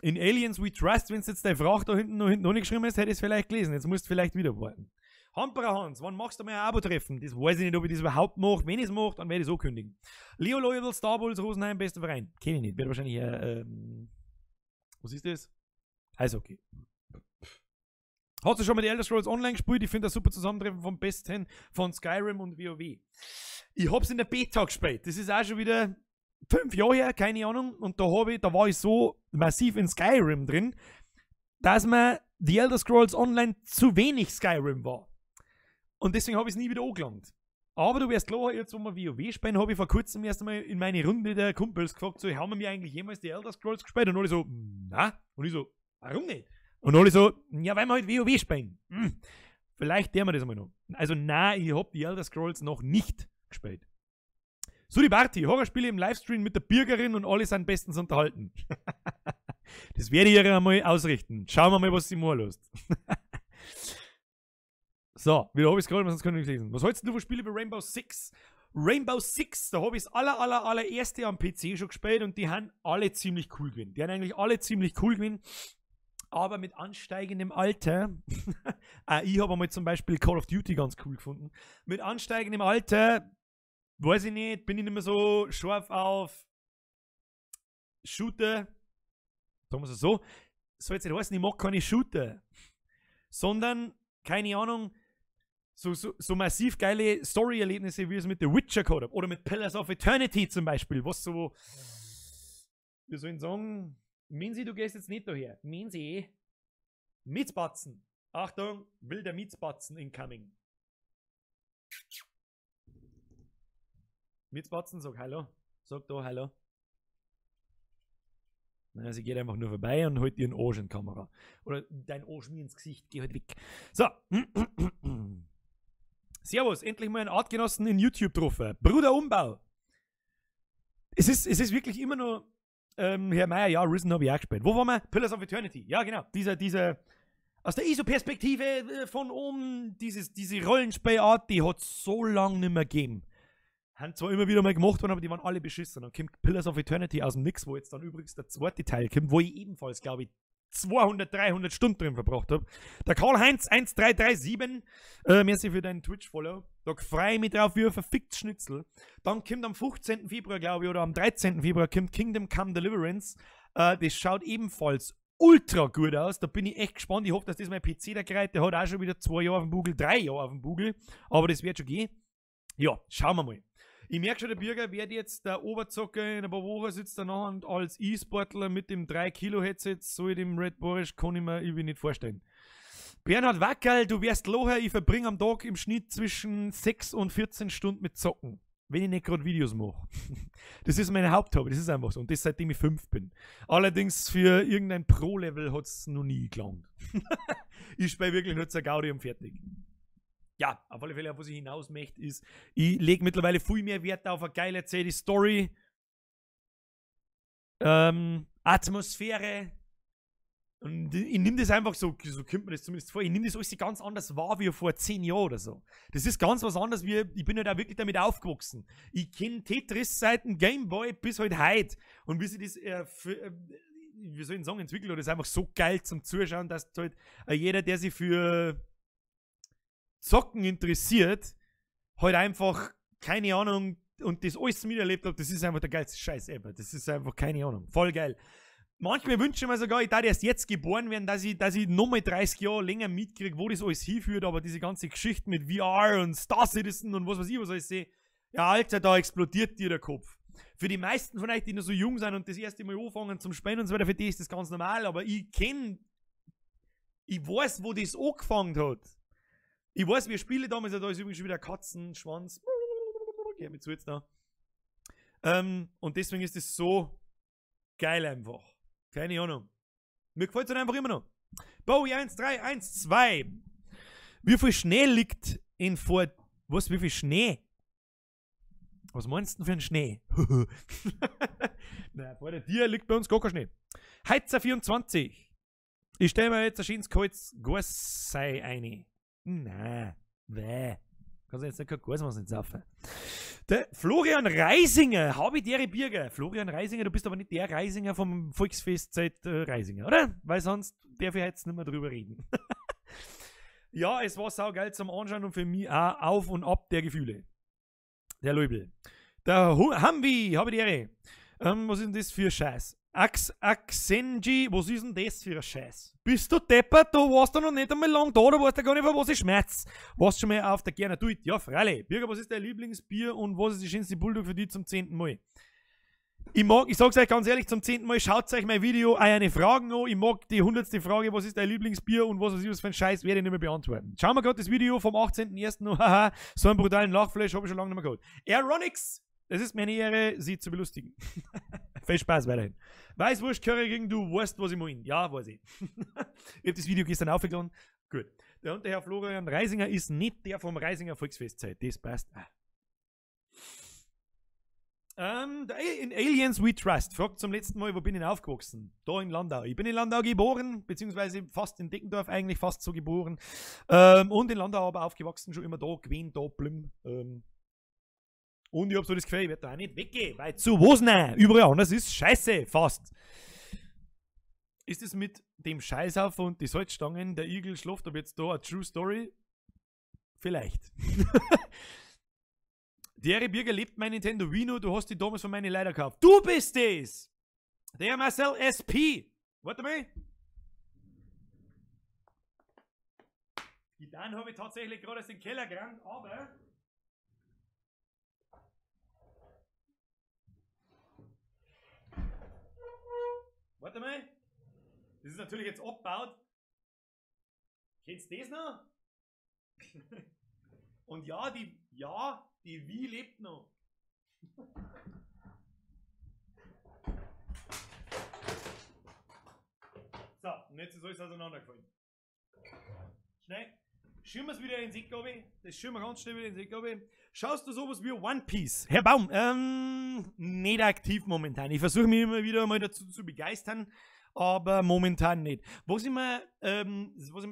In Aliens We Trust, wenn du jetzt deine Frage da hinten noch nicht geschrieben hast, hätte ich es vielleicht gelesen. Jetzt musst du vielleicht wieder warten. Hamperer Hans, wann machst du mal ein Abo-Treffen? Das weiß ich nicht, ob ich das überhaupt mache. Wenn ich es mache, dann werde ich es auch kündigen. Leo Loyal, Star Bulls, Rosenheim, bester Verein. Kenne ich nicht. Wird wahrscheinlich, was ist das? Eishockey. Hast du schon mal die Elder Scrolls Online gespielt? Ich finde das super Zusammentreffen vom Besten von Skyrim und WoW. Ich hab's in der Beta gespielt. Das ist auch schon wieder 5 Jahre her, keine Ahnung. Und da war ich so massiv in Skyrim drin, dass mir die Elder Scrolls Online zu wenig Skyrim war. Und deswegen habe ich es nie wieder angelangt. Aber du wirst klar, jetzt wo wir WoW spielen, habe ich vor kurzem erst einmal in meine Runde der Kumpels gefragt, so, haben wir mir eigentlich jemals die Elder Scrolls gespielt? Und alle so, na? Und ich so, warum nicht? Und alle so, ja, weil wir halt WoW spielen. Hm. Vielleicht der wir das einmal noch. Also nein, ich habe die Elder Scrolls noch nicht gespielt. Sudi Barty, Horrorspiele im Livestream mit der Bürgerin und alle sind bestens unterhalten. Das werde ich ihr einmal ausrichten. Schauen wir mal, was sie morgen lässt. So, wieder habe ich es gerade, sonst können wir nicht lesen. Was hältst du von Spielen wie Rainbow Six? Rainbow Six, da habe ich das allererste am PC schon gespielt und die haben alle ziemlich cool gewesen. Die haben eigentlich alle ziemlich cool gewesen, aber mit ansteigendem Alter, ich habe einmal zum Beispiel Call of Duty ganz cool gefunden, mit ansteigendem Alter, weiß ich nicht, bin ich nicht mehr so scharf auf Shooter, sagen wir es so, soll jetzt nicht heißen, ich mag keine Shooter, sondern, keine Ahnung, so massiv geile Story-Erlebnisse, wie ich es mit The Witcher gehabt habe. Oder mit Pillars of Eternity zum Beispiel, was so, wir sollen sagen, Minzi, du gehst jetzt nicht daher. Minzi, Mitzbatzen. Achtung, wilder Mitzbatzen incoming. Mitzbatzen, sag hallo. Sag da hallo. Naja, sie geht einfach nur vorbei und holt ihren Arsch in die Kamera. Oder dein Arsch mir ins Gesicht, geh halt weg. So. Servus, endlich mal einen Artgenossen in YouTube getroffen. Bruder Umbau. Es ist wirklich immer noch, Herr Meier, ja, Risen habe ich auch gespielt. Wo waren wir? Pillars of Eternity. Ja, genau. Dieser, aus der ISO-Perspektive von oben, diese Rollenspielart, die hat es so lange nicht mehr gegeben. Haben zwar immer wieder mal gemacht worden, aber die waren alle beschissen. Dann kommt Pillars of Eternity aus dem Nix, wo jetzt dann übrigens der zweite Teil kommt, wo ich ebenfalls, glaube ich, 200, 300 Stunden drin verbracht habe. Der Karl-Heinz 1337, merci für deinen Twitch-Follow. Da freue ich mich drauf wie ein verficktes Schnitzel. Dann kommt am 15. Februar, glaube ich, oder am 13. Februar kommt Kingdom Come Deliverance. Das schaut ebenfalls ultra gut aus. Da bin ich echt gespannt. Ich hoffe, dass das mein PC da kriegt. Der hat auch schon wieder 2 Jahre auf dem Bugel, 3 Jahre auf dem Bugel. Aber das wird schon gehen. Ja, schauen wir mal. Ich merke schon, der Bürger wird jetzt der Oberzocker in ein paar Wochen sitzt danach und als E-Sportler mit dem 3-Kilo-Headset, so in dem Red Boris, kann ich mir irgendwie nicht vorstellen. Bernhard Wackerl, du wärst Locher, ich verbringe am Tag im Schnitt zwischen 6 und 14 Stunden mit Zocken, wenn ich nicht gerade Videos mache. Das ist meine Haupthobby, das ist einfach so. Und das seitdem ich 5 bin. Allerdings für irgendein Pro-Level hat es noch nie gelangt. Ich spiele wirklich nur zur Gaudi und fertig. Ja, auf alle Fälle, auf was ich hinaus möchte, ist, ich lege mittlerweile viel mehr Wert auf eine geile erzählte Story, Atmosphäre. Und ich nehme das einfach so, so kommt mir das zumindest vor, ich nehme das alles ganz anders wahr wie vor 10 Jahren oder so. Das ist ganz was anderes, wie, ich bin halt auch wirklich damit aufgewachsen. Ich kenne Tetris seit dem Gameboy bis halt heute. Und wie sich das, wie soll ich denn sagen, entwickelt hat, ist einfach so geil zum Zuschauen, dass halt jeder, der sich für Zocken interessiert, halt einfach, keine Ahnung, und das alles miterlebt hat, das ist einfach der geilste Scheiß ever. Das ist einfach, keine Ahnung, voll geil. Manchmal wünsche ich mir sogar, ich darf erst jetzt geboren werden, dass ich nochmal 30 Jahre länger mitkriege, wo das alles hinführt, aber diese ganze Geschichte mit VR und Star Citizen und was weiß ich, was alles sehe, ja, Alter, da explodiert dir der Kopf. Für die meisten von euch, die noch so jung sind und das erste Mal anfangen zum Spielen und so weiter, für die ist das ganz normal, aber ich weiß, wo das angefangen hat. Ich weiß, wir spielen damals, da ist übrigens schon wieder Katzenschwanz. Geh mir zu jetzt noch. Und deswegen ist das so geil einfach. Keine Ahnung. Mir gefällt es halt einfach immer noch. Bowie 1312. Wie viel Schnee liegt in vor. Was? Wie viel Schnee? Was meinst du denn für einen Schnee? Nein, vor der Tür liegt bei uns gar kein Schnee. Heizer 24. Ich stelle mir jetzt ein schönes kaltes Gossei ein. Nein, weh. Kannst du jetzt nicht kein Glas nicht saufen. Der Florian Reisinger, habe ich der Birger. Florian Reisinger, du bist aber nicht der Reisinger vom Volksfest seit Reisinger, oder? Weil sonst darf ich jetzt nicht mehr drüber reden. Ja, es war saugeil zum Anschauen und für mich auch auf und ab der Gefühle. Der Löbel. Der Humvee, habe ich die Ehre. Was ist denn das für Scheiß? Axenji, was ist denn das für ein Scheiß? Bist du deppert? Du warst da noch nicht einmal lang da, du weißt ja gar nicht, von was ich schmerz. Warst schon mal auf der Gerner Duit? Ja, freilich. Birger, was ist dein Lieblingsbier und was ist die schönste Bulldog für dich zum 10. Mal? Ich sag's euch ganz ehrlich, zum 10. Mal, schaut euch mein Video eine Fragen an. Ich mag die 100. Frage, was ist dein Lieblingsbier und was ist das für ein Scheiß, werde ich nicht mehr beantworten. Schauen wir gerade das Video vom 18.01. an. Haha, so einen brutalen Lachflash habe ich schon lange nicht mehr gehabt. Aeronix! Es ist meine Ehre, sie zu belustigen. Viel Spaß weiterhin. Weißwurst, Curry gegen du weißt, was ich meine. Ja, weiß ich. Ich habe das Video gestern aufgeladen. Gut. Der und der Herr Florian Reisinger ist nicht der vom Reisinger Volksfestzeit. Das passt auch. In Aliens We Trust fragt zum letzten Mal, wo bin ich denn aufgewachsen? Da in Landau. Ich bin in Landau geboren, beziehungsweise fast in Deckendorf eigentlich, fast so geboren. Und in Landau aber aufgewachsen, schon immer da, gewesen, da, blimm. Und ich hab so das Gefühl, ich werde da auch nicht weggehen, weil zu was nein? Überall anders ist scheiße, fast. Ist es mit dem Scheißhaufen und die Salzstangen, der Igel schläft, ob jetzt da eine True Story? Vielleicht. Der Birger lebt mein Nintendo Wii noch, du hast die damals von meinen Leider gekauft. Du bist es! Der Marcel SP. Warte mal. Die Dan habe ich tatsächlich gerade aus dem Keller gerannt, aber... Warte mal. Das ist natürlich jetzt abgebaut. Kennst du das noch? Und ja, die Wii lebt noch. So, und jetzt ist alles auseinandergefallen. Schnell. Schieben wir es wieder in den Sack, glaube ich. Das schieben wir ganz schnell wieder in den Sack, glaube ich. Schaust du sowas wie One Piece? Herr Baum, nicht aktiv momentan. Ich versuche mich immer wieder mal dazu zu begeistern, aber momentan nicht. Was ich mir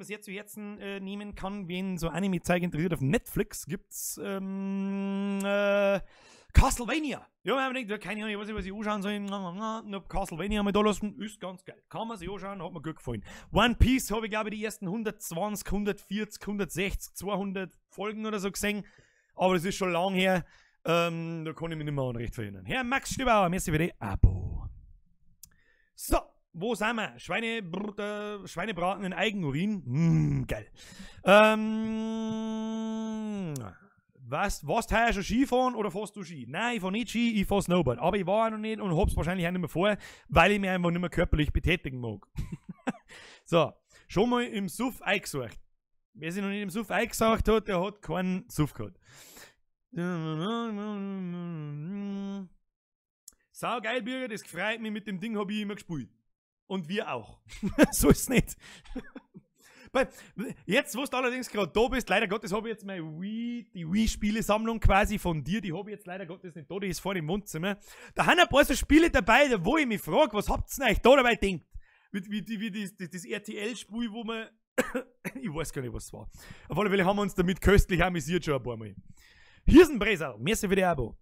sehr zu Herzen nehmen kann, wenn so Anime-Zeug interessiert, auf Netflix gibt's Castlevania. Ja, wenn man denkt, ja, keine Ahnung, ich weiß nicht, was ich anschauen soll. Na, Castlevania mal da lassen, ist ganz geil. Kann man sich anschauen, hat mir gut gefallen. One Piece habe ich, glaube ich, die ersten 120, 140, 160, 200 Folgen oder so gesehen. Aber das ist schon lang her. Da kann ich mich nicht mehr an recht erinnern. Herr Max Stübauer, merci für die Abo. So, Wo sind wir? Schweinebraten in Eigenurin. Geil. Was, warst du heuer schon Skifahren oder fährst du Ski? Nein, ich fahr nicht Ski, ich fahr Snowboard. Aber ich war auch noch nicht und hab's wahrscheinlich auch nicht mehr vor, weil ich mich einfach nicht mehr körperlich betätigen mag. So, schon mal im Suff eingesucht. Wer sich noch nicht im Suff eingesaugt hat, der hat keinen Suff gehabt. Sau geil, Bürger, das freut mich, mit dem Ding hab ich immer gespielt. Und wir auch. So ist's nicht. Weil, jetzt, wo du allerdings gerade da bist, leider Gottes hab ich jetzt meine Wii, die Wii-Spielesammlung quasi von dir, die hab ich jetzt leider Gottes nicht da, die ist vorne im Wohnzimmer. Da haben ein paar so Spiele dabei, da wo ich mich frag, was habt ihr denn euch da dabei denkt? Wie das R T L-Spiel, wo man ich weiß gar nicht, was es war. Auf alle Fälle haben wir uns damit köstlich amüsiert schon ein paar Mal. Hier ist ein Bresau, merci für die Abo.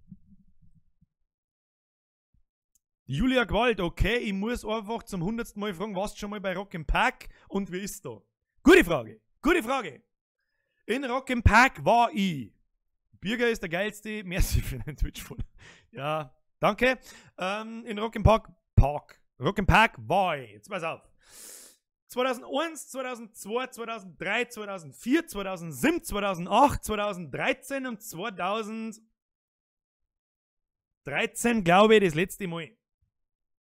Julia Gewalt, okay, ich muss einfach zum 100. Mal fragen, warst du schon mal bei Rock im Park und wie ist da? Gute Frage, gute Frage. In Rock im Park war ich. Birger ist der geilste, merci für den Twitch-Follow. Ja, danke. In Rock im Park, Park. Rock im Park war ich. Jetzt pass auf. 2001, 2002, 2003, 2004, 2007, 2008, 2013 und 2013, glaube ich, das letzte Mal.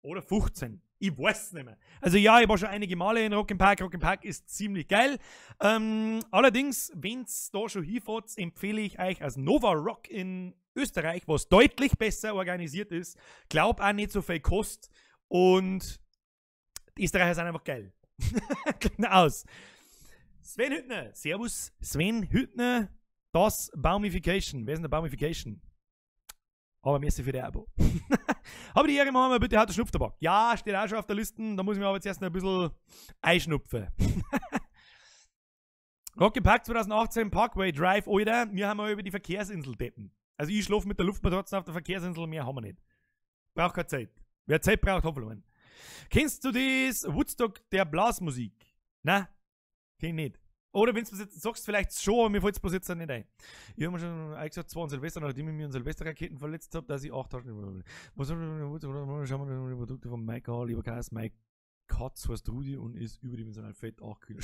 Oder 15. Ich weiß es nicht mehr. Also ja, ich war schon einige Male in Rock im Park. Rock im Park ist ziemlich geil. Allerdings, wenn's da schon hinfahrt, empfehle ich euch als Nova Rock in Österreich, was deutlich besser organisiert ist. Glaub auch nicht so viel kostet. Und die Österreicher sind einfach geil. Genau aus. Sven Hüttner. Servus, Sven Hüttner. Das Baumification. Wer ist denn der Baumification? Aber merci für die Abo. Habe die Ehre, machen wir bitte harter Schnupftabak. Ja, steht auch schon auf der Liste. Da muss ich mir aber jetzt erst noch ein bisschen einschnupfen. Rock im Park 2018, Parkway Drive, Alter. Wir haben mal über die Verkehrsinsel deppen. Also ich schlafe mit der Luftmatratze auf der Verkehrsinsel, mehr haben wir nicht. Braucht keine Zeit. Wer Zeit braucht, hat verloren. Kennst du das Woodstock der Blasmusik? Na, kenn ich nicht. Oder wenn du es jetzt sagst, vielleicht schon, aber mir fällt's bloß jetzt nicht ein. Ich hab mir schon eingesagt, zwar an Silvester, nachdem ich mir an Silvesterraketen verletzt hab, dass ich 8000. Was haben wir denn? Schauen wir die Produkte von Mike an, lieber Chaos, Mike Katz heißt Rudi und ist überdimensional fett, 8 Kilo.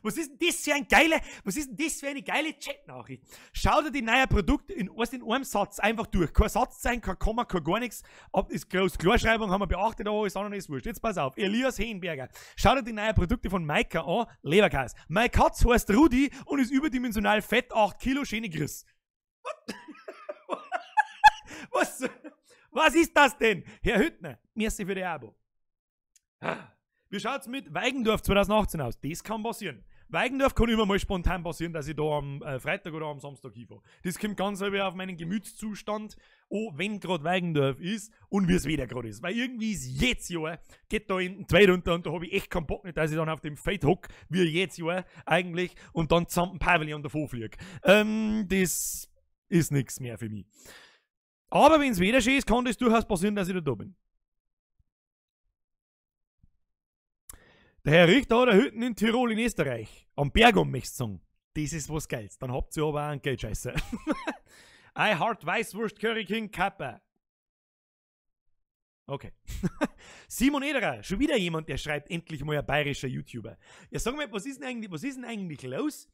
Was ist denn das für ein geiler, was ist denn das für eine geile Chatnachricht? Schau dir die neuen Produkte in einem Satz einfach durch. Kein Satzzeichen, kein Komma, kein gar nichts. Ob ist groß Klarschreibung haben wir beachtet, aber ist auch noch nicht wurscht. Jetzt pass auf, Elias Henberger. Schau dir die neuen Produkte von Maika an, Leberkäse. Mein Katz heißt Rudi und ist überdimensional fett, 8 Kilo, schöne Grüß. Was? Was ist das denn? Herr Hüttner, merci für die Abo. Wie schaut's mit Weigendorf 2018 aus? Das kann passieren. Weigendorf kann immer mal spontan passieren, dass ich da am Freitag oder am Samstag hinfahre. Das kommt ganz selber auf meinen Gemütszustand an, wenn grad Weigendorf ist und wie's wieder grad ist. Weil irgendwie ist jedes Jahr, geht da hinten zwei runter und da hab ich echt keinen Bock nicht, dass ich dann auf dem Feld hock, wie jedes Jahr eigentlich, und dann zusammen ein Pavillon davon flieg. Das ist nix mehr für mich. Aber wenn's wieder schön ist, kann das durchaus passieren, dass ich da bin. Der Herr Richter hat eine Hütten in Tirol in Österreich. Am Berg um, möchte ich sagen. Das ist was Geiles. Dann habt ihr aber auch einen Geldscheißer. I heart Weißwurst Curry King Kappa. Okay. Simon Ederer, schon wieder jemand, der schreibt, endlich mal ein bayerischer YouTuber. Ja, sag mal, was ist denn eigentlich los?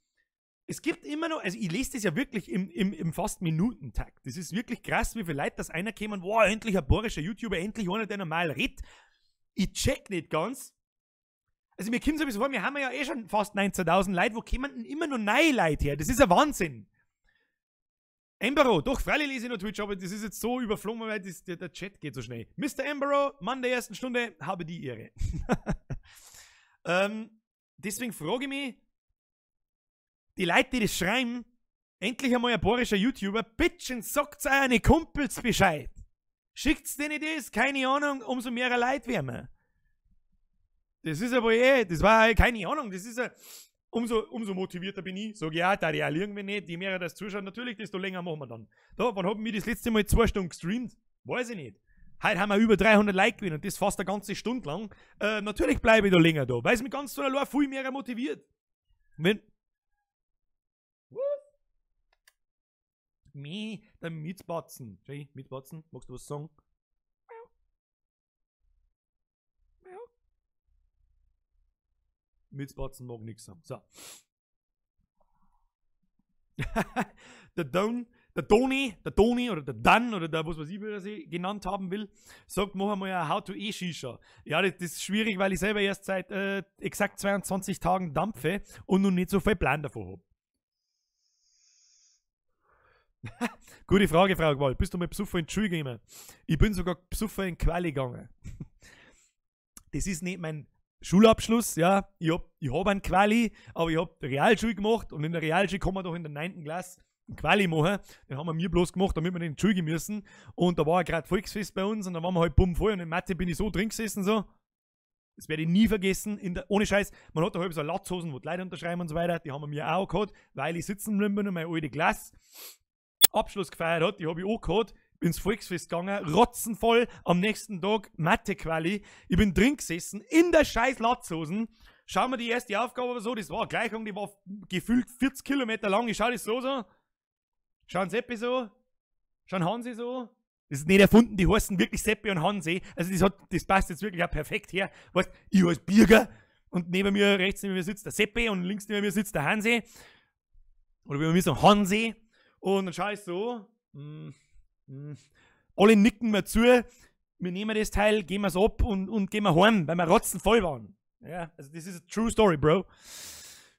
Es gibt immer noch, also ich lese das ja wirklich im fast Minutentakt. Das ist wirklich krass, wie viele Leute das einer kämen, wow, endlich ein bayerischer YouTuber, endlich einer, der normal redet. Ich check nicht ganz. Also mir kommt es ein bisschen vor, wir haben ja eh schon fast 19.000 Leute, wo kommen denn immer noch neue Leute her? Das ist ein Wahnsinn. Embero, doch, freilich lese ich noch Twitch, aber das ist jetzt so überflogen, weil der Chat geht so schnell. Mister Embero, Mann der ersten Stunde, habe die Ehre. Deswegen frage ich mich, die Leute, die das schreiben, endlich einmal ein bayerischer YouTuber, bitchen, sagt's euren Kumpels Bescheid. Schickt's denen das, keine Ahnung, umso mehr Leute werden wir. Das ist aber eh, das war keine Ahnung, das ist ja, umso motivierter bin ich. Sag ich auch, da die auch irgendwie nicht, je mehr das zuschauen, natürlich, desto länger machen wir dann. Da, wann haben wir das letzte Mal 2 Stunden gestreamt? Weiß ich nicht. Heute haben wir über 300 Like gewinnt und das fast eine ganze Stunde lang. Natürlich bleibe ich da länger da, weil es mich ganz von allein viel mehr motiviert. Wenn. What? Meh, der Mitbatzen. Schau, Mitbatzen, magst du was sagen? Mitzbatzen mag nix sagen. So. Der Don, der Toni, der Toni oder der Dan oder der, was weiß ich, wie er sie genannt haben will, sagt, machen wir ja How to E-Shisha. Ja, das ist schwierig, weil ich selber erst seit exakt 22 Tagen dampfe und noch nicht so viel Plan davon hab. Gute Frage, Frau Gewalt. Bist du mal besoffen in die Schule gekommen? Ich bin sogar besoffen in Quali gegangen. Das ist nicht mein Schulabschluss, ja. Ich hab einen Quali, aber ich hab Realschule gemacht und in der Realschule kann man doch in der 9. Klasse einen Quali machen. Den haben wir mir bloß gemacht, damit wir nicht in die Schule gehen müssen. Und da war ja grad Volksfest bei uns und da waren wir halt bumm voll und in Mathe bin ich so drin gesessen, so. Das werde ich nie vergessen, ohne Scheiß, man hat da halb so Latzhosen, wo die Leute unterschreiben und so weiter, die haben wir mir auch gehabt, weil ich sitzen geblieben bin und meine alte Klasse Abschluss gefeiert hat, die hab ich auch gehabt, bin ins Volksfest gegangen, rotzenvoll, am nächsten Tag Mathe-Quali, ich bin drin gesessen, in der scheiß Latzhosen, schau mir die erste Aufgabe oder so, das war eine Gleichung, die war gefühlt 40 Kilometer lang, ich schau das so, schauen Seppi so, schauen Hansi so, das ist nicht erfunden, die heißen wirklich Seppi und Hansi, also das passt jetzt wirklich auch perfekt her, weißt, ich als Birger und neben mir, rechts neben mir sitzt der Seppi und links neben mir sitzt der Hansi, oder wie wir sagen, Hansi. Und dann schau ich so, alle nicken mir zu, wir nehmen das Teil, gehen wir's ab und gehen wir heim, weil wir rotzenvoll waren. Ja, also das ist a true story, Bro.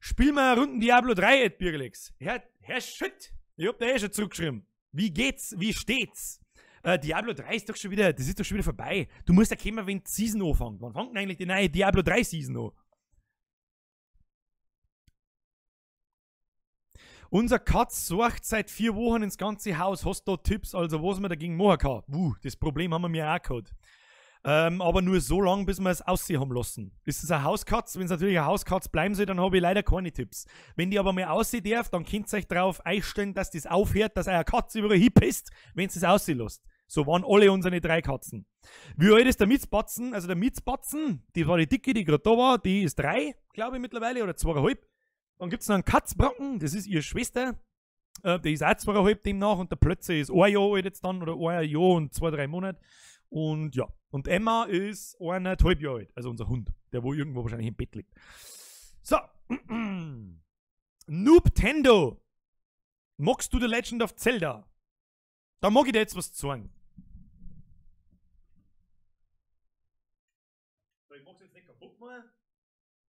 Spielen wir Runden Diablo 3, Ed Birgelix. Herr Shit, ich hab da eh schon zurückgeschrieben. Wie geht's? Wie steht's? Diablo 3 ist doch schon wieder, das ist doch schon wieder vorbei. Du musst erkennen, wenn die Season anfängt. Wann fängt denn eigentlich die neue Diablo 3 Season an? Unser Katz sorgt seit 4 Wochen ins ganze Haus. Hast du da Tipps, also was man dagegen machen kann? Das Problem haben wir mir auch gehabt. Aber nur so lange, bis wir es aussehen haben lassen. Ist es eine Hauskatz? Wenn es natürlich eine Hauskatz bleiben soll, dann habe ich leider keine Tipps. Wenn die aber mal aussehen darf, dann könnt ihr euch darauf einstellen, dass das aufhört, dass eure Katze überall hinpisst, wenn es aussehen lässt. So waren alle unsere 3 Katzen. Wie alt ist der Mitzbatzen? Also der Mitzbatzen, die war die Dicke, die gerade da war, die ist 3, glaube ich mittlerweile, oder 2,5. Dann gibt's noch einen Katzbrocken, das ist ihre Schwester, die ist auch 2,5 demnach und der Plötze ist 1 Jahr alt jetzt dann, oder 1 Jahr und 2, 3 Monate. Und ja, und Emma ist 1,5 Jahre alt, also unser Hund, der wo irgendwo wahrscheinlich im Bett liegt. So, Noobtendo, magst du The Legend of Zelda? Da mag ich dir jetzt was zeigen. So, ich mag's jetzt nicht kaputt machen,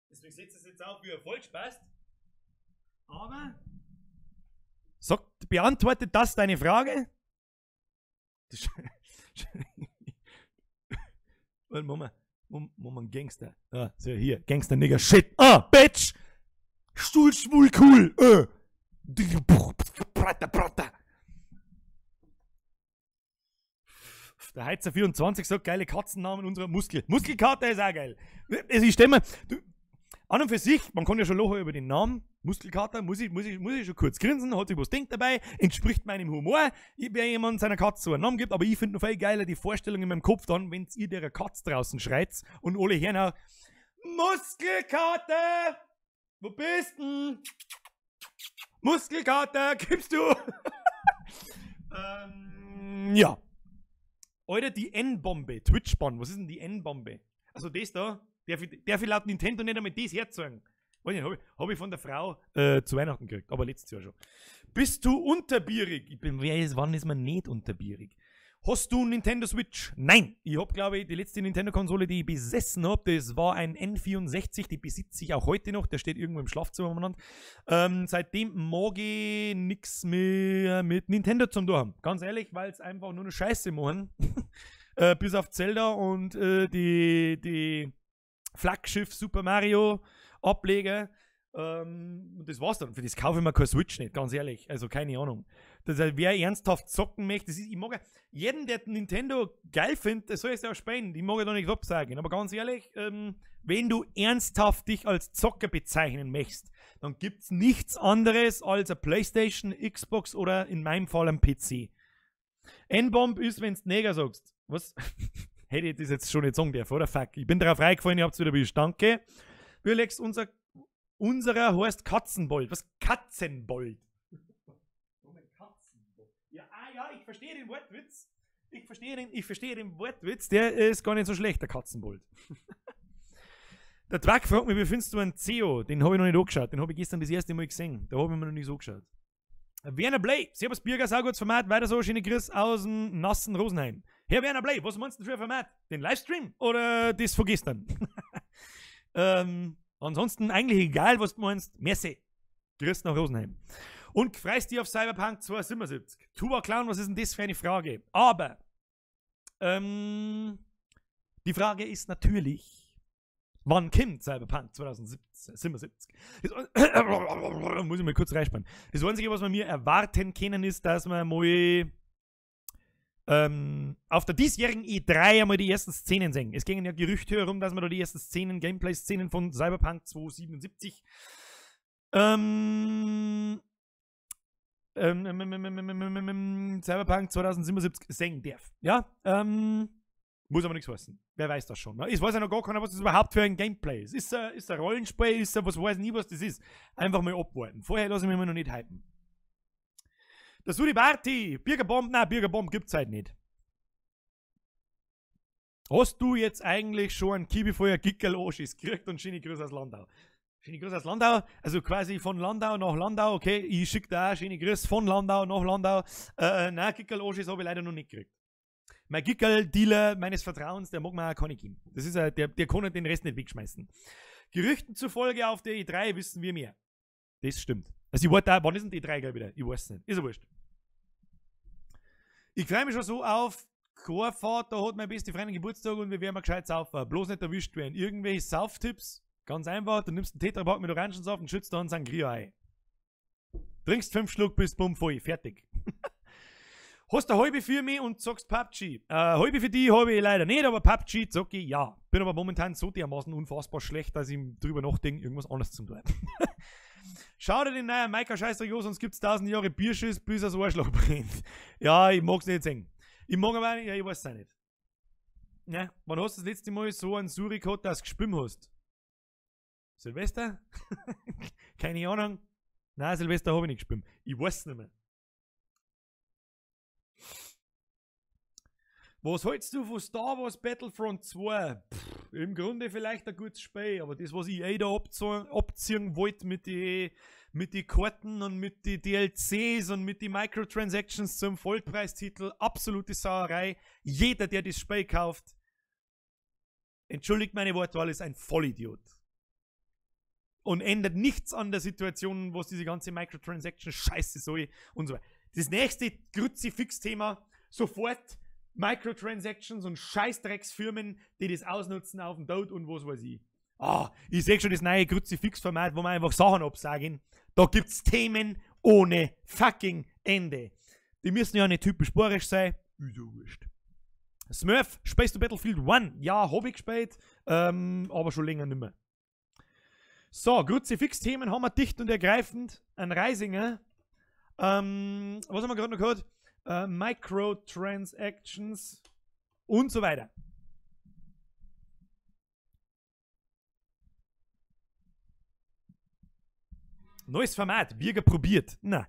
deswegen setze ich es jetzt auf, wie er falsch passt. Aber, sagt, beantwortet das deine Frage? Das Moment, Moment, Gangster. Ah, so hier, Gangster, Nigger, Shit. Ah, Bitch! Stuhl, schwul, cool. Der Heizer 24 sagt, geile Katzennamen unserer Muskel. Muskelkater ist auch geil. Also ich stell mir, du, an und für sich, man kann ja schon lachen über den Namen. Muskelkater, muss ich schon kurz grinsen, hat sich was denkt dabei, entspricht meinem Humor, wer jemand seiner Katze so einen Namen gibt, aber ich finde noch viel geiler die Vorstellung in meinem Kopf dann, wenn ihr der Katze draußen schreit und alle hören auch, Muskelkater! Wo bist denn? Muskelkater, gibst du? Ja. Alter, die N-Bombe, Twitch-Ban, was ist denn die N-Bombe? Also das da, darf ich laut Nintendo nicht einmal das herzeigen. Weiß nicht, hab ich von der Frau zu Weihnachten gekriegt, aber letztes Jahr schon. Bist du unterbierig? Wann ist man nicht unterbierig? Hast du Nintendo Switch? Nein! Ich hab, glaube ich, die letzte Nintendo-Konsole, die ich besessen hab, das war ein N64, die besitze ich auch heute noch, der steht irgendwo im Schlafzimmer umeinander. Seitdem mag ich nix mehr mit Nintendo zum tun haben. Ganz ehrlich, weil's einfach nur eine Scheiße machen. Bis auf Zelda und die Flaggschiff Super Mario Ableger. Und das war's dann. Für das kaufe ich mir keine Switch nicht, ganz ehrlich. Also keine Ahnung. Das heißt, wer ernsthaft zocken möchte, das ist, ich mag ja, jeden, der Nintendo geil findet, der soll es ja auch spielen. Ich mag ja da nichts absagen. Aber ganz ehrlich, wenn du ernsthaft dich als Zocker bezeichnen möchtest, dann gibt's nichts anderes als eine Playstation, Xbox oder in meinem Fall ein PC. N-Bomb ist, wenn's Neger sagst. Was? Hätte ich das jetzt schon nicht sagen dürfen, oder? Fuck. Ich bin darauf reingefallen, ihr habt's wieder erwischt. Danke. Wir legst unserer heißt Katzenbold. Was? Katzenbold? Moment, Katzenbold. Ja, ja, ich verstehe den Wortwitz. Ich verstehe den Wortwitz. Der ist gar nicht so schlecht, der Katzenbold. Der Twack fragt mich, wie findest du einen CEO? Den habe ich noch nicht angeschaut. Den habe ich gestern das erste Mal gesehen. Da habe ich mir noch nicht so angeschaut. Werner Bley, Servus Birger, saugutes Format, weiter so, schöne Grüß aus dem nassen Rosenheim. Herr Werner Bley, was meinst du für ein Format? Den Livestream oder das von gestern? Ansonsten eigentlich egal, was du meinst. Merci. Grüß nach Rosenheim. Und freust dich auf Cyberpunk 2077. Tuba Clown, was ist denn das für eine Frage? Aber die Frage ist natürlich, wann kommt Cyberpunk 2077? Das, muss ich mal kurz reinspannen. Das Einzige, was wir mir erwarten können, ist, dass wir mal auf der diesjährigen E3 einmal die ersten Szenen sehen. Es gingen ja Gerüchte herum, dass wir da die ersten Szenen, Gameplay-Szenen von Cyberpunk 2077 Cyberpunk 2077 sehen darf. Ja, muss aber nichts heißen. Wer weiß das schon. Ne? Ich weiß ja noch gar keiner, was das überhaupt für ein Gameplay ist. Ist ein Rollenspiel? Ist ein, was weiß nie, was das ist. Einfach mal abwarten. Vorher lasse ich mich mal noch nicht hypen. Der Sudi Barty, Birgerbomb, nein, Birgerbomb gibt's halt nicht. Hast du jetzt eigentlich schon einen Kibi-Feuer Gickerl Oschis gekriegt und schöne Grüße aus Landau? Schöne Grüße aus Landau, also quasi von Landau nach Landau, okay, ich schicke da auch schöne Grüße von Landau nach Landau. Nein, Gickerl Oschis habe ich leider noch nicht gekriegt. Mein Gickerl-Dealer meines Vertrauens, der mag mir auch keine geben. Das ist der kann den Rest nicht wegschmeißen. Gerüchten zufolge auf der E3 wissen wir mehr. Das stimmt. Also ich wollte da, wann ist denn die E3 gleich wieder? Ich weiß nicht. Ist ja wurscht. Ich freue mich schon so auf Chorfahrt, da hat mein beste Freundin Geburtstag und wir werden mal gescheit saufen. Bloß nicht erwischt werden. Irgendwelche Sauftipps? Ganz einfach, du nimmst einen Tetrapack mit Orangensaft und schützt dann Sangria ein. Trinkst 5 Schluck, bist bumm voll. Fertig. Hast eine halbe für mich und zockst PUBG. Halbe für die habe ich leider nicht, aber PUBG zocke ich ja. Bin aber momentan so dermaßen unfassbar schlecht, dass ich drüber nachdenke, irgendwas anderes zu tun. Schau dir den neuen Maika Scheißdreck an, sonst gibt's 1000 Jahre Bierschiss, bis das Arschloch brennt. Ja, ich mag's nicht sehen. Ich mag aber nicht, ja, ich weiß es auch nicht. Ne? Wann hast du das letzte Mal so einen Suri gehabt, dass du gespült hast? Silvester? Keine Ahnung. Nein, Silvester habe ich nicht gespült. Ich weiß es nicht mehr. Was hältst du von Star Wars Battlefront 2? Pff, im Grunde vielleicht ein gutes Spiel, aber das, was ich eh da abziehen wollte mit die Karten und mit die DLCs und mit die Microtransactions zum Vollpreistitel, absolute Sauerei. Jeder, der das Spiel kauft, entschuldigt meine Wortwahl, ist ein Vollidiot. Und ändert nichts an der Situation, was diese ganze Microtransaction-Scheiße soll und so weiter. Das nächste Kruzifix-Thema, sofort Microtransactions und Scheißdrecksfirmen, die das ausnutzen auf dem Tod und was weiß ich. Ah, ich sehe schon das neue Kruzifix-Format, wo man einfach Sachen absagen. Da gibt's Themen ohne fucking Ende. Die müssen ja nicht typisch bayerisch sein. Ist ja wurscht. Smurf, spielst du Battlefield 1? Ja, hab ich gespielt, aber schon länger nimmer. So, Kruzifix-Themen haben wir dicht und ergreifend. Ein Reisinger. Was haben wir gerade noch gehört? Microtransactions und so weiter. Neues Format, Birger probiert. Na.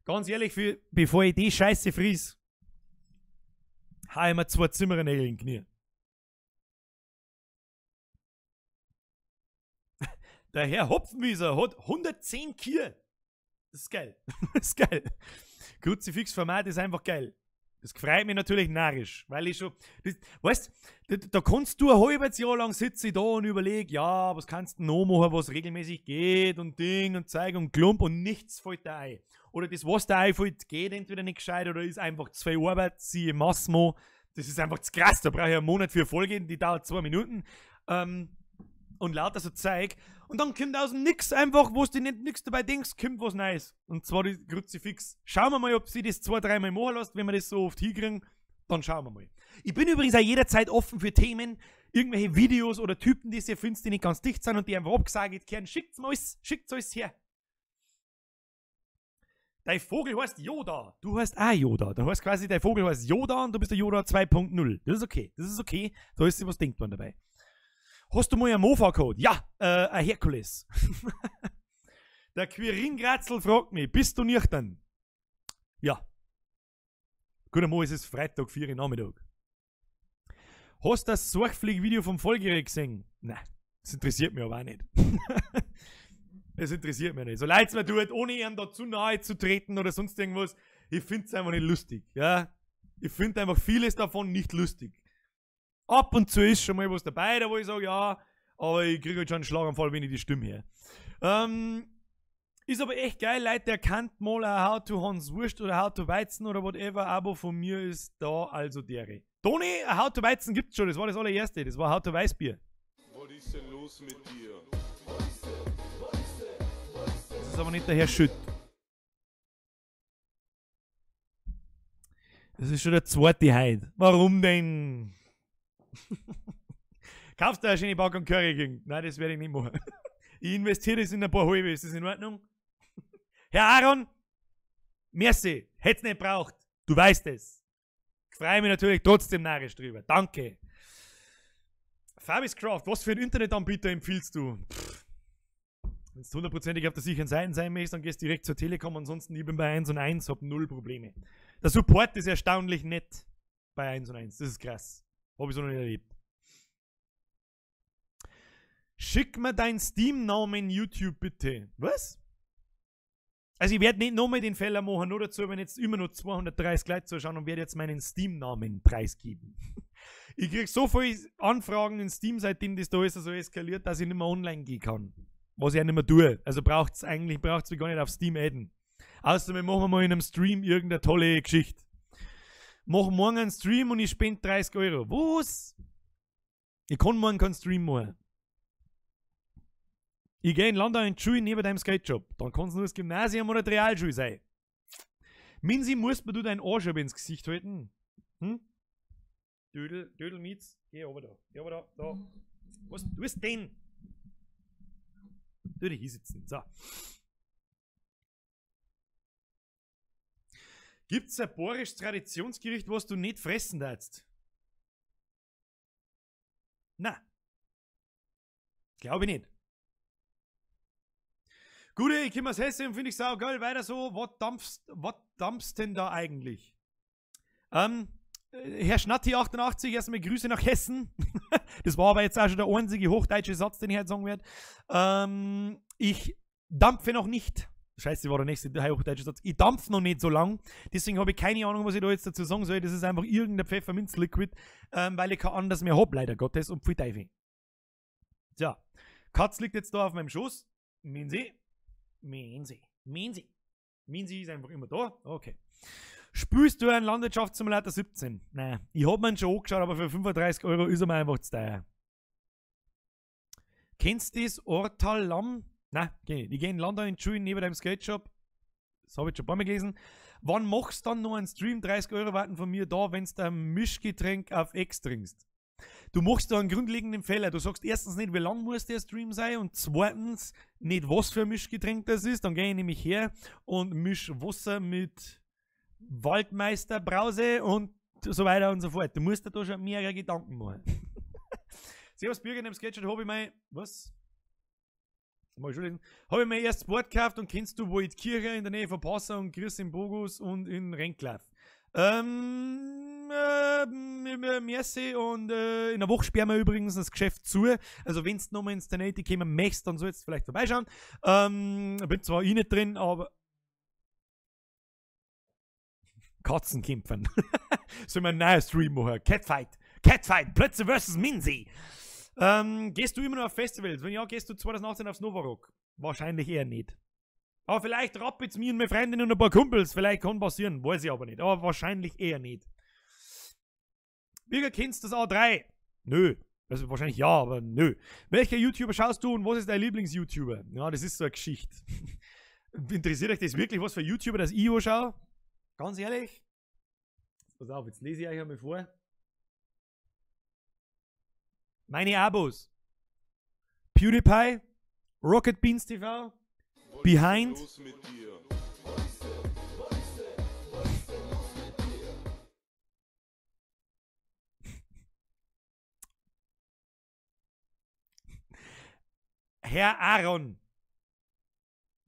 Ganz ehrlich, bevor ich die Scheiße fries, hau ich mir 2 Zimmernägel in die Knie. Der Herr Hopfenwieser hat 110 Kier. Das ist geil. Das ist geil. Kruzifix-Format ist einfach geil. Das freut mich natürlich narrisch, weil ich schon, das, weißt, da kannst du ein halbes Jahr lang sitzen da und überleg, ja, was kannst du noch machen, was regelmäßig geht und Ding und Zeug und Klump und nichts fällt da ein. Oder das, was da einfällt, geht entweder nicht gescheit oder ist einfach zu viel Arbeit, siehe Massimo. Das ist einfach zu krass, da brauche ich einen Monat für Folge, die dauert 2 Minuten. Und lauter so Zeug. Und dann kommt aus dem Nix einfach, wo du nicht nix dabei denkst, kommt was Neues. Und zwar die Kruzifix. Schauen wir mal, ob sie das 2-3 Mal machen lässt. Wenn wir das so oft hinkriegen, dann schauen wir mal. Ich bin übrigens auch jederzeit offen für Themen, irgendwelche Videos oder Typen, die ihr findet, die nicht ganz dicht sind und die einfach abgesagt werden. Schickt's mir alles, schickt's alles her. Dein Vogel heißt Yoda. Du heißt auch Yoda. Du heißt quasi, dein Vogel heißt Yoda und du bist der Yoda 2.0. Das ist okay. Das ist okay. Da ist sich was denkt man dabei. Hast du mal einen Mofa gehabt? Ja, ein Herkules. Der Quirin Gratzel fragt mich, bist du nüchtern? Ja. Gut, einmal ist es Freitag, 4 Uhr Nachmittag. Hast du das Sorgflieg-Video vom Folgerät gesehen? Nein, das interessiert mich aber auch nicht. Das interessiert mich nicht. So leid es mir tut, ohne ihm da zu nahe zu treten oder sonst irgendwas, ich find's einfach nicht lustig. Ja? Ich find einfach vieles davon nicht lustig. Ab und zu ist schon mal was dabei, da wo ich sage, ja, aber ich kriege halt schon einen Schlaganfall, wenn ich die Stimme höre. Ist aber echt geil, Leute, der kennt mal ein How to Hans Wurst oder How to Weizen oder whatever, aber von mir ist da also dere. Toni, ein How to Weizen gibt's schon, das war das allererste, das war How to Weißbier. Was ist denn los mit dir? Das ist aber nicht der Herr Schütt. Das ist schon der zweite heute. Warum denn? Kaufst du eine schöne Packung Curry King? Nein, das werde ich nicht machen. Ich investiere das in ein paar halbe, ist das in Ordnung? Herr Aaron, merci, hätt's nicht braucht. Du weißt es. Ich freue mich natürlich trotzdem narrisch drüber. Danke. Fabis Craft, was für einen Internetanbieter empfiehlst du? Wenn du hundertprozentig auf der sicheren Seite sein möchtest, dann gehst du direkt zur Telekom. Ansonsten, ich bin bei 1&1, hab null Probleme. Der Support ist erstaunlich nett bei 1&1. Das ist krass. Hab ich so noch nicht erlebt. Schick mir deinen Steam-Namen YouTube bitte. Was? Also ich werde nicht nochmal den Fehler machen, nur dazu, wenn jetzt immer nur 230 Leute zuschauen und werde jetzt meinen Steam-Namen preisgeben. Ich krieg so viele Anfragen in Steam, seitdem das da ist, so eskaliert, dass ich nicht mehr online gehen kann. Was ich auch nicht mehr tue. Also braucht's eigentlich, braucht's mich gar nicht auf Steam adden. Außerdem machen wir mal in einem Stream irgendeine tolle Geschichte. Mach morgen einen Stream und ich spende 30 Euro. Was? Ich kann morgen keinen Stream machen. Ich gehe in Landau in die Schule neben deinem Skate-Shop. Dann kann's nur das Gymnasium oder die Realschule sein. Minsi, musst mir du deinen Arsch aber ins Gesicht halten? Hm? Dödel, Dödel, Mietz. Geh runter da. Geh runter da. Da. Was? Du bist denn? Du dich hier sitzen. So. Gibt's ein bayerisches Traditionsgericht, was du nicht fressen darfst? Na. Glaube ich nicht. Gute, ich komme aus Hessen und finde ich sau geil. Weiter so. Was dampfst denn da eigentlich? Herr Schnatti88, erstmal Grüße nach Hessen. Das war aber jetzt auch schon der einzige hochdeutsche Satz, den ich heute sagen werde. Ich dampfe noch nicht. Scheiße, war der nächste hochdeutsche Satz. Ich dampfe noch nicht so lang. Deswegen habe ich keine Ahnung, was ich da jetzt dazu sagen soll. Das ist einfach irgendein Pfefferminz-Liquid, weil ich kein anderes mehr hab, leider Gottes, und pfui Teufel. Tja, Katz liegt jetzt da auf meinem Schoß. Minsi. Minsi. Minsi. Minsi ist einfach immer da. Okay. Spülst du einen Landwirtschaftssimulator 17? Nein, ich hab mir ihn schon angeschaut, aber für 35 Euro ist er mir einfach zu teuer. Kennst du das Ortalam? Nein, geh nicht. Ich geh in Landau in die Schule neben deinem Skate-Shop. Das hab ich schon ein paar Mal gelesen. Wann machst du dann noch einen Stream? 30 Euro warten von mir da, wenn's du ein Mischgetränk auf Ex trinkst. Du machst da einen grundlegenden Fehler. Du sagst erstens nicht, wie lang muss der Stream sein und zweitens nicht, was für ein Mischgetränk das ist. Dann geh ich nämlich her und misch Wasser mit Waldmeisterbrause und so weiter und so fort. Du musst dir da schon mehrere Gedanken machen. Servus Birger, in dem Sketch habe ich mein... Was? Mal schon lesen. Habe ich mein erstes Board gekauft und kennst du Waldkirche in der Nähe von Passau und Grüß in Bogus und in Renklav. Merci und in der Woche sperren wir übrigens das Geschäft zu. Also wenn's nochmal ins 1080 kommen möchtest, dann sollst du vielleicht vorbeischauen. Bin zwar ich nicht drin, aber Katzenkämpfen. Sollen wir einen neuen Stream machen? Catfight! Catfight! Plötze versus Minsi! Gehst du immer noch auf Festivals? Wenn ja, gehst du 2018 aufs Novarock? Wahrscheinlich eher nicht. Aber vielleicht rappelt's mir und meine Freundin und ein paar Kumpels. Vielleicht kann passieren, weiß ich aber nicht. Aber wahrscheinlich eher nicht. Birger, kennst du das A3? Nö. Also wahrscheinlich ja, aber nö. Welcher YouTuber schaust du und was ist dein Lieblings-YouTuber? Ja, das ist so eine Geschichte. Interessiert euch das wirklich, was für YouTuber das ich anschaue? Ganz ehrlich? Pass auf, jetzt lese ich euch einmal vor. Meine Abos. PewDiePie, Rocket Beans TV, Behind. Los mit dir? Herr Aaron.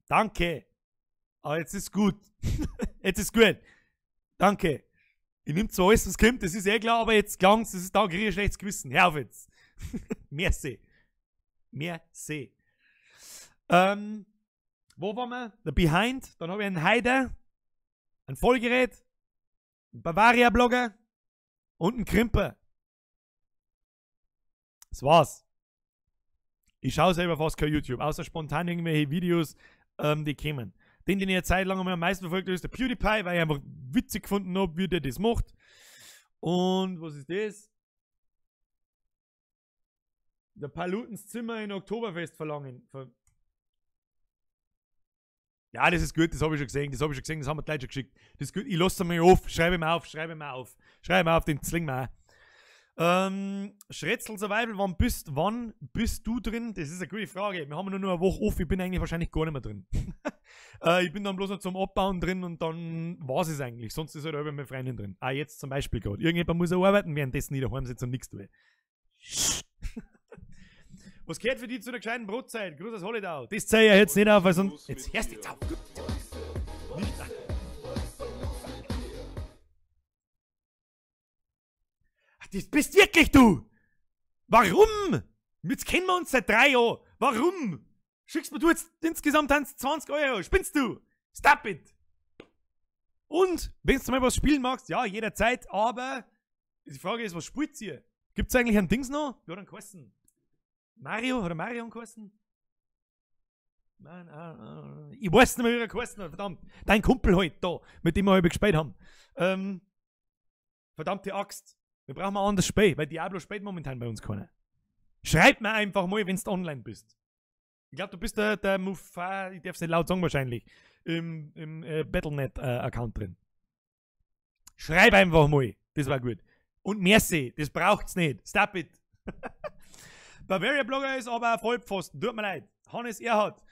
Danke. Aber jetzt ist gut. Jetzt ist gut. Danke. Ich nehm zwar alles, was kommt, das ist eh klar, aber jetzt klang's, das ist da krieg ich ein schlechtes Gewissen. Hör auf jetzt. Merci. Merci. Wo waren wir? Der Behind. Dann habe ich einen Heider, ein Vollgerät, einen Bavaria-Blogger und einen Krimper. Das war's. Ich schaue selber fast kein YouTube, außer spontan irgendwelche Videos, die kommen. Den ich eine Zeit lang am meisten verfolgt habe, ist der PewDiePie, weil ich einfach witzig gefunden habe, wie der das macht. Und was ist das? Der Palutens Zimmer in Oktoberfest verlangen. Ja, das ist gut, das habe ich schon gesehen, das haben wir gleich schon geschickt. Das ist gut, ich lasse mal auf, schreibe mir auf, den zwingen wir auch. Schrätzel Survival, wann bist du drin? Das ist eine gute Frage. Wir haben nur eine Woche off, ich bin eigentlich wahrscheinlich gar nicht mehr drin. Ich bin dann bloß noch zum Abbauen drin und dann war es eigentlich. Sonst ist halt über meine Freundin drin. Ah, jetzt zum Beispiel gerade. Irgendjemand muss ja arbeiten, währenddessen ich daheim sitze und nichts tue. Was gehört für dich zu einer gescheiten Brotzeit? Gruß aus Holledau. Das zeige ich jetzt nicht auf, weil sonst. Jetzt hörst du jetzt auf. Nicht. Ach, das bist wirklich du! Warum? Jetzt kennen wir uns seit 3 Jahren. Warum? Schickst mir du jetzt insgesamt 20 Euro? Spinnst du? Stop it! Und, wenn du mal was spielen magst, ja, jederzeit, aber die Frage ist, was spielt ihr? Gibt's eigentlich ein Dings noch? Wie hat er geheißen? Mario? Hat er Mario geheißen? Nein, ich weiß nicht mehr, wie er geheißen hat, verdammt. Dein Kumpel halt da, mit dem wir heute gespielt haben. Verdammte Axt. Wir brauchen ein anderes Spiel, weil Diablo spielt momentan bei uns keiner. Schreib mir einfach mal, wenn du online bist. Ich glaube, du bist der Mufa, ich darf es nicht laut sagen wahrscheinlich, im Battle.net-Account drin. Schreib einfach mal, das war gut. Und merci, das braucht's nicht. Stop it. Bavaria Blogger ist aber ein Vollpfosten, tut mir leid. Hannes Erhard.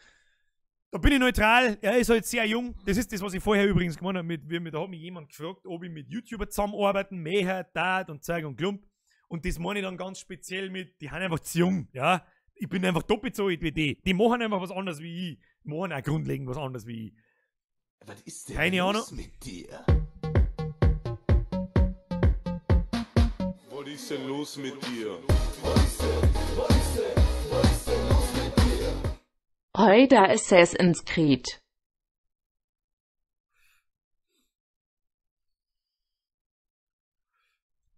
Da bin ich neutral, er ist halt sehr jung. Das ist das, was ich vorher übrigens gemacht habe. Da hat mich jemand gefragt, ob ich mit YouTuber zusammenarbeiten, mehr, Dat und Zeug und Klump. Und das meine ich dann ganz speziell mit, die sind einfach zu jung, ja. Ich bin einfach doppelt so alt wie die. Die machen einfach was anderes wie ich. Die machen auch grundlegend was anderes wie ich. Was ist denn Keine los Ahnung. mit dir? Was ist denn los mit dir? Heute Assassin's Creed.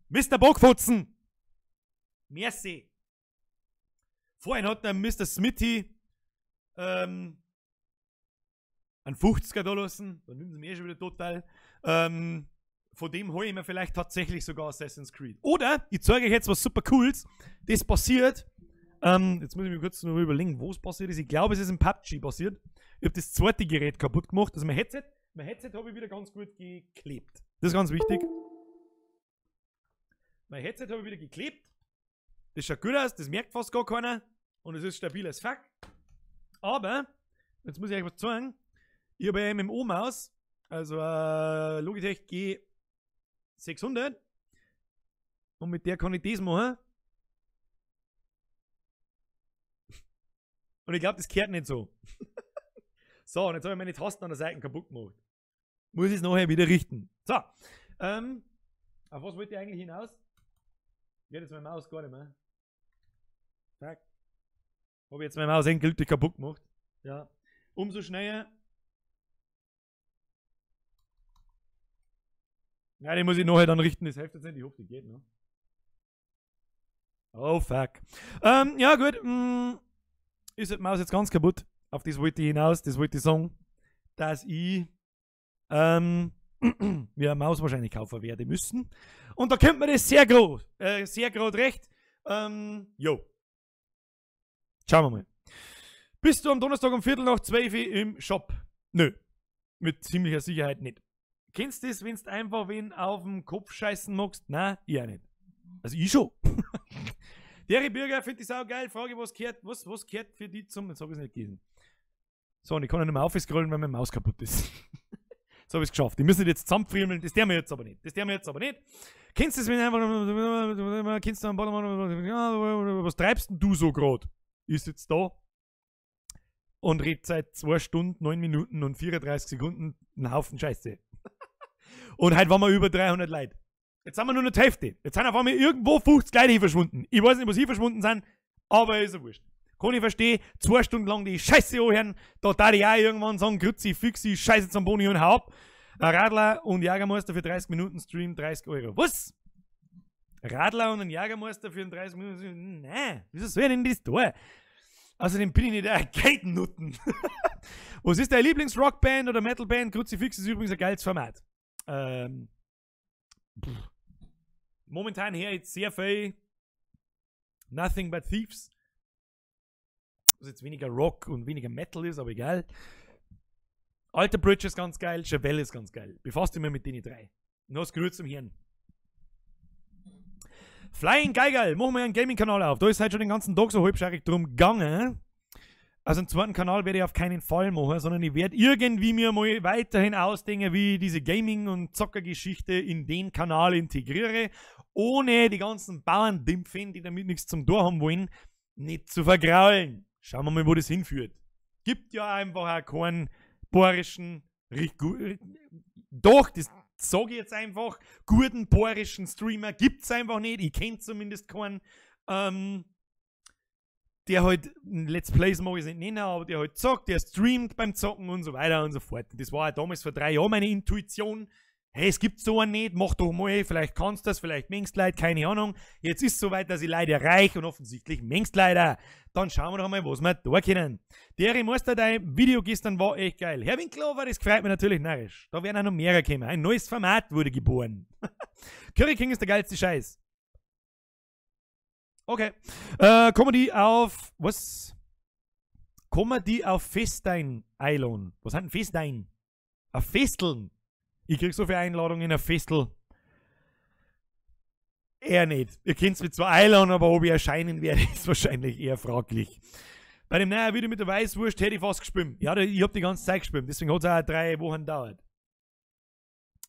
Mr. Bockfutzen! Merci! Vorhin hat der Mr. Smithy einen 50er da lassen, dann nimmt sie mir eh schon wieder total. Von dem hole ich mir vielleicht tatsächlich sogar Assassin's Creed. Oder, ich zeige euch jetzt was super Cooles, das passiert. Jetzt muss ich mir kurz noch überlegen, wo es passiert ist. Ich glaube, es ist im PUBG passiert. Ich habe das zweite Gerät kaputt gemacht, also mein Headset. Mein Headset habe ich wieder ganz gut geklebt. Das ist ganz wichtig. Mein Headset habe ich wieder geklebt. Das schaut gut aus, das merkt fast gar keiner. Und es ist stabil als fuck. Aber, jetzt muss ich euch was zeigen. Ich habe eine MMO-Maus, also Logitech G600. Und mit der kann ich das machen. Und ich glaube, das kehrt nicht so. So, und jetzt habe ich meine Tasten an der Seite kaputt gemacht. Muss ich es nachher wieder richten. So, auf was wollte ich eigentlich hinaus? Geht jetzt meine Maus gar nicht mehr. Zack. Habe ich jetzt meine Maus endgültig kaputt gemacht. Ja. Umso schneller. Ja, die muss ich nachher dann richten. Das hilft jetzt nicht. Ich hoffe, die geht noch. Oh, fuck. Ja, gut. Ist die Maus jetzt ganz kaputt. Auf das wollte ich hinaus. Das wollte ich sagen, dass ich mir eine Maus wahrscheinlich kaufen werde müssen. Und da kommt mir das sehr groß, sehr grad recht. Jo. Schauen wir mal. Bist du am Donnerstag um 12:15 im Shop? Nö. Mit ziemlicher Sicherheit nicht. Kennst du das, wenn du einfach wen auf den Kopf scheißen magst? Nein, ich auch nicht. Also ich schon. Derry Bürger finde ich auch geil. Frage, was kehrt, was kehrt für die zum. Jetzt habe ich es nicht gelesen. So, und ich kann ja nicht mehr aufscrollen, weil meine Maus kaputt ist. Jetzt habe ich es geschafft. Die müssen jetzt zusammenfriemeln. Das der mir jetzt aber nicht. Das der mir jetzt aber nicht. Kennst du das, wenn einfach. Kennst du am Was treibst denn du so grad? Ich sitze da und red seit 2 Stunden, 9 Minuten und 34 Sekunden einen Haufen Scheiße. Und heute waren wir über 300 Leute. Jetzt haben wir nur noch die Hälfte. Jetzt sind auf einmal irgendwo 50 Leute hier verschwunden. Ich weiß nicht, was hier verschwunden sind, aber ist ja wurscht. Kann ich verstehen, 2 Stunden lang die Scheiße anhören, da darf ich auch irgendwann sagen, Grüezi, Fixi, Scheiße zum Boni und hau ab. Ein Radler und Jägermeister für 30 Minuten Stream, 30 Euro. Was? Radler und ein Jägermeister für 30 Minuten Stream? Nein, wieso soll ich denn das tun? Außerdem bin ich nicht ein Geldnutten. Was ist deine Lieblings-Rockband oder Metalband? Kruzifix ist übrigens ein geiles Format. Momentan her jetzt sehr viel Nothing But Thieves. Was jetzt weniger Rock und weniger Metal ist, aber egal. Alter Bridge ist ganz geil, Chevelle ist ganz geil. Befasst dich mal mit denen drei. Noch das Grüß zum Hirn. Flying Geigerl, machen wir einen Gaming-Kanal auf. Da ist halt schon den ganzen Tag so halbscharrig drum gegangen. Also einen zweiten Kanal werde ich auf keinen Fall machen, sondern ich werde irgendwie mir mal weiterhin ausdenken, wie ich diese Gaming- und Zockergeschichte in den Kanal integriere, ohne die ganzen Bauerndimpfen, die damit nichts zum Tor haben wollen, nicht zu vergraulen. Schauen wir mal, wo das hinführt. Gibt ja einfach auch keinen bayerischen, doch, das sage ich jetzt einfach, guten bayerischen Streamer gibt's einfach nicht. Ich kenn zumindest keinen, der halt Let's Plays mag ich es nicht nennen, aber der halt zockt, der streamt beim Zocken und so weiter und so fort. Das war ja damals vor 3 Jahren meine Intuition. Hey, es gibt so einen nicht, mach doch mal, vielleicht kannst du das, vielleicht mengst Leute, keine Ahnung. Jetzt ist es soweit, dass ich Leute erreiche und offensichtlich mengst Leute. Dann schauen wir doch mal, was wir da können. Der Meister, dein Video gestern war echt geil. Herr Winklover, das freut mich natürlich narrisch. Da werden auch noch mehrere kommen. Ein neues Format wurde geboren. Curry King ist der geilste Scheiß. Okay. Comedy auf, was? Comedy auf Festein Eilon. Was hat denn Festein? Auf Festeln. Ich krieg so viele Einladungen auf Festel. Eher nicht. Ihr könnt's mir zwar einladen, aber ob ich erscheinen werde, ist wahrscheinlich eher fraglich. Bei dem neuen Video mit der Weißwurst hätte ich fast gespült. Ja, ich hab die ganze Zeit gespült, deswegen hat's auch 3 Wochen gedauert.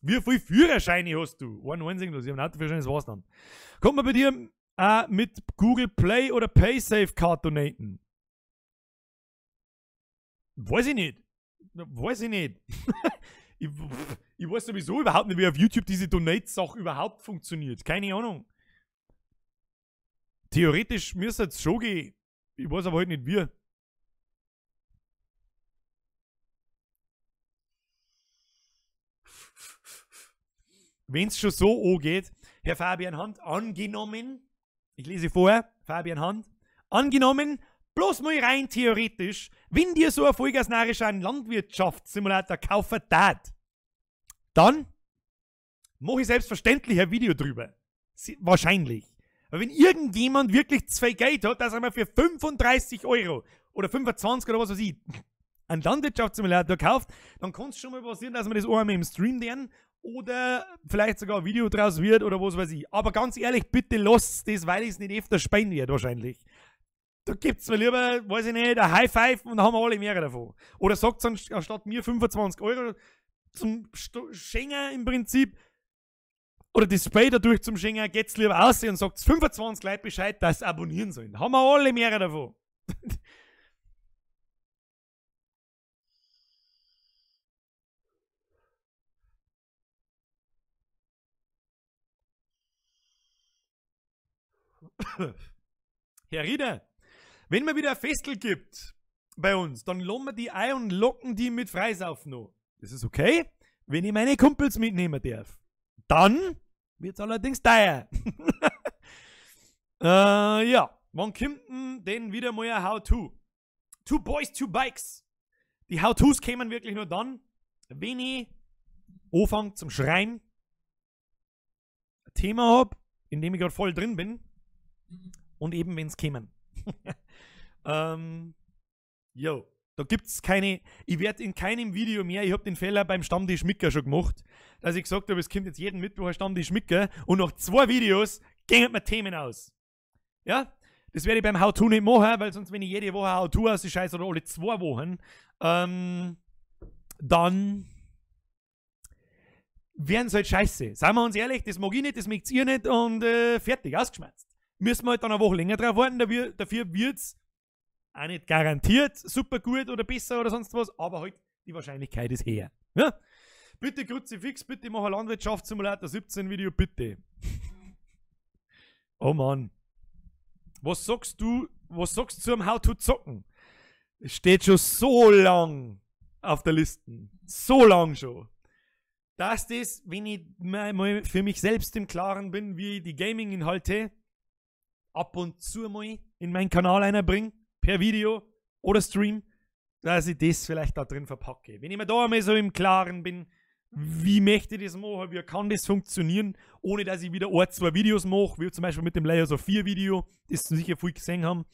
Wie viele Führerscheine hast du? Einen einzigen, ich hab einen Autoführerschein, das war's dann. Kommt man bei dir auch mit Google Play oder PaySafe Card donaten? Weiß ich nicht. Weiß ich nicht. Ich weiß sowieso überhaupt nicht, wie auf YouTube diese Donate-Sache überhaupt funktioniert. Keine Ahnung. Theoretisch müsste es schon gehen. Ich weiß aber halt nicht wie. Wenn's schon so angeht, Herr Fabian Hand, angenommen, ich lese vor, Fabian Hand, angenommen, bloß mal rein theoretisch, wenn dir so ein vollgasnarischer Landwirtschaftssimulator kaufen tat, dann mache ich selbstverständlich ein Video drüber. Wahrscheinlich. Aber wenn irgendjemand wirklich zu viel Geld hat, dass er mal für 35 Euro oder 25 oder was weiß ich, einen Landwirtschaftssimulator kauft, dann kann es schon mal passieren, dass wir das einmal im Stream lernen oder vielleicht sogar ein Video draus wird oder was weiß ich. Aber ganz ehrlich, bitte lasst das, weil ich es nicht öfter spielen werde wahrscheinlich. Da gibt's mir lieber, weiß ich nicht, ein High Five und dann haben wir alle mehrere davon. Oder sagt anstatt mir 25 Euro zum Schenken im Prinzip, oder das Display dadurch zum Schenken, geht's lieber aus und sagt 25 Leute Bescheid, dass sie abonnieren sollen. Haben wir alle mehrere davon. Herr Rieder, wenn man wieder ein Festel gibt bei uns, dann lassen wir die ein und locken die mit Freisaufen noch. Das ist okay, wenn ich meine Kumpels mitnehmen darf. Dann wird's allerdings teuer. Ja, wann kommt denn wieder mal ein How-To? Two Boys, Two Bikes. Die How-Tos kämen wirklich nur dann, wenn ich anfange zum Schreien, ein Thema hab, in dem ich grad voll drin bin und eben wenn's kämen. Jo, da gibt's keine, ich werd in keinem Video mehr, ich hab den Fehler beim Stammtisch Micker schon gemacht, dass ich gesagt habe, es kommt jetzt jeden Mittwoch ein Stammtisch Micker und nach 2 Videos gehen mir Themen aus. Ja, das werde ich beim How-To nicht machen, weil sonst, wenn ich jede Woche How-To aus die Scheiße oder alle 2 Wochen, dann werden sie halt scheiße. Seien wir uns ehrlich, das mag ich nicht, das mögt ihr nicht und fertig, ausgeschmerzt. Müssen wir halt dann eine Woche länger drauf warten, dafür wird's auch nicht garantiert super gut oder besser oder sonst was, aber halt die Wahrscheinlichkeit ist höher. Ja? Bitte Kruzifix, bitte mach ein Landwirtschaftssimulator 17 Video, bitte. Oh Mann. Was sagst du, was sagst du zum How to zocken? Es steht schon so lang auf der Liste. So lang schon. Dass das, wenn ich mal für mich selbst im Klaren bin, wie ich die Gaming-Inhalte ab und zu mal in meinen Kanal einbringe, per Video oder Stream, dass ich das vielleicht da drin verpacke. Wenn ich mir da einmal so im Klaren bin, wie möchte ich das machen, wie kann das funktionieren, ohne dass ich wieder ein, zwei Videos mache, wie zum Beispiel mit dem Layers of 4 Video, das sicher viel gesehen haben.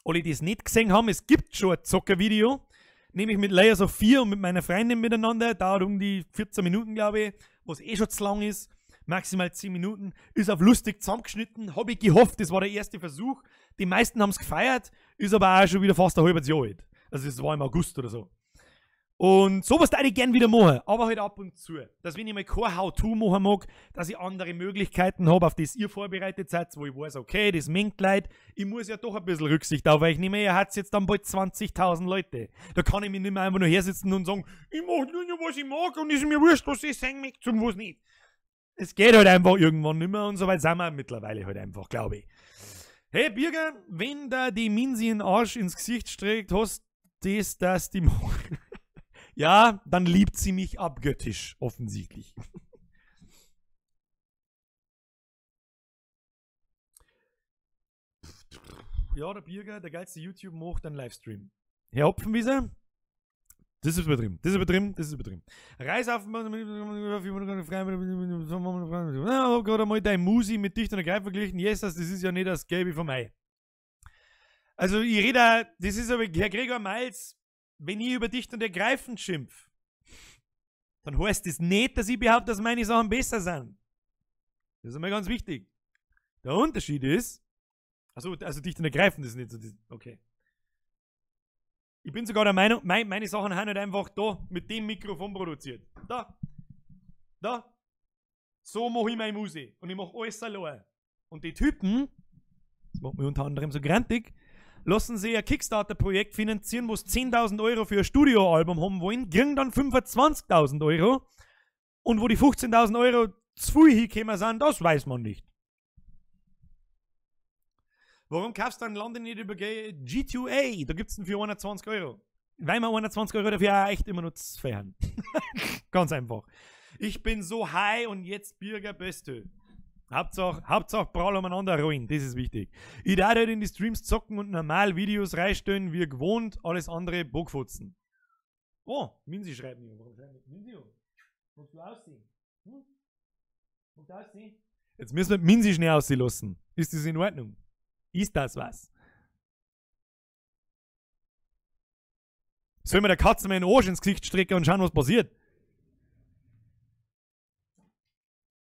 Alle, die es nicht gesehen haben, es gibt schon ein Zocker-Video, nämlich mit Layers of 4 und mit meiner Freundin miteinander, dauert um die 14 Minuten, glaube ich, was eh schon zu lang ist, maximal 10 Minuten, ist auf lustig zusammengeschnitten, habe ich gehofft, das war der erste Versuch, die meisten haben es gefeiert, ist aber auch schon wieder fast ein halbes Jahr alt. Also das war im August oder so. Und sowas würde ich gern wieder machen, aber halt ab und zu. Dass wenn ich mal kein How-To machen mag, dass ich andere Möglichkeiten habe, auf das ihr vorbereitet seid, wo ich weiß, okay, das mengt Leute, ich muss ja doch ein bisschen Rücksicht auf euch nehmen, ihr habt jetzt dann bald 20.000 Leute. Da kann ich mich nicht mehr einfach nur hersitzen und sagen, ich mach nur noch, was ich mag und ist mir wurscht, was ich sagen möchte und was nicht. Es geht halt einfach irgendwann nicht mehr und so weit sind wir mittlerweile halt einfach, glaube ich. Hey Birger, wenn da die Minsi den Arsch ins Gesicht streckt, hast das, dass die machen. Ja, dann liebt sie mich abgöttisch, offensichtlich. Ja, der Birger, der geilste YouTube macht einen Livestream. Herr Hopfenwieser, das ist übertrieben, das ist übertrieben, das ist übertrieben. Reis auf, hab gerade einmal dein Musi mit Dicht und Ergreif verglichen. Jesus, das ist ja nicht das Gelbe vom Ei. Also ich rede, das ist aber, Herr Gregor Miles, wenn ich über Dicht und Ergreifend schimpf, dann heißt das nicht, dass ich behaupte, dass meine Sachen besser sind. Das ist einmal ganz wichtig. Der Unterschied ist, also Dicht und Ergreifend ist nicht so, okay. Ich bin sogar der Meinung, meine Sachen sind halt einfach da mit dem Mikrofon produziert. Da. Da. So mache ich meine Musik. Und ich mache alles allein. Und die Typen, das macht mich unter anderem so grantig, lassen sie ein Kickstarter-Projekt finanzieren, wo sie 10.000 Euro für ein Studioalbum haben wollen, kriegen dann 25.000 Euro. Und wo die 15.000 Euro zu viel hingekommen sind, das weiß man nicht. Warum kaufst du dann Lande nicht über G2A? Da gibt es den für 120 Euro. Weil wir 120 Euro dafür auch echt immer noch zu viel haben. Ganz einfach. Ich bin so high und jetzt Birger Beste. Hauptsache prall umeinander rollen, das ist wichtig. Ich darf halt in die Streams zocken und normal Videos reinstellen, wie gewohnt, alles andere Bockfotzen. Oh, Minsi schreibt mir. Warum schreibt mir Minsi? Magst du aussehen? Hm? Magst du aussehen? Jetzt müssen wir Minsi schnell aussehen lassen. Ist das in Ordnung? Ist das was? Sollen wir der Katze mal den Arsch ins Gesicht strecken und schauen, was passiert?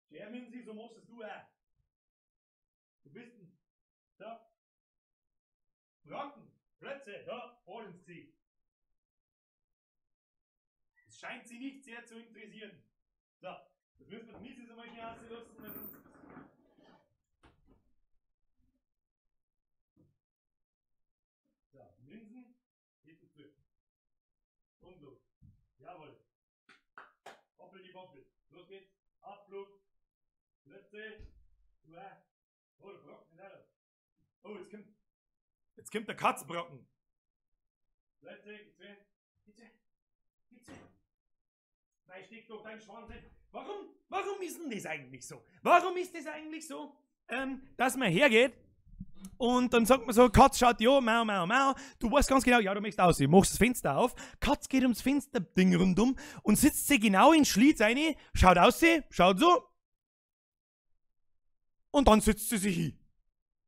Ja, Minsi, so machst du auch. Du bist ein. Da. Brocken, Plötze, da, Arsch ins Gesicht. Es scheint sie nicht sehr zu interessieren. So, das müssen wir Minsi so mal schnell aussehen lassen, weil sonst. So, Minsen, geht zu. Und los. Jawohl. Hoppel die Boppel. Los geht's. Abflug. Plötze. Oh, der Brocken ist auch da. Oh, jetzt kommt der Katzbrocken. Plötze, geht's weh? Geht's weh? Geht's weh? Nein, steck doch deinen Schwanz hin. Warum ist denn das eigentlich so? Warum ist das eigentlich so, dass man hergeht und dann sagt man so, Katz schaut, ja, mau, mau, mau. Du weißt ganz genau, ja, du möchtest aussehen. Machst das Fenster auf. Katz geht ums Fensterding rundum und sitzt sie genau in den Schlitz rein, schaut aussehen, schaut so. Und dann sitzt sie sich hin.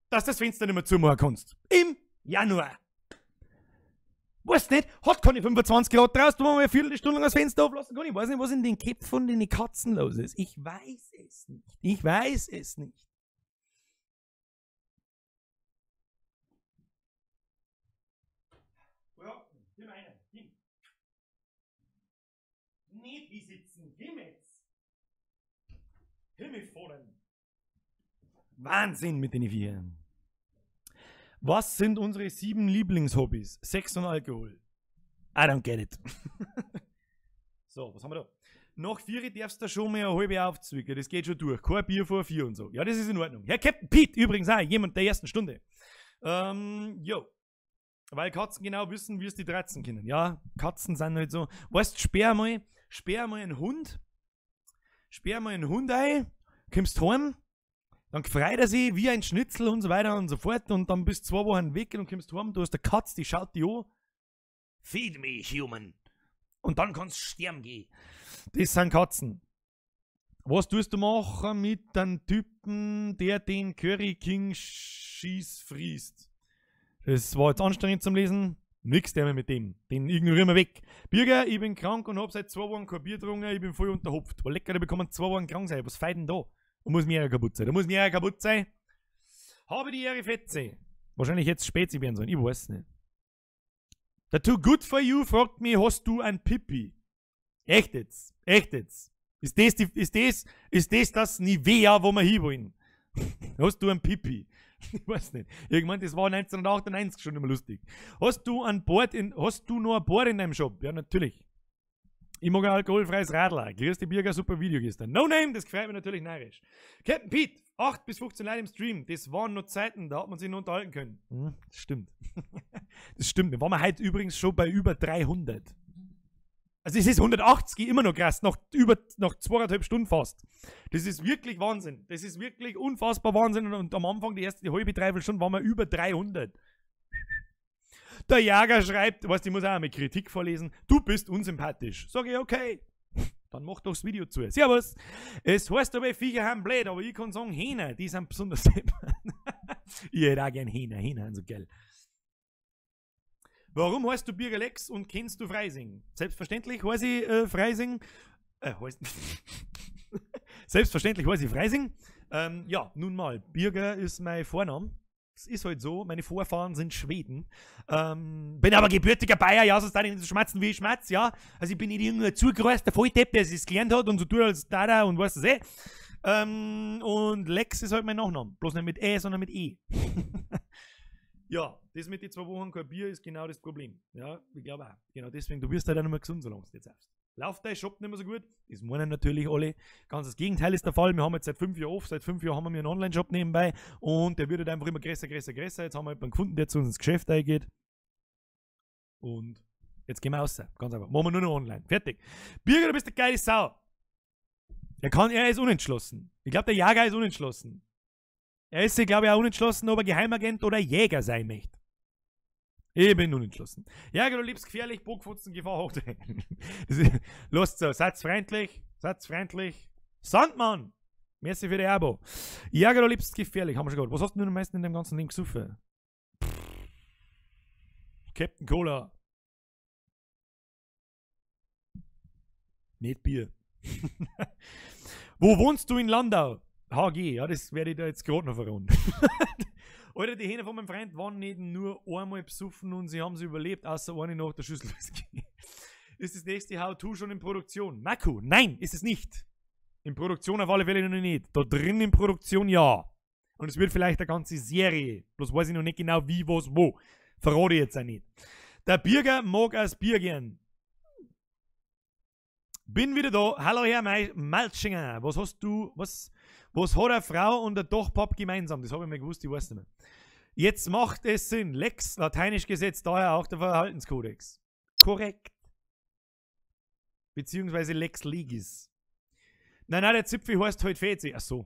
Dass du das Fenster nicht mehr zumachen kannst. Im Januar. Weißt nicht, hat keine 25 Grad draußen, wo man eine Viertelstunde lang das Fenster auflassen kann. Ich weiß nicht, was in den Köpfen von den Katzen los ist. Ich weiß es nicht. Ich weiß es nicht. Ja, nimm einen, nimm. Nicht wie sitzen, geh jetzt. Himmel fordern. Wahnsinn mit den Vieren. Was sind unsere 7 Lieblingshobbys? Sex und Alkohol. I don't get it. So, was haben wir da? Nach 4 darfst du schon mal eine halbe aufzwicken. Das geht schon durch. Kein Bier vor 4 und so. Ja, das ist in Ordnung. Herr Captain Pete, übrigens auch jemand der ersten Stunde. Jo. Weil Katzen genau wissen, wie es die 13 kennen. Ja, Katzen sind halt so. Weißt, sperr mal einen Hund. Sperr mal einen Hund ein, kommst heim, dann freut er sich wie ein Schnitzel und so weiter und so fort und dann bist du 2 Wochen weg und kommst heim, du hast eine Katze, die schaut dich an. Feed me, human. Und dann kannst du sterben gehen. Das sind Katzen. Was tust du machen mit einem Typen, der den Curry King Schieß frisst? Das war jetzt anstrengend zum Lesen. Nix der mehr mit dem. Den ignorieren wir weg. Birger, ich bin krank und hab seit 2 Wochen kein Bier getrunken. Ich bin voll unterhopft. War lecker, da bekommen 2 Wochen krank sein. Was feit denn da? Da muss mir kaputt sein. Da muss mir kaputt sein. Habe die Ehre, Fetze. Wahrscheinlich jetzt Spezi werden sollen. Ich weiß nicht. Der Too Good For You fragt mich, hast du ein Pipi? Echt jetzt? Echt jetzt? Ist das das Nivea, wo wir hinwollen? Hast du ein Pipi? Ich weiß nicht. Ich meine, das war 1998 schon immer lustig. Hast du noch ein Board in deinem Shop? Ja, natürlich. Ich mag ein alkoholfreies Radler. Grüß dich, Birger, super Video gestern. No Name, das gefällt mir natürlich narrisch. Captain Pete, 8 bis 15 Leute im Stream. Das waren noch Zeiten, da hat man sich noch unterhalten können. Hm, das stimmt. Das stimmt. Da waren wir heute übrigens schon bei über 300. Also es ist 180 immer noch krass, nach 2,5 Stunden fast. Das ist wirklich Wahnsinn. Das ist wirklich unfassbar Wahnsinn. Und am Anfang, die erste die halbe, dreiviertel Stunde, waren wir über 300. Der Jäger schreibt, weißt du, ich muss auch mal Kritik vorlesen, du bist unsympathisch. Sag ich, okay, dann mach doch das Video zu. Servus. Es heißt aber, Viecher haben blöd, aber ich kann sagen, Hähner, die sind besonders deppert. Ich hätte auch gern Hähner, Hähner sind so geil. Warum heißt du Birger Lex und kennst du Freising? Selbstverständlich heiße ich Freising. Selbstverständlich heiße ich Freising. Ja, nun mal, Birger ist mein Vorname. Es ist halt so, meine Vorfahren sind Schweden. Bin aber gebürtiger Bayer, ja, sonst darf ich nicht so schmatzen, wie ich schmatz, ja. Also ich bin nicht irgendein zugereiste Volldepp, der es gelernt hat und so tut als Dada und weißt du eh. Und Lex ist halt mein Nachname. Bloß nicht mit E, sondern mit E. Ja, das mit den 2 Wochen kein Bier ist genau das Problem. Ja, ich glaube auch. Genau deswegen, du wirst halt auch nicht mehr gesund, solange du jetzt aufst. Läuft dein Shop nicht mehr so gut? Das meinen natürlich alle. Ganz das Gegenteil ist der Fall. Wir haben jetzt seit 5 Jahren off. Seit 5 Jahren haben wir einen Online-Shop nebenbei und der wird halt einfach immer größer, größer, größer. Jetzt haben wir jemanden gefunden, der zu uns ins Geschäft eingeht. Und jetzt gehen wir raus. Ganz einfach. Machen wir nur noch online. Fertig. Birger, du bist eine geile Sau. Er ist unentschlossen. Ich glaube, der Jäger ist unentschlossen. Er ist sich, glaube ich, auch unentschlossen, ob er Geheimagent oder Jäger sein möchte. Ich bin unentschlossen. Jäger, du lebst gefährlich, Bockfotzen, Gefahr hoch. Lasst so, seid freundlich, seid freundlich. Sandmann! Merci für die Abo. Jäger, du lebst gefährlich, haben wir schon gehört. Was hast du denn am meisten in dem ganzen Ding gesoffen? Captain Cola. Nicht Bier. Wo wohnst du in Landau? HG, ja, das werde ich da jetzt gerade noch verraten. Alter, die Hähne von meinem Freund waren nicht nur einmal besoffen und sie haben sie überlebt, außer eine nach der Schüssel. Ist das nächste How-To schon in Produktion? Mako, nein, ist es nicht. In Produktion auf alle Fälle noch nicht. Da drin in Produktion ja. Und es wird vielleicht eine ganze Serie. Bloß weiß ich noch nicht genau wie, was, wo. Verrate ich jetzt auch nicht. Der Birger mag als Bier gern. Bin wieder da. Hallo Herr Malschinger. Was hast du, was hat eine Frau und ein Dachpapp gemeinsam? Das habe ich mir gewusst, ich weiß nicht mehr. Jetzt macht es Sinn. Lex, lateinisch gesetzt, daher auch der Verhaltenskodex. Korrekt. Beziehungsweise Lex Legis. Nein, nein, der Zipfel heißt halt Fezi. Ach so.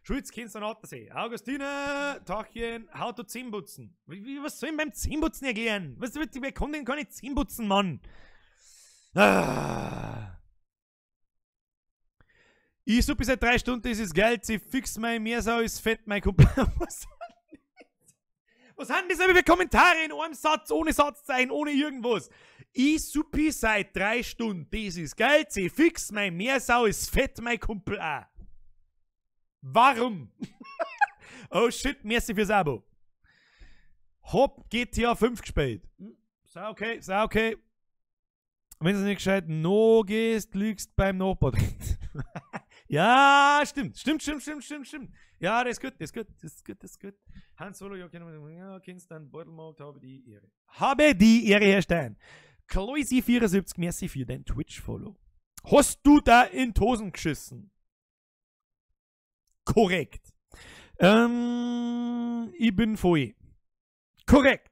Schulz, kennst du den Attersee? Augustine, Tachchen, how to Zähneputzen. Was soll ich beim Zähneputzen erklären? Was, wer kann denn keine Zähneputzen, Mann? Ah. Ich suppe seit 3 Stunden, das ist geil, sie fix mein Meersau ist fett, mein Kumpel. Was haben das für Kommentare in einem Satz, ohne Satzzeichen, ohne irgendwas? Ich suppe seit 3 Stunden, das ist geil, sie fix mein Meersau ist fett, mein Kumpel auch. Warum? Oh shit, merci fürs Abo. Hab GTA 5 gespielt. Sei okay, sei okay. Wenn du nicht gescheit no gehst, liegst beim Nachbar drin. Ja, stimmt. Stimmt. Ja, das ist gut, das ist gut, das ist gut, das ist gut. Hans Solo, ja, kennst du einen Beutelmarkt, habe die Ehre. Habe die Ehre, Herr Stein. Kloisi74, merci für dein Twitch-Follow. Hast du da in die Hosen geschissen? Korrekt. Ich bin voll. Korrekt.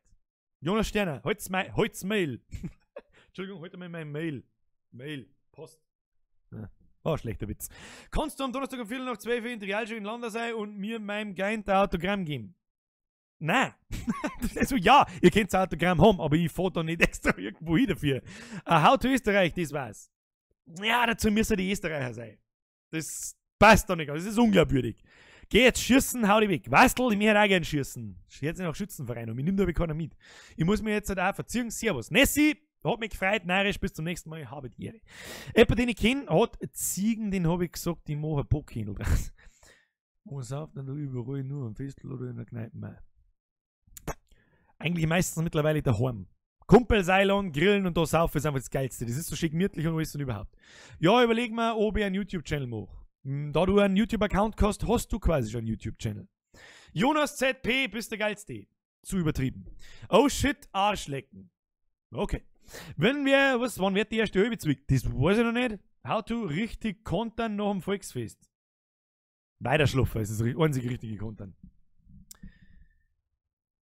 Jonas Sterner, halt's Mail. Entschuldigung, heute mal mein Mail. Mail. Post. Ja. Oh, schlechter Witz. Kannst du am Donnerstag um 12:15 in Trialshow in Landau sein und mir meinem Geint ein Autogramm geben? Nein. Also ja, ihr könnt ein Autogramm haben, aber ich fahr da nicht extra irgendwo hin dafür. How to Österreich, das war's. Ja, dazu müssen die Österreicher sein. Das passt doch nicht, das ist unglaubwürdig. Geh jetzt schießen, hau dich weg. Wastel, ich möchte auch gern schießen. Jetzt noch Schützenverein und mich nimmt aber keiner mit. Ich muss mir jetzt halt auch verziehen. Servus. Nessi, hat mich gefreut, narrisch, bis zum nächsten Mal. Habe die Ehre. Jemand, den ich kenne, hat Ziegen, den habe ich gesagt, ich mache ein Bockhändel draus. Und sauft dann überall nur am Festel oder in der Kneipe. Eigentlich meistens mittlerweile daheim. Kumpels einladen, grillen und da saufen ist einfach das Geilste. Das ist so schick gemütlich und alles und überhaupt. Ja, überleg mal, ob ich einen YouTube-Channel mache. Da du einen YouTube-Account hast, hast du quasi schon einen YouTube-Channel. Jonas ZP, bist der Geilste. Zu übertrieben. Oh shit, Arschlecken. Okay. Wenn wir, was, wann wird die erste Halbe zwickt? Das weiß ich noch nicht. How to richtig kontern nach dem Volksfest. Weiterschlafen ist das einzige richtige Kontern.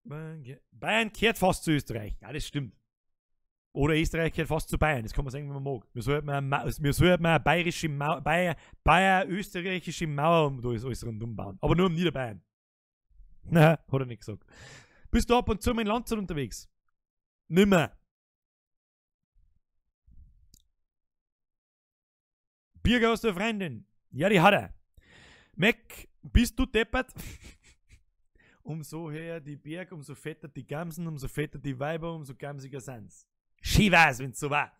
Bayern kehrt fast zu Österreich. Ja, das stimmt. Oder Österreich kehrt fast zu Bayern. Das kann man sagen, wenn man mag. Wir sollten eine bayerische Mauer, Bayer-österreichische Mauer um da ist alles rundum bauen. Aber nur um Niederbayern. Na, hat er nicht gesagt. Bist du ab und zu mit Landshut unterwegs? Nimmer. Birger, hast du eine Freundin? Ja, die hat er. Mac, bist du deppert? Umso höher die Berg, umso fetter die Gamsen, umso fetter die Weiber, umso gamsiger sind's. Schön war's, wenn's so war.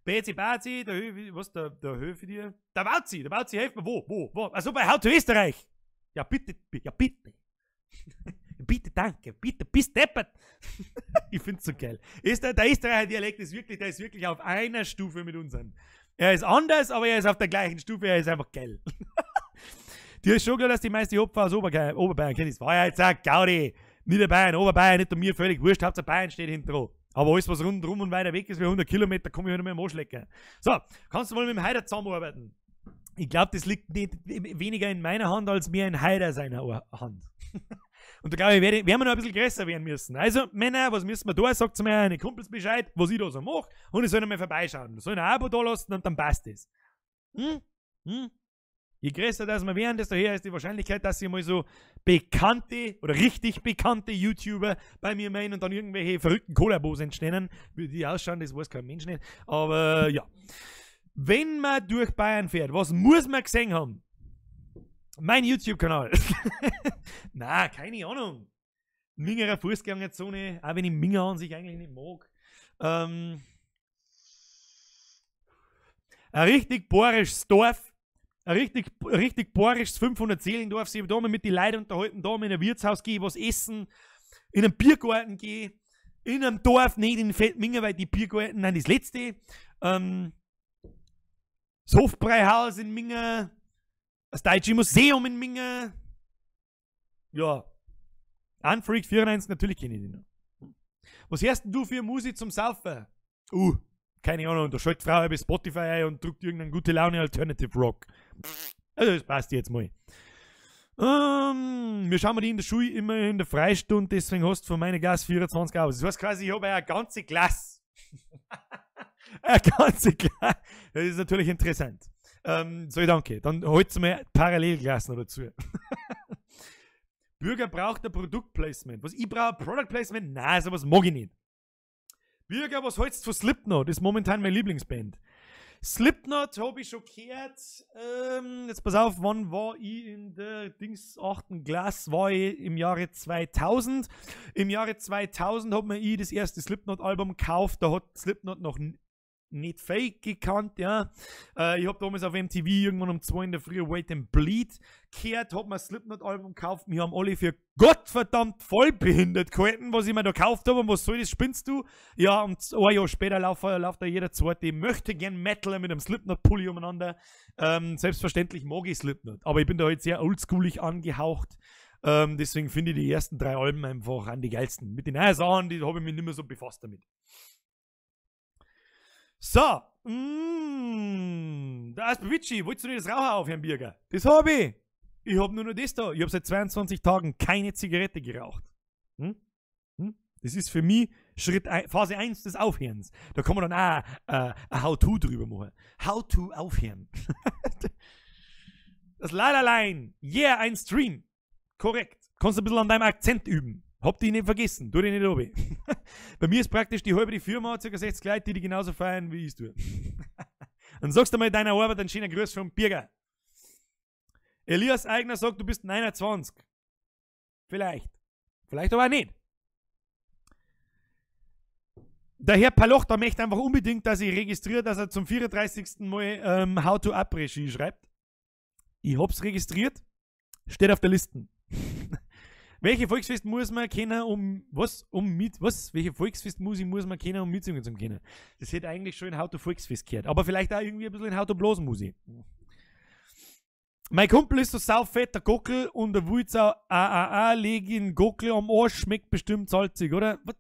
Bezi, Bazi, der Höfe, was, der Höfe dir? Der Bauzi, hilft mir. Wo? Also bei How to Österreich. Ja, bitte, ja, bitte. Bitte, danke, bitte, bist deppert. Ich find's so geil. Der Österreicher Dialekt ist wirklich, der ist wirklich auf einer Stufe mit unserem. Er ist anders, aber er ist auf der gleichen Stufe, er ist einfach geil. Dir ist schon klar, dass die meisten Opfer aus Oberbayern kennen. Das war ja jetzt auch Gaudi. Niederbayern, Oberbayern, nicht um mir völlig wurscht, Hauptsache Bayern steht hinten dran. Aber alles, was rundherum und weiter weg ist, wie 100 Kilometer, komme ich halt nicht mehr im Arschlecken. So, kannst du mal mit dem Haider zusammenarbeiten? Ich glaube, das liegt nicht weniger in meiner Hand, als mehr in Haider seiner Hand. Und da glaube ich, werden wir noch ein bisschen größer werden müssen. Also, Männer, was müssen wir da? Sagt mir eine Kumpels Bescheid, was ich da so mache. Und ich soll noch mal vorbeischauen. Ich soll ein Abo da lassen und dann passt es. Hm? Hm? Je größer das wir werden, desto höher ist die Wahrscheinlichkeit, dass sie mal so bekannte oder richtig bekannte YouTuber bei mir meinen und dann irgendwelche verrückten Kollabos entstehen. Wie die ausschauen, das weiß kein Mensch nicht. Aber ja. Wenn man durch Bayern fährt, was muss man gesehen haben? Mein YouTube-Kanal. Na, keine Ahnung. Mingerer Fußgängerzone, auch wenn ich Minger an sich eigentlich nicht mag. Ein richtig bohrisches Dorf. Ein richtig bohrisches 500-Seelendorf. Ich da mal mit den Leuten unterhalten, da mal in ein Wirtshaus gehe, was essen, in einen Biergarten gehe, in einem Dorf, nicht in Feldminger, weil die Biergarten sind das letzte. Das Hofbräuhaus in Minger, das Deutsche Museum in Minger. Ja. Unfreak 94, natürlich kenne ich den noch. Was hörst denn du für Musik zum Saufen? Keine Ahnung, da schaltet Frau bei Spotify ein und drückt irgendeinen gute Laune Alternative Rock. Also das passt jetzt mal. Wir schauen mal die in der Schule immer in der Freistunde, deswegen hast du von meiner Klasse 24 aus. Das heißt quasi, ich habe eine ganze Klasse. Eine ganze Klasse. Das ist natürlich interessant. So, danke. Dann holst du mir Parallelklassen dazu. Bürger braucht ein Produktplacement. Was ich brauche, Product Placement? Nein, sowas mag ich nicht. Bürger, was hältst du von Slipknot? Das ist momentan meine Lieblingsband. Slipknot habe ich schon gehört. Jetzt pass auf, wann war ich in der Dings 8. Klasse? War ich im Jahre 2000. Im Jahre 2000 hat mir ich das erste Slipknot-Album gekauft. Da hat Slipknot noch nicht fake gekannt, ja. Ich habe damals auf MTV irgendwann um 2 in der Früh Wait and Bleed gehört, hab mir ein Slipknot-Album gekauft. Wir haben alle für gottverdammt vollbehindert gehalten, was ich mir da gekauft habe. Und was soll das, spinnst du? Ja, und ein Jahr später läuft da jeder zweite möchte gern Metaler mit einem Slipknot-Pulli umeinander. Selbstverständlich mag ich Slipknot, aber ich bin da halt sehr oldschoolig angehaucht. Deswegen finde ich die ersten 3 Alben einfach an die geilsten. Mit den neuen Sachen, die habe ich mich nicht mehr so befasst damit. So, Da ist Vici, wolltest du nicht das Rauchen aufhören, Birger? Das hab ich. Ich hab nur noch das da. Ich hab seit 22 Tagen keine Zigarette geraucht. Hm? Hm? Das ist für mich Schritt Phase 1 des Aufhörens. Da kann man dann auch ein How-To drüber machen. How-To aufhören. Das Lalalein. Yeah, ein Stream. Korrekt. Kannst du ein bisschen an deinem Akzent üben. Hab dich nicht vergessen. Tu dich nicht oben. Bei mir ist praktisch die halbe Firma, ca. 60 Leute, die genauso feiern, wie ich es tue. Dann sagst du mal deiner Arbeit einen schönen Gruß vom Birger. Elias Eigner sagt, du bist 29. Vielleicht. Vielleicht aber auch nicht. Der Herr Paloch, der möchte einfach unbedingt, dass ich registriere, dass er zum 34. Mal How to Après-Ski schreibt. Ich hab's registriert. Steht auf der Liste. Welche Volksfest muss man kennen, um was? Um mit was? Welche Volksfestmusik muss man kennen, um mitsingen zu können? Das hätte eigentlich schon in How to Volksfest gehört. Aber vielleicht auch irgendwie ein bisschen in How to Blasmusik. Mein Kumpel ist so saufett, der Gockel, und der Wulzau AAA, leg ihn Gockel am Arsch, schmeckt bestimmt salzig, oder? Was,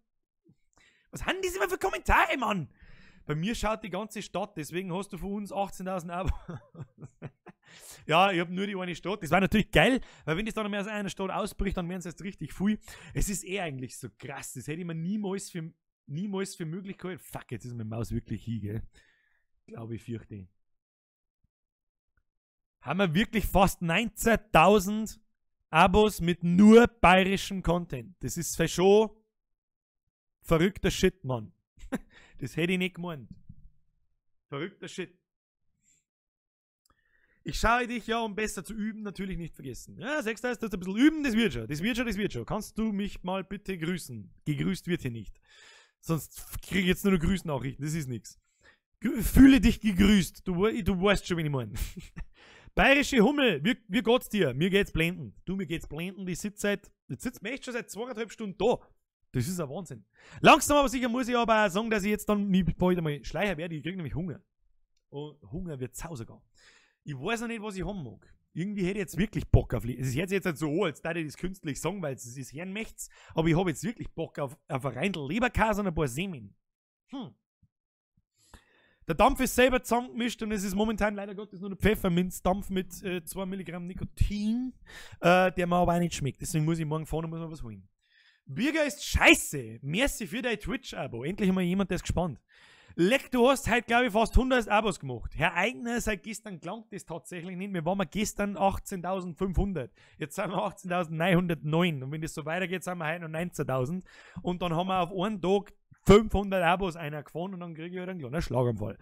was haben die immer für Kommentare, Mann? Bei mir schaut die ganze Stadt, deswegen hast du von uns 18.000 Abo. Ja, ich hab nur die eine Stadt. Das war natürlich geil, weil wenn das dann mehr aus einer Stadt ausbricht, dann werden es erst richtig viel. Es ist eh eigentlich so krass, das hätte ich mir niemals für möglich gehalten. Fuck, jetzt ist meine Maus wirklich hin, gell? Glaube ich, fürchte ich. Haben wir wirklich fast 19.000 Abos mit nur bayerischem Content. Das ist schon verrückter Shit, Mann. Das hätte ich nicht gemeint. Verrückter Shit. Ich schaue dich ja, um besser zu üben, natürlich nicht vergessen. Ja, sechster ist das ein bisschen üben, das wird schon, das wird schon, das wird schon. Kannst du mich mal bitte grüßen? Gegrüßt wird hier nicht. Sonst kriege ich jetzt nur noch Grüßnachrichten, das ist nix. Fühle dich gegrüßt, du weißt schon, wen ich meine. Bayerische Hummel, wie geht's dir? Mir geht's blendend. Du, mir geht's blendend. Ich sitze seit, jetzt sitzt mir echt schon seit 2,5 Stunden da. Das ist ein Wahnsinn. Langsam aber sicher muss ich aber auch sagen, dass ich jetzt dann mich bald einmal schleichen werde. Ich kriege nämlich Hunger. Und Hunger wird zu Hause gehen. Ich weiß noch nicht, was ich haben mag. Irgendwie hätte ich jetzt wirklich Bock auf. Es ist jetzt nicht so, als würde ich das künstlich sagen, weil es ist hören möcht's. Aber ich habe jetzt wirklich Bock auf ein Reindl Leberkäse und ein paar Semmeln. Der Dampf ist selber zusammengemischt und es ist momentan leider Gottes nur der Pfefferminzdampf mit 2 Milligramm Nikotin, der mir aber auch nicht schmeckt. Deswegen muss ich morgen fahren und muss mir was holen. Birger ist scheiße. Merci für dein Twitch-Abo. Endlich mal jemand, der ist gespannt. Leck, du hast heute, glaube ich, fast 100 Abos gemacht. Herr Eigner, seit gestern gelangt das tatsächlich nicht. Wir waren mal gestern 18.500. Jetzt sind wir 18.909. Und wenn das so weitergeht, sind wir heute noch 19.000. Und dann haben wir auf einen Tag 500 Abos einer gefahren und dann kriege ich halt einen kleinen Schlaganfall.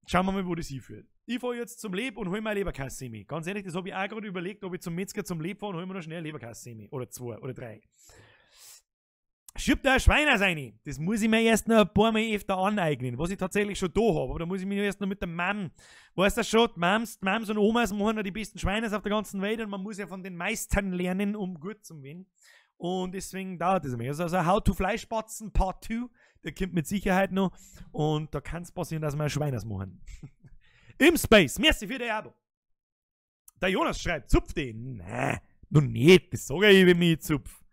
Schauen wir mal, wo das hinführt. Ich fahre jetzt zum Leb und hol mir eine Leberkässemmel. Ganz ehrlich, das habe ich auch gerade überlegt, ob ich zum Metzger zum Leb fahre und hol mir noch schnell eine Leberkässemmel. Oder zwei oder drei. Schiebt da ein Schwein rein. Das muss ich mir erst noch ein paar Mal öfter aneignen, was ich tatsächlich schon da habe. Aber da muss ich mich erst noch mit der Mom. Weißt du schon, die Mams und Omas machen ja die besten Schweine auf der ganzen Welt und man muss ja von den Meistern lernen, um gut zu werden. Und deswegen dauert das immer. Also How to Fleischspatzen Part 2, der kommt mit Sicherheit noch. Und da kann es passieren, dass wir ein Schweiners machen. Im Space, merci für dein Abo. Der Jonas schreibt, zupf den. Nein, noch nicht, das sage ich, wenn ich zupf.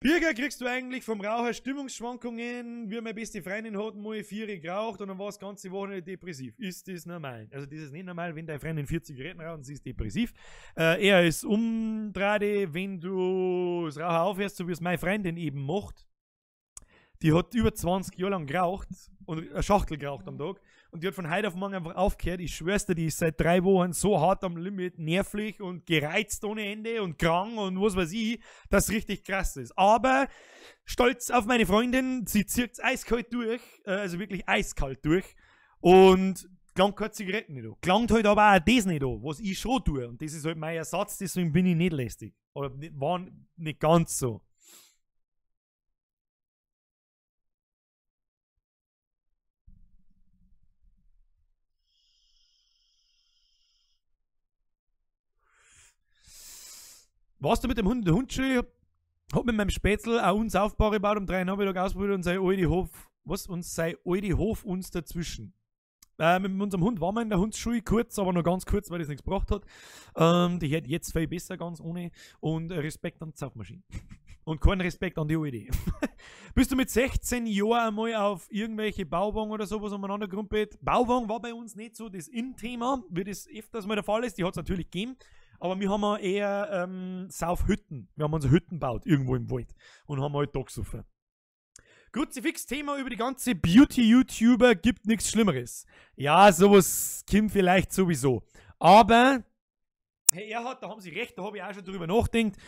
Birger, kriegst du eigentlich vom Raucher Stimmungsschwankungen? Wie meine beste Freundin hat mal 4 geraucht und dann war das ganze Wochenende depressiv. Ist das normal? Also das ist nicht normal, wenn deine Freundin 4 Zigaretten raucht und sie ist depressiv. Er ist umdrahte, wenn du das Rauchen aufhörst, so wie es meine Freundin eben macht. Die hat über 20 Jahre lang geraucht und eine Schachtel geraucht am Tag. Und die hat von heute auf morgen einfach aufgehört. Ich schwör's dir, die ist seit 3 Wochen so hart am Limit, nervlich und gereizt ohne Ende und krank und was weiß ich, dass richtig krass ist. Aber stolz auf meine Freundin, sie zieht's eiskalt durch, also wirklich eiskalt durch und gelangt keine Zigaretten nicht an. Gelangt halt aber auch das nicht an, was ich schon tue. Und das ist halt mein Ersatz, deswegen bin ich nicht lästig. Oder nicht, war nicht ganz so. Warst du mit dem Hund in der Hundschule? Hab mit meinem Spätzl auch uns Aufbau gebaut, um 3 Nachmittag ausprobiert und sei alte Hof, was? Und sei alte Hof uns dazwischen. Mit unserem Hund waren wir in der Hundsschule kurz, aber nur ganz kurz, weil das nichts gebracht hat. Die hätte jetzt viel besser, ganz ohne. Und Respekt an die Saufmaschine. Und keinen Respekt an die Alte. Bist du mit 16 Jahren einmal auf irgendwelche Bauwagen oder sowas umeinander gerumpelt? Bauwagen war bei uns nicht so das In-Thema, wie das öfters mal der Fall ist. Die hat es natürlich gegeben. Aber wir haben eher Saufhütten. Wir haben uns Hütten gebaut, irgendwo im Wald. Und haben halt da gesoffen. Kruzifix-Thema über die ganze Beauty-YouTuber gibt nichts Schlimmeres. Ja, sowas kommt vielleicht sowieso. Aber, hey, Erhard, da haben sie recht, da habe ich auch schon drüber nachgedacht.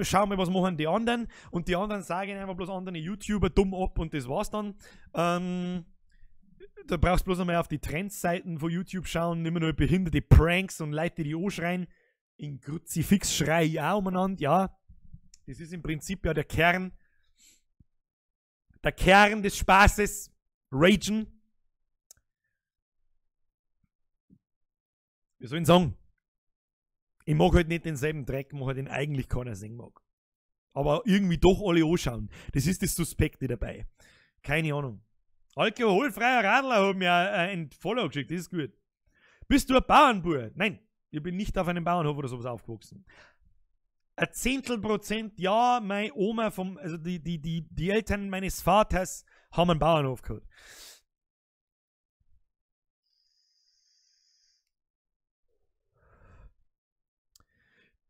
Schau mal, was machen die anderen. Und die anderen sagen einfach bloß andere YouTuber dumm ab und das war's dann. Da brauchst du bloß einmal auf die Trendseiten von YouTube schauen, immer nur behinderte Pranks und Leute, die anschreien. In Kruzifix schrei ich auch umeinander, ja. Das ist im Prinzip ja der Kern. Der Kern des Spaßes. Ragen. Wie soll ich sagen? Ich mag halt nicht denselben Dreck machen, den eigentlich keiner sehen mag. Aber irgendwie doch alle anschauen. Das ist das Suspekte dabei. Keine Ahnung. Alkoholfreier Radler hat mir ein Follow geschickt, das ist gut. Bist du ein Bauernbub? Nein, ich bin nicht auf einem Bauernhof oder sowas aufgewachsen. 0,1% ja, meine Oma vom, also die Eltern meines Vaters haben einen Bauernhof gehabt.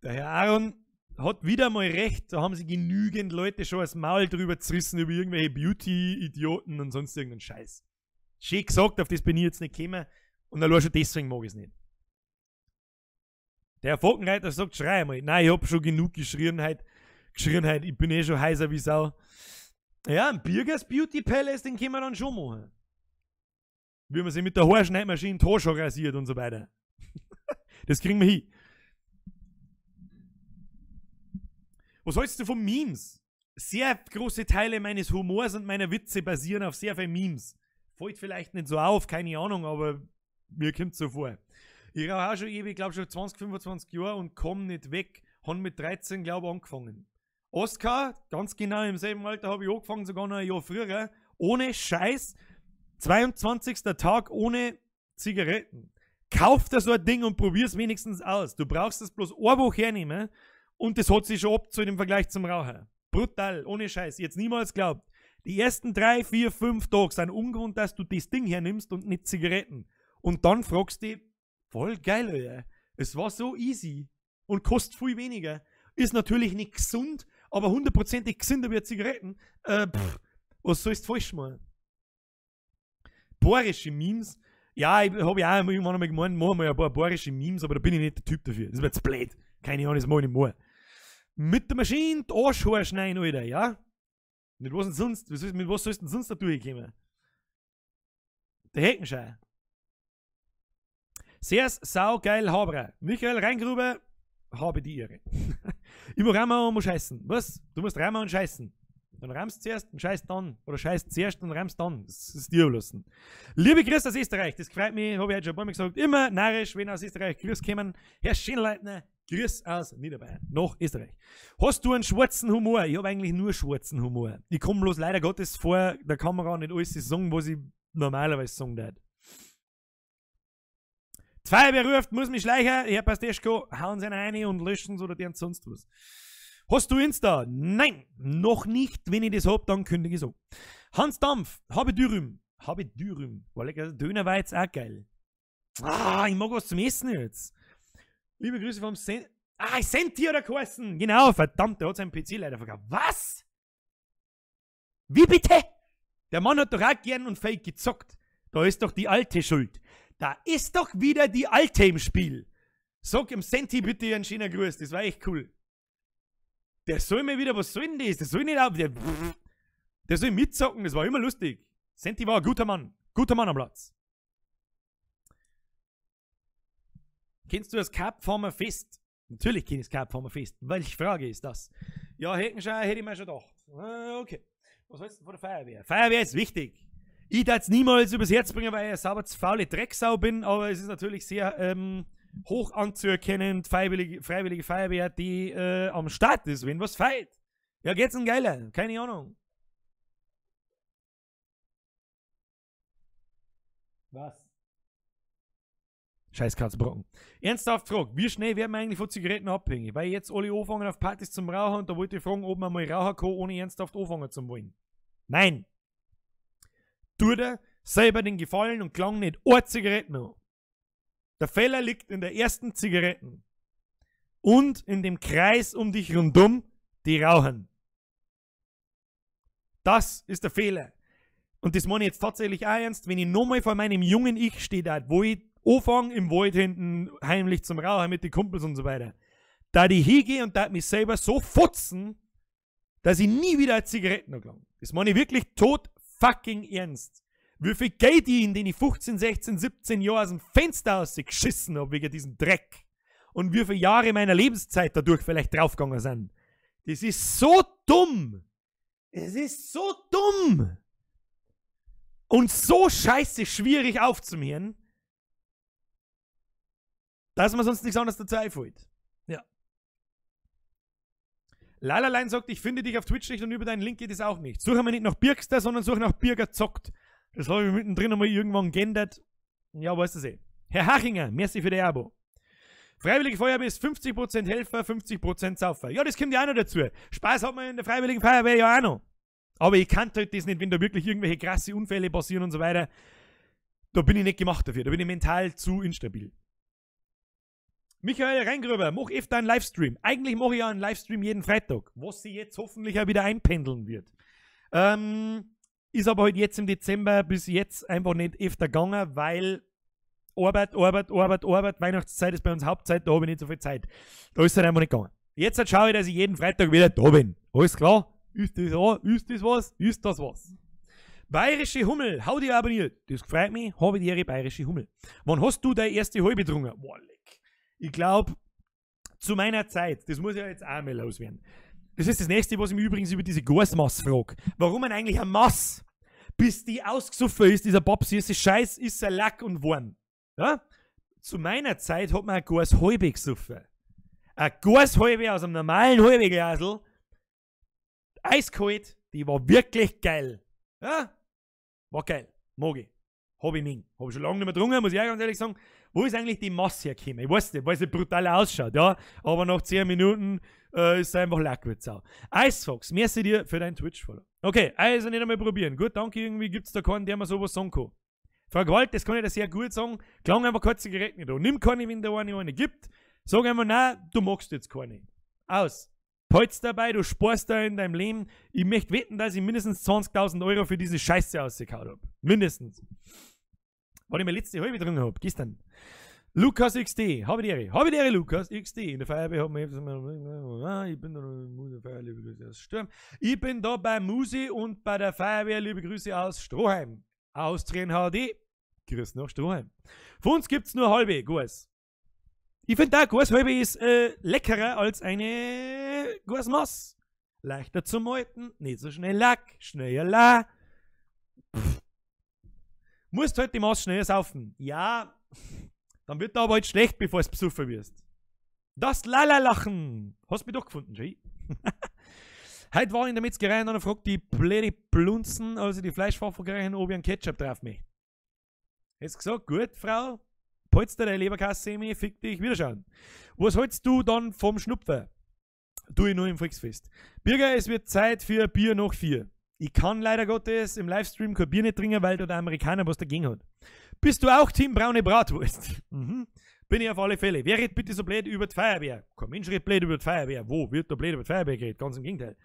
Der Herr Aaron hat wieder mal recht, da haben sich genügend Leute schon das Maul drüber zerrissen über irgendwelche Beauty-Idioten und sonst irgendeinen Scheiß. Schön gesagt, auf das bin ich jetzt nicht gekommen und allein schon deswegen mag ich es nicht. Der Herr Falkenreiter sagt, schrei mal. Nein, ich hab schon genug geschrien heute. Ich bin eh schon heiser wie Sau. Ja, ein Birgers Beauty Palace, den können wir dann schon machen. Wie man sich mit der Haarschneidmaschine die Haare schon rasiert und so weiter. Das kriegen wir hin. Was hältst du von Memes? Sehr große Teile meines Humors und meiner Witze basieren auf sehr vielen Memes. Fällt vielleicht nicht so auf, keine Ahnung, aber mir kommt's so vor. Ich rauche auch schon ewig, glaub schon 20, 25 Jahre und komm nicht weg. Haben mit 13, glaub ich, angefangen. Oskar, ganz genau im selben Alter habe ich angefangen, sogar noch ein Jahr früher. Ohne Scheiß, 22. Tag ohne Zigaretten. Kauf dir so ein Ding und probier's wenigstens aus. Du brauchst das bloß eine Woche hernehmen und das hat sich schon abgezahlt im Vergleich zum Rauchen. Brutal, ohne Scheiß. Ich hätt's niemals geglaubt. Die ersten 3, 4, 5 Tage sind ungewohnt, dass du das Ding hernimmst und nicht Zigaretten. Und dann fragst du dich, voll geil, Alter. Es war so easy und kostet viel weniger. Ist natürlich nicht gesund, aber hundertprozentig gesünder wie Zigaretten. Was sollst du falsch machen? Bohrische Memes. Ja, ich hab ja auch irgendwann einmal gemeint, machen wir ein paar bohrische Memes, aber da bin ich nicht der Typ dafür. Das ist mir jetzt blöd. Keine Ahnung, das mach ich nicht mehr. Mit der Maschine die Arschhaare schneiden, Alter, ja? Mit was denn sonst? Mit was sollst du denn sonst da durchkommen? Der Heckenschei. Sehr saugeil Haberer. Michael Reingruber, habe die Ehre. Ich muss rammen und muss scheißen. Was? Du musst rammen und scheißen. Dann rammst zuerst und scheißt dann. Oder scheißt zuerst und rammst dann. Das ist dir überlassen. Liebe Grüße aus Österreich. Das freut mich, habe ich heute schon ein paar Mal gesagt. Immer narrisch, wenn aus Österreich Grüße kommen. Herr Schönleitner, Grüß aus Niederbayern nach Österreich. Hast du einen schwarzen Humor? Ich habe eigentlich nur schwarzen Humor. Ich komme bloß leider Gottes vor der Kamera nicht alles sagen, was ich normalerweise sagen würde. Die Feuerwehr ruft, muss mich schleichen. Herr Pasteschko, hauen sie rein und löschen sie oder deren sonst was. Hast du Insta? Nein, noch nicht. Wenn ich das hab, dann kündige ich so. Hans Dampf, habe Dürüm. Habe Dürüm. War lecker. Döner war jetzt auch geil. Ah, ich mag was zum Essen jetzt. Liebe Grüße vom Senti hat er geheißen. Genau, verdammt, der hat seinen PC leider verkauft. Was? Wie bitte? Der Mann hat doch auch gern und fake gezockt. Da ist doch die alte schuld. Da ist doch wieder die alte im Spiel. Sag dem Senti bitte einen schönen Gruß, das war echt cool. Der soll mir wieder, was soll denn das? Der soll nicht auf, der soll mitzocken, das war immer lustig. Senti war ein guter Mann. Guter Mann am Platz. Kennst du das Karpfenfarmer Fest? Natürlich kenn ich das Karpfenfarmer Fest. Welche Frage ist das? Ja, Heckenscheier hätte ich mir schon gedacht. Okay. Was hältst du von der Feuerwehr? Feuerwehr ist wichtig. Ich darf es niemals übers Herz bringen, weil ich eine sauber faule Drecksau bin, aber es ist natürlich sehr hoch anzuerkennen, freiwillige Feuerwehr, die am Start ist, wenn was feiert. Ja, geht's denn geiler? Keine Ahnung. Was? Scheiß Katzbrocken. Ernsthaft frag, wie schnell werden wir eigentlich von Zigaretten abhängig? Weil jetzt alle anfangen auf Partys zum Rauchen und da wollte ich fragen, ob man mal rauchen kann, ohne ernsthaft anfangen zu wollen. Nein. Tu dir selber den Gefallen und klang nicht eine Zigarette noch. Der Fehler liegt in der ersten Zigaretten. Und in dem Kreis um dich rundum, die rauchen. Das ist der Fehler. Und das meine ich jetzt tatsächlich auch ernst, wenn ich nochmal vor meinem jungen Ich stehe, da, wo ich anfange, im Wald hinten heimlich zum Rauchen mit den Kumpels und so weiter. Da ich hingehe und da mich selber so fotzen, dass ich nie wieder eine Zigarette noch gelange. Das meine ich wirklich tot fucking ernst. Wie viel Geld ich in den ich 15, 16, 17 Jahren aus dem Fenster rausgeschissen hab wegen diesem Dreck. Und wie viele Jahre meiner Lebenszeit dadurch vielleicht draufgegangen sind. Das ist so dumm. Es ist so dumm. Und so scheiße schwierig aufzuhören, dass man sonst nichts anderes dazu einfällt. Ja. Lalalein sagt, ich finde dich auf Twitch nicht und über deinen Link geht es auch nicht. Suche mir nicht nach Birkster, sondern suche nach Birger zockt. Das habe ich mittendrin einmal irgendwann geändert. Ja, weißt du eh. Herr Hachinger, merci für die Abo. Freiwillige Feuerwehr ist 50% Helfer, 50% Saufer. Ja, das kommt ja auch noch dazu. Spaß hat man in der Freiwilligen Feuerwehr ja auch noch. Aber ich kann halt das nicht, wenn da wirklich irgendwelche krasse Unfälle passieren und so weiter. Da bin ich nicht gemacht dafür. Da bin ich mental zu instabil. Michael Reingröber, mach öfter einen Livestream. Eigentlich mache ich ja einen Livestream jeden Freitag, was sie jetzt hoffentlich auch wieder einpendeln wird. Ist aber halt jetzt im Dezember bis jetzt einfach nicht öfter gegangen, weil Arbeit, Arbeit, Arbeit, Arbeit, Weihnachtszeit ist bei uns Hauptzeit, da habe ich nicht so viel Zeit. Da ist es halt einfach nicht gegangen. Jetzt halt schaue ich, dass ich jeden Freitag wieder da bin. Alles klar? Ist das an? Ist das was? Ist das was? Bayerische Hummel, hau dich abonniert. Das freut mich, habe die Ehre, Bayerische Hummel. Wann hast du deine erste halbe getrunken? Boah, leck. Ich glaub, zu meiner Zeit, das muss ja jetzt auch mal loswerden. Das ist das nächste, was ich mich übrigens über diese Gasmass frage. Warum man eigentlich eine Mass, bis die ausgesoffen ist, dieser Babsi, ist Scheiß, ist er Lack und warm. Ja? Zu meiner Zeit hat man ein Glas halbe gesoffen. Ein Glas halbe aus einem normalen halbe Glasl, eiskalt, die war wirklich geil. Ja? War geil. Mag ich. Hab ich nicht. Hab ich schon lange nicht mehr getrunken, muss ich auch ganz ehrlich sagen. Wo ist eigentlich die Masse hergekommen? Ich weiß nicht, weil sie brutal ausschaut, ja. Aber nach 10 Minuten ist es einfach Lackwitz auch. Icefox, merci dir für dein Twitch-Follow. Okay, also nicht einmal probieren. Gut, danke, irgendwie gibt's da keinen, der mir sowas sagen kann. Frau Gewalt, das kann ich dir sehr gut sagen. Klang einfach keine Zigaretten nicht an. Nimm keine, wenn da eine gibt. Sag einfach, nein, du magst jetzt keine. Aus. Polz dabei, du sparst da in deinem Leben. Ich möchte wetten, dass ich mindestens 20.000 Euro für diese Scheiße ausgekaut hab. Mindestens. Was ich mir letzte halbe drin hab, gestern. Lukas XD, habe die Ehre. Habe die Ehre, Lukas XD. In der Feuerwehr hat man. Ich bin da in der Feuerwehr, liebe Grüße aus Sturm. Ich bin da bei Musi und bei der Feuerwehr, liebe Grüße aus Stroheim. Austrian HD, Grüß nach Stroheim. Von uns gibt's nur halbe, Guas. Ich finde auch, Guas halbe ist leckerer als eine Guas Mass. Leichter zu malten, nicht so schnell Lack, schneller la. Pff. Musst halt die Mass schneller saufen. Ja, dann wird da aber halt schlecht, bevor es besoffen wirst. Das Lala-Lachen. Hast mich doch gefunden, Jay. Heute war ich in der Metzgerei und dann fragt die blöde Plunzen, also die Fleischfachverkäuferin, ob ich einen Ketchup drauf möchte. Hast gesagt, gut, Frau, polster deine Leberkasse, fick dich, wiederschauen. Was hältst du dann vom Schnupfer? Tu ich nur im Volksfest. Birger, es wird Zeit für Bier nach 4. Ich kann leider Gottes im Livestream kein Bier nicht trinken, weil da der Amerikaner was dagegen hat. Bist du auch Team Braune Bratwurst? Mhm. Bin ich auf alle Fälle. Wer redet bitte so blöd über die Feuerwehr? Kein Mensch redet blöd über die Feuerwehr. Wo wird da blöd über die Feuerwehr geredet? Ganz im Gegenteil.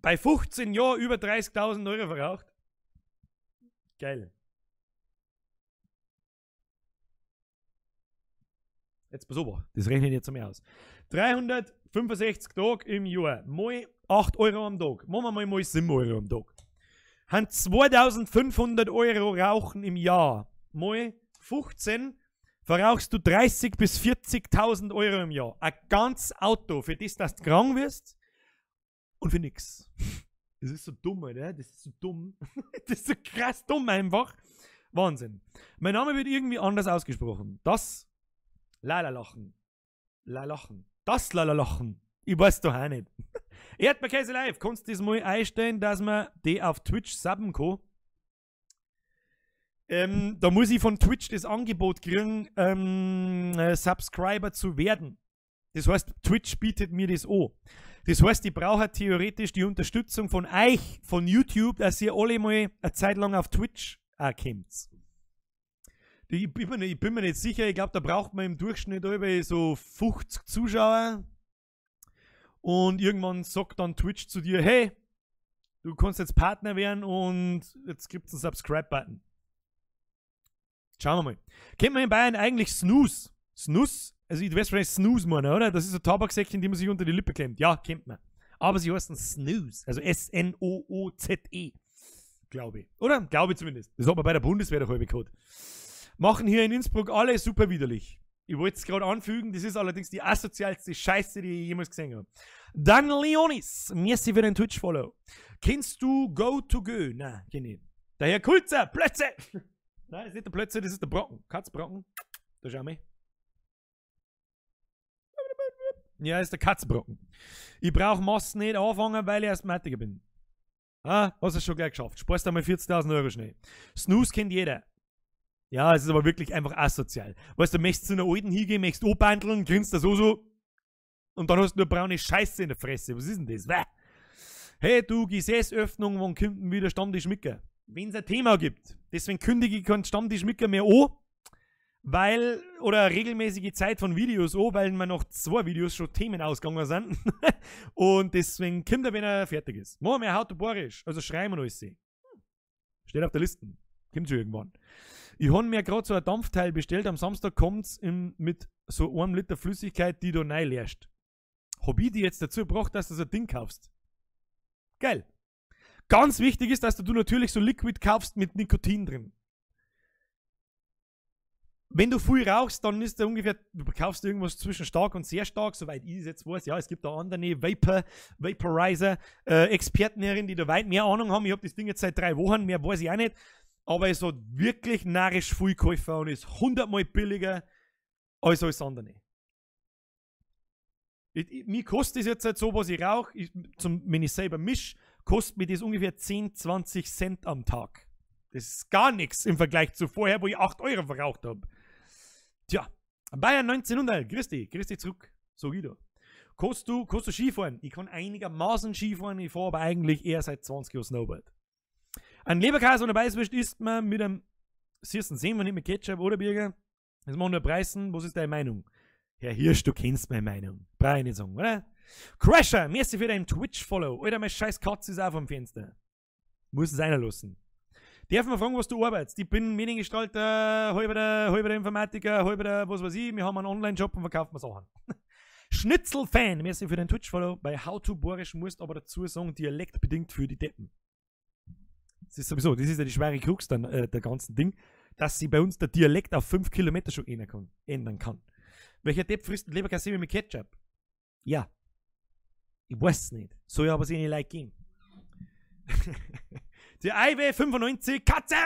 Bei 15 Jahren über 30.000 Euro verraucht. Geil. Jetzt pass auf, das rechne ich jetzt einmal aus. 365 Tage im Jahr, mal 8 Euro am Tag. Machen wir mal 7 Euro am Tag. Haben 2500 Euro Rauchen im Jahr. Mal 15 verrauchst du 30.000 bis 40.000 Euro im Jahr. Ein ganz Auto, für das, dass du krank wirst und für nix. Das ist so dumm, Alter. Das ist so dumm. Das ist so krass dumm einfach. Wahnsinn. Mein Name wird irgendwie anders ausgesprochen. Das Lala-Lachen. La-Lachen. Das Lala-Lachen. Ich weiß doch auch nicht. Erdbeerkäse Live. Kannst du das mal einstellen, dass man die auf Twitch subben kann? Da muss ich von Twitch das Angebot kriegen, Subscriber zu werden. Das heißt, Twitch bietet mir das an. Das heißt, ich brauche theoretisch die Unterstützung von euch, von YouTube, dass ihr alle mal eine Zeit lang auf Twitch kommt. Ich bin mir nicht sicher, ich glaube, da braucht man im Durchschnitt über so 50 Zuschauer. Und irgendwann sagt dann Twitch zu dir, hey, du kannst jetzt Partner werden und jetzt gibt's einen Subscribe-Button. Schauen wir mal. Kennt man in Bayern eigentlich Snus? Snus? Also ich weiß vielleicht Snooze meinen, oder? Das ist so ein Tabaksäckchen, die man sich unter die Lippe klemmt. Ja, kennt man. Aber sie heißen Snooze. Also S-N-O-O-Z-E. Glaube ich. Oder? Glaube ich zumindest. Das hat man bei der Bundeswehr doch halb gehabt. Machen hier in Innsbruck alle super widerlich. Ich wollte es gerade anfügen, das ist allerdings die asozialste Scheiße, die ich jemals gesehen habe. Dan Leonis, merci für den Twitch-Follow. Kennst du Go to Go? Nein, kenn ich nicht. Der Herr Kulzer, Plötze! Nein, das ist nicht der Plötze, das ist der Brocken. Katzbrocken. Da schau mal. Ja, ist der Katzbrocken. Ich brauche Massen nicht anfangen, weil ich Asthmatiker bin. Ah, hast du schon gleich geschafft. Sparst einmal 40.000 Euro schnell. Snooze kennt jeder. Ja, es ist aber wirklich einfach asozial. Weißt du, möchtest zu einer Alten hingehen, möchtest anbandeln, grinst da so und dann hast du nur braune Scheiße in der Fresse. Was ist denn das? Wäh. Hey, du, Gesäßöffnung, wann kommt denn wieder Stammtisch-Micker? Wenn es ein Thema gibt. Deswegen kündige ich keinen Stammtisch-Micker mehr an, weil, oder regelmäßige Zeit von Videos an, weil mir noch 2 Videos schon Themen ausgegangen sind. Und deswegen kommt er, wenn er fertig ist. Machen wir How to Boarisch, also schreiben wir alles. Steht auf der Liste. Kommt schon irgendwann. Ich habe mir gerade so ein Dampfteil bestellt. Am Samstag kommt's mit so einem Liter Flüssigkeit, die du neu leerst. Hab ich die jetzt dazu gebracht, dass du so ein Ding kaufst? Geil. Ganz wichtig ist, dass du natürlich so Liquid kaufst mit Nikotin drin. Wenn du viel rauchst, dann ist da ungefähr, du kaufst irgendwas zwischen stark und sehr stark, soweit ich es jetzt weiß. Ja, es gibt da andere Vaporizer, Experten herin, die da weit mehr Ahnung haben. Ich habe das Ding jetzt seit 3 Wochen, mehr weiß ich auch nicht. Aber es hat wirklich narrisch viel geholfen und ist 100-mal billiger als alles andere. Mir kostet es jetzt halt so, was ich rauche, wenn ich selber mische, kostet mir das ungefähr 10, 20 Cent am Tag. Das ist gar nichts im Vergleich zu vorher, wo ich 8 Euro verraucht habe. Tja, Bayern 1900, grüß dich zurück, so wieder. Kannst du Skifahren? Ich kann einigermaßen Skifahren, ich fahre aber eigentlich eher seit 20 Jahren Snowboard. Ein Leberkäse und eine Weißwurst isst man mit einem süßen Senf und nicht mit Ketchup oder Birger. Das machen nur Preisen. Was ist deine Meinung? Herr Hirsch, du kennst meine Meinung. Brauch ich nicht sagen, oder? Crasher, merci für deinen Twitch-Follow. Alter, meine scheiß Katze ist auch vom Fenster. Muss es einer lassen. Darf man fragen, was du arbeitest? Ich bin Mediengestalter, halber Informatiker, halber was weiß ich. Wir haben einen Online-Job und verkaufen Sachen. Schnitzel-Fan, merci für deinen Twitch-Follow. Bei How to Boarisch musst aber dazu sagen, dialektbedingt für die Deppen. Das ist sowieso, das ist ja die schwere Krux dann, der ganzen Ding, dass sie bei uns der Dialekt auf 5 Kilometer schon ändern kann. Welcher Depp frisst Leberkäse mit Ketchup? Ja. Ich weiß es nicht. Soll ja aber sie nicht like gehen. Die IW95 Katze!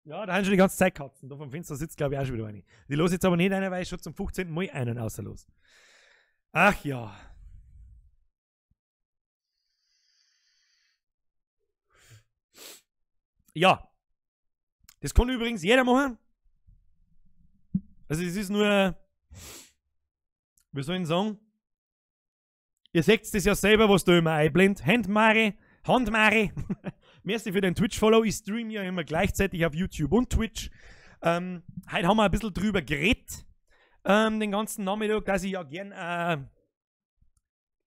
Ja, da haben schon die ganze Zeit Katzen. Da vom Fenster sitzt, glaube ich, auch schon wieder eine. Die los jetzt aber nicht einer, weil ich schon zum 15. Mal einen außerlos. Ach ja. Ja. Das kann übrigens jeder machen. Also es ist nur, wie soll ich sagen? Ihr seht das ja selber, was da immer einblendet. Handmare, Handmare. Merci für den Twitch-Follow. Ich stream ja immer gleichzeitig auf YouTube und Twitch. Heute haben wir ein bisschen drüber geredet. Den ganzen Nachmittag, dass ich ja gern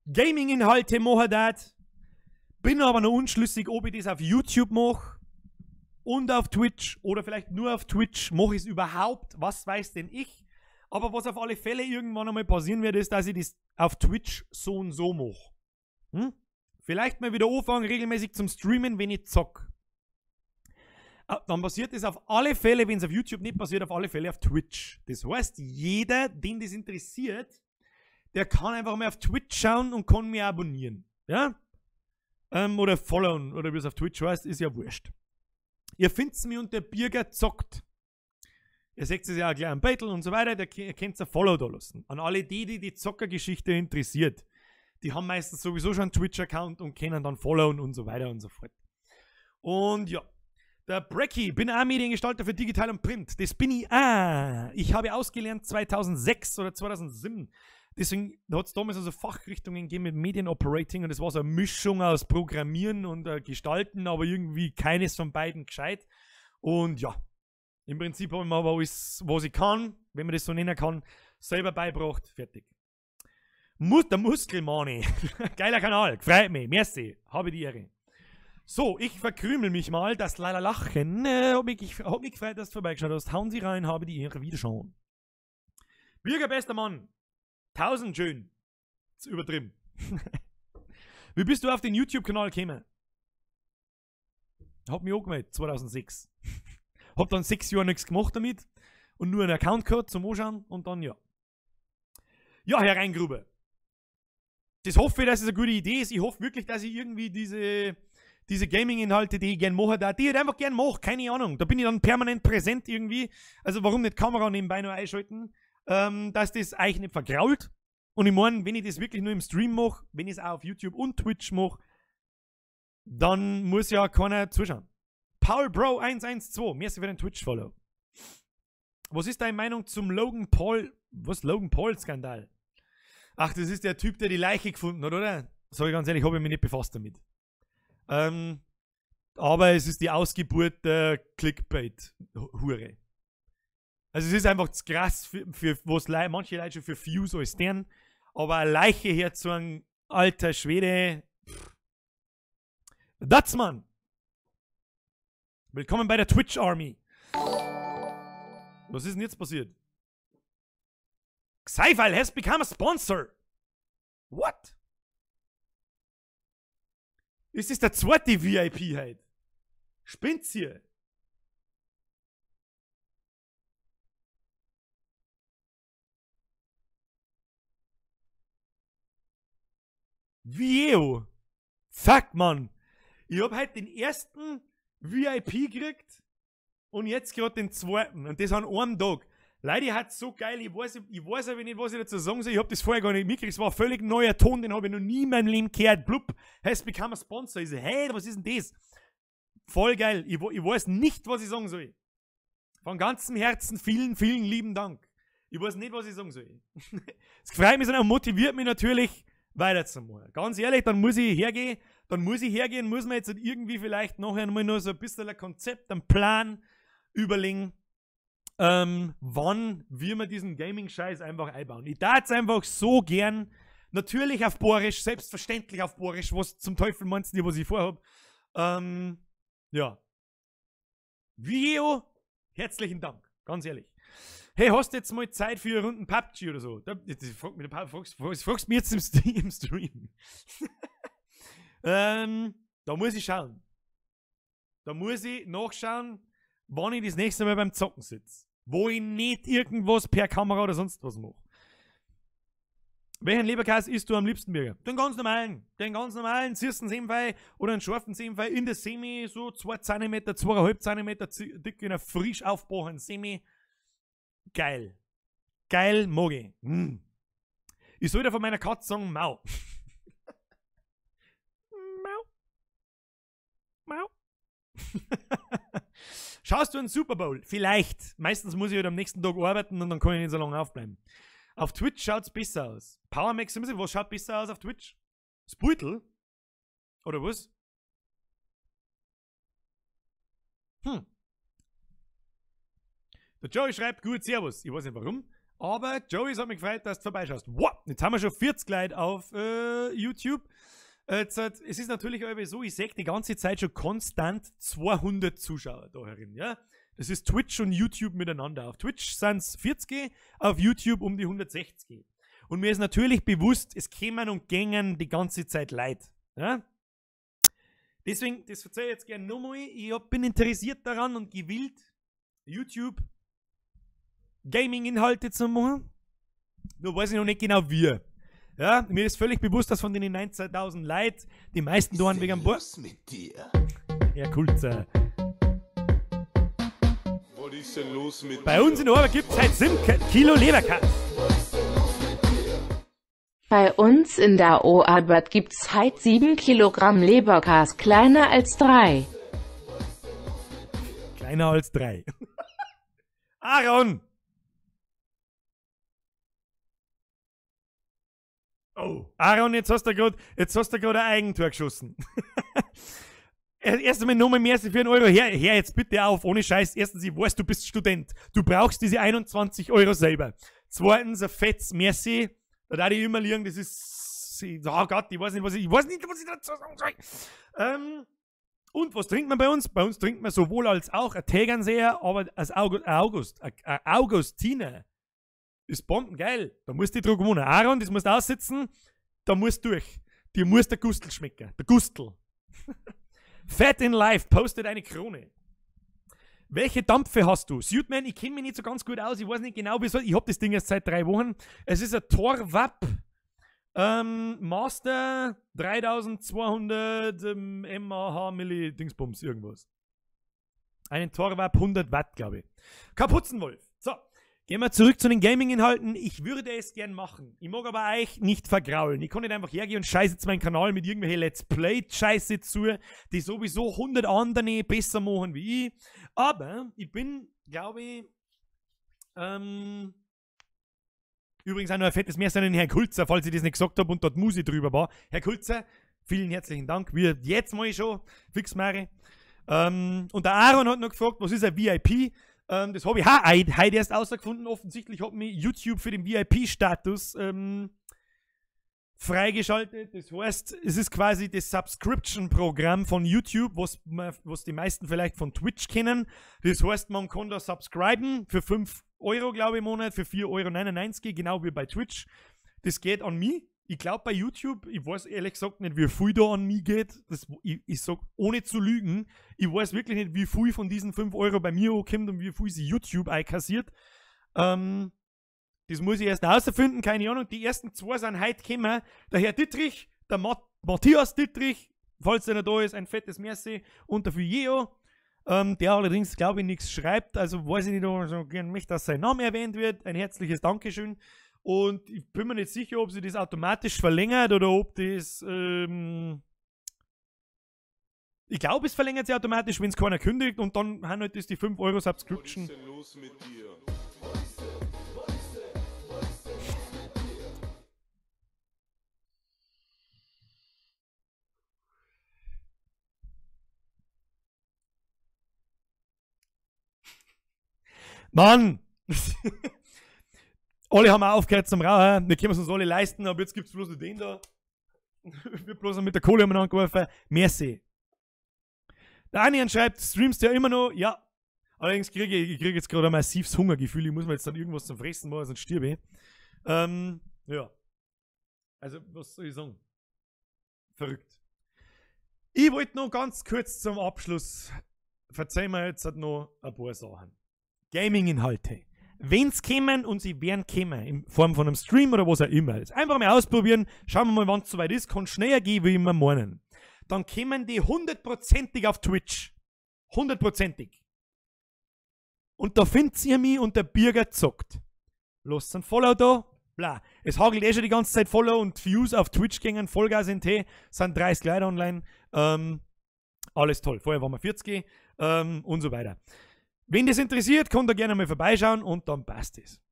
Gaming-Inhalte machen darf. Bin aber noch unschlüssig, ob ich das auf YouTube mache und auf Twitch oder vielleicht nur auf Twitch. Mache ich es überhaupt? Was weiß denn ich? Aber was auf alle Fälle irgendwann einmal passieren wird, ist, dass ich das auf Twitch so und so mache. Hm? Vielleicht mal wieder anfangen, regelmäßig zum Streamen, wenn ich zock. Dann passiert das auf alle Fälle, wenn es auf YouTube nicht passiert, auf alle Fälle auf Twitch. Das heißt, jeder, den das interessiert, der kann einfach mal auf Twitch schauen und kann mir abonnieren. Ja? Oder followen, oder wie es auf Twitch heißt, ist ja wurscht. Ihr findet mich unter Birger zockt. Ihr seht es ja auch gleich am Battle und so weiter, da könnt ihr ein Follow da lassen. An alle die, die die Zockergeschichte interessiert. Die haben meistens sowieso schon einen Twitch-Account und können dann followen und so weiter und so fort. Und ja, Der Brecky, bin auch Mediengestalter für Digital und Print. Das bin ich auch. Ich habe ausgelernt 2006 oder 2007. Deswegen hat es damals also Fachrichtungen gegeben mit Medienoperating und es war so eine Mischung aus Programmieren und Gestalten, aber irgendwie keines von beiden gescheit. Und ja, im Prinzip habe ich mir aber alles, was ich kann, wenn man das so nennen kann, selber beigebracht. Fertig. Der Muskelmani. Geiler Kanal, freut mich. Merci, habe die Ehre. So, ich verkrümel mich mal. Das leider Lachen. Hab mich gefreut, dass du vorbeigeschaut hast. Hauen Sie rein, habe die Ehre. Wiederschauen. Bürger, bester Mann. 1000 schön. Ist übertrieben. Wie bist du auf den YouTube-Kanal gekommen? Hab mich angemeldet, 2006. Hab dann 6 Jahre nichts gemacht damit. Und nur einen Account gehabt zum Anschauen. Und dann, ja. Ja, Herr Reingruber. Das hoffe ich, dass es eine gute Idee ist. Ich hoffe wirklich, dass ich irgendwie diese Gaming-Inhalte, die ich gern mache, da, die ich halt einfach gern mache, keine Ahnung. Da bin ich dann permanent präsent irgendwie. Also warum nicht Kamera nebenbei noch einschalten? Dass das euch nicht vergrault. Und ich meine, wenn ich das wirklich nur im Stream mache, wenn ich es auch auf YouTube und Twitch mache, dann muss ja keiner zuschauen. PaulBro112, merci für den Twitch-Follow. Was ist deine Meinung zum Logan Paul, was, Logan Paul-Skandal? Ach, das ist der Typ, der die Leiche gefunden hat, oder? Sag ich ganz ehrlich, habe ich mich nicht befasst damit. Aber es ist die Ausgeburt der Clickbait-Hure. Also es ist einfach zu krass, für was manche Leute schon für Views alles tun, aber eine Leiche herzusagen, alter Schwede. That's man. Willkommen bei der Twitch Army. Was ist denn jetzt passiert? Xyfile has become a sponsor. What? Ist das der zweite VIP heute? Spinnt's hier? View. Fuck, Mann. Ich hab heute den ersten VIP gekriegt und jetzt gerade den zweiten. Und das an einem Tag. Leute, hat's so geil. Ich weiß aber nicht, was ich dazu sagen soll. Ich hab das vorher gar nicht mitgekriegt. Es war ein völlig neuer Ton, den hab ich noch nie in meinem Leben gehört. Blub, has become a sponsor. Ich so, hey, was ist denn das? Voll geil. Ich weiß nicht, was ich sagen soll. Von ganzem Herzen vielen, vielen lieben Dank. Ich weiß nicht, was ich sagen soll. Es freut mich und motiviert mich natürlich, weiterzumachen. Ganz ehrlich, dann muss ich hergehen, muss man jetzt irgendwie vielleicht nachher mal nur so ein bisschen ein Konzept, einen Plan überlegen, wann wir mir diesen Gaming-Scheiß einfach einbauen. Ich darf es einfach so gern, natürlich auf Boarisch, selbstverständlich auf Boarisch, was zum Teufel meinst du, was ich vorhab. Ja. Video, herzlichen Dank, ganz ehrlich. Hey, hast du jetzt mal Zeit für eine Runde PUBG oder so? Fragst mich jetzt im Stream. Da muss ich schauen. Da muss ich nachschauen, wann ich das nächste Mal beim Zocken sitze. Wo ich nicht irgendwas per Kamera oder sonst was mache. Welchen Leberkäse isst du am liebsten, Birger? Den ganz normalen. Den ganz normalen süßen Senfei oder einen scharfen Senfei in der Semi, so 2 cm, 2,5 cm dick in einer frisch aufgebrochenen Semi. Geil. Geil, mag ich. Mm. Ich sollte von meiner Katze sagen, Mau. Mau. Mau. Schaust du einen Super Bowl? Vielleicht. Meistens muss ich halt am nächsten Tag arbeiten und dann kann ich nicht so lange aufbleiben. Auf Twitch schaut's besser aus. Power Max, was schaut besser aus auf Twitch? Speutel? Oder was? Der Joey schreibt, gut, servus. Ich weiß nicht warum, aber Joey, es hat mich gefreut, dass du vorbeischaust. Wow, jetzt haben wir schon 40 Leute auf YouTube. Jetzt, es ist natürlich so, ich sehe die ganze Zeit schon konstant 200 Zuschauer da herin, ja? Das ist Twitch und YouTube miteinander. Auf Twitch sind es 40, auf YouTube um die 160. Und mir ist natürlich bewusst, es kämen und gängen die ganze Zeit Leute. Ja? Deswegen, das verzeihe ich jetzt gerne nochmal, ich bin interessiert daran und gewillt, YouTube Gaming-Inhalte zu machen. Nur weiß ich noch nicht genau wie. Ja, mir ist völlig bewusst, dass von den 19.000 Leuten die meisten da wegen am Was mit dir? Herr Kulzer. Was ist denn los mit Bei uns in der Arbeit gibt es halt 7 Kilo Leberkäse. Bei uns in der Oarbeit gibt's halt 7 Kilogramm Leberkäse, kleiner als 3. Kleiner als 3. Aaron! Oh, Aaron, jetzt hast du gerade ein Eigentor geschossen. Erst einmal nochmal mehr als für 1 Euro. Her jetzt bitte auf, ohne Scheiß. Erstens, ich weiß, du bist Student. Du brauchst diese 21 Euro selber. Zweitens, ein fettes Merci. Da darf ich immer liegen, das ist... Oh Gott, ich weiß nicht, was ich dazu sagen soll. Und was trinkt man bei uns? Bei uns trinkt man sowohl als auch ein Tegernseer, aber als Augustiner. Ist bombengeil. Da musst du dich dran gewohnen. Aaron, das musst du aussitzen, da musst du durch. Dir muss der Gustl schmecken. Der Gustl. Fat in Life postet eine Krone. Welche Dampfe hast du? Suitman, ich kenne mich nicht so ganz gut aus. Ich weiß nicht genau, wieso. Ich hab das Ding erst seit 3 Wochen. Es ist ein Torvap Master 3200 mAh Milli Dingsbums irgendwas. Einen Torvap 100 Watt, glaube ich. Kapuzenwolf. So. Gehen wir zurück zu den Gaming-Inhalten. Ich würde es gern machen. Ich mag aber euch nicht vergraulen. Ich kann nicht einfach hergehen und scheiße jetzt meinen Kanal mit irgendwelchen Let's Play-Scheiße zu, die sowieso 100 andere besser machen wie ich. Aber ich bin, glaube ich, übrigens auch noch ein fettes Mehr an den Herrn Kulzer, falls ich das nicht gesagt habe und dort Musi drüber war. Herr Kulzer, vielen herzlichen Dank. Wir jetzt mal schon fix mache. Und der Aaron hat noch gefragt, was ist ein VIP? Das habe ich heute erst rausgefunden. Offensichtlich hat mich YouTube für den VIP-Status freigeschaltet. Das heißt, es ist quasi das Subscription-Programm von YouTube, was die meisten vielleicht von Twitch kennen. Das heißt, man kann da subscriben für 5 Euro, glaube ich, im Monat, für 4,99 Euro, genau wie bei Twitch. Das geht an mich. Ich glaube bei YouTube, ich weiß ehrlich gesagt nicht, wie viel da an mich geht. Das, ich sag, ohne zu lügen, ich weiß wirklich nicht, wie viel von diesen 5 Euro bei mir ankommt und wie viel sie YouTube einkassiert. Das muss ich erst herausfinden, keine Ahnung. Die ersten 2 sind heute gekommen. Der Herr Dittrich, der Matthias Dittrich, falls der noch da ist, ein fettes Merci. Und der Fujeo, der allerdings, glaube ich, nichts schreibt. Also weiß ich nicht, ob er so gern möchte, dass sein Name erwähnt wird. Ein herzliches Dankeschön. Und ich bin mir nicht sicher, ob sie das automatisch verlängert oder ob das... ich glaube, es verlängert sich automatisch, wenn es keiner kündigt und dann haben halt das die 5 Euro Subscription. Was ist denn los mit dir? Mann! Alle haben auch aufgehört zum Rauchen, wir können es uns alle leisten, aber jetzt gibt es bloß noch den da. Wir bloß noch mit der Kohle umeinander geworfen. Merci. Der Anian schreibt, streamst du ja immer noch? Ja. Allerdings kriege ich krieg jetzt gerade ein massives Hungergefühl. Ich muss mir jetzt dann irgendwas zum Fressen machen, sonst stirb ich. Ja. Also, was soll ich sagen? Verrückt. Ich wollte noch ganz kurz zum Abschluss, verzeih mir jetzt halt noch ein paar Sachen. Gaming-Inhalte. Wenn's kämen und sie werden kämen, in Form von einem Stream oder was auch immer. Jetzt einfach mal ausprobieren, schauen wir mal, wann's soweit ist, kann schneller gehen, wie immer meinen. Dann kämen die 100%ig auf Twitch. 100%ig. Und da findet ihr mich und der Birger zockt. Lasst einen Follow da, bla. Es hagelt eh schon die ganze Zeit Follow und Views auf Twitch gingen, Vollgas in T, sind 30 Leute online. Alles toll. Vorher waren wir 40 und so weiter. Wenn das interessiert, könnt ihr gerne mal vorbeischauen und dann passt es.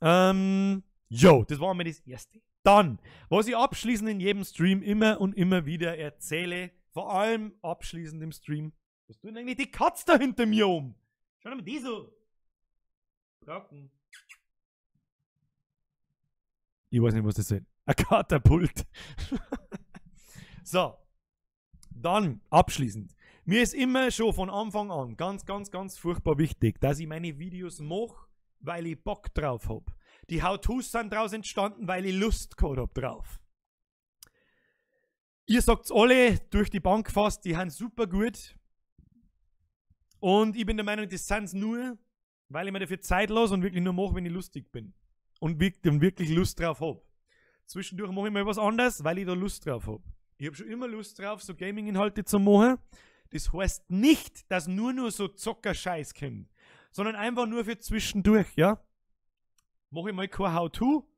Jo, das war mir das Erste. Dann, was ich abschließend in jedem Stream immer und immer wieder erzähle, vor allem abschließend im Stream, was tut denn eigentlich die Katze da hinter mir um? Schau mal die so. Brocken. Ich weiß nicht, was das ist. Ein Katapult. So. Dann, abschließend. Mir ist immer schon von Anfang an ganz, ganz, ganz furchtbar wichtig, dass ich meine Videos mache, weil ich Bock drauf hab. Die How-Tos sind draus entstanden, weil ich Lust gehabt hab drauf. Ihr sagt's alle durch die Bank fast, die sind super gut. Und ich bin der Meinung, das sind's nur, weil ich mir dafür Zeit lasse und wirklich nur mache, wenn ich lustig bin. Und wirklich Lust drauf hab. Zwischendurch mache ich mal was anderes, weil ich da Lust drauf hab. Ich hab schon immer Lust drauf, so Gaming-Inhalte zu machen. Das heißt nicht, dass nur so Zocker-Scheiß kommt, sondern einfach nur für zwischendurch, ja? Mache ich mal kein How-To,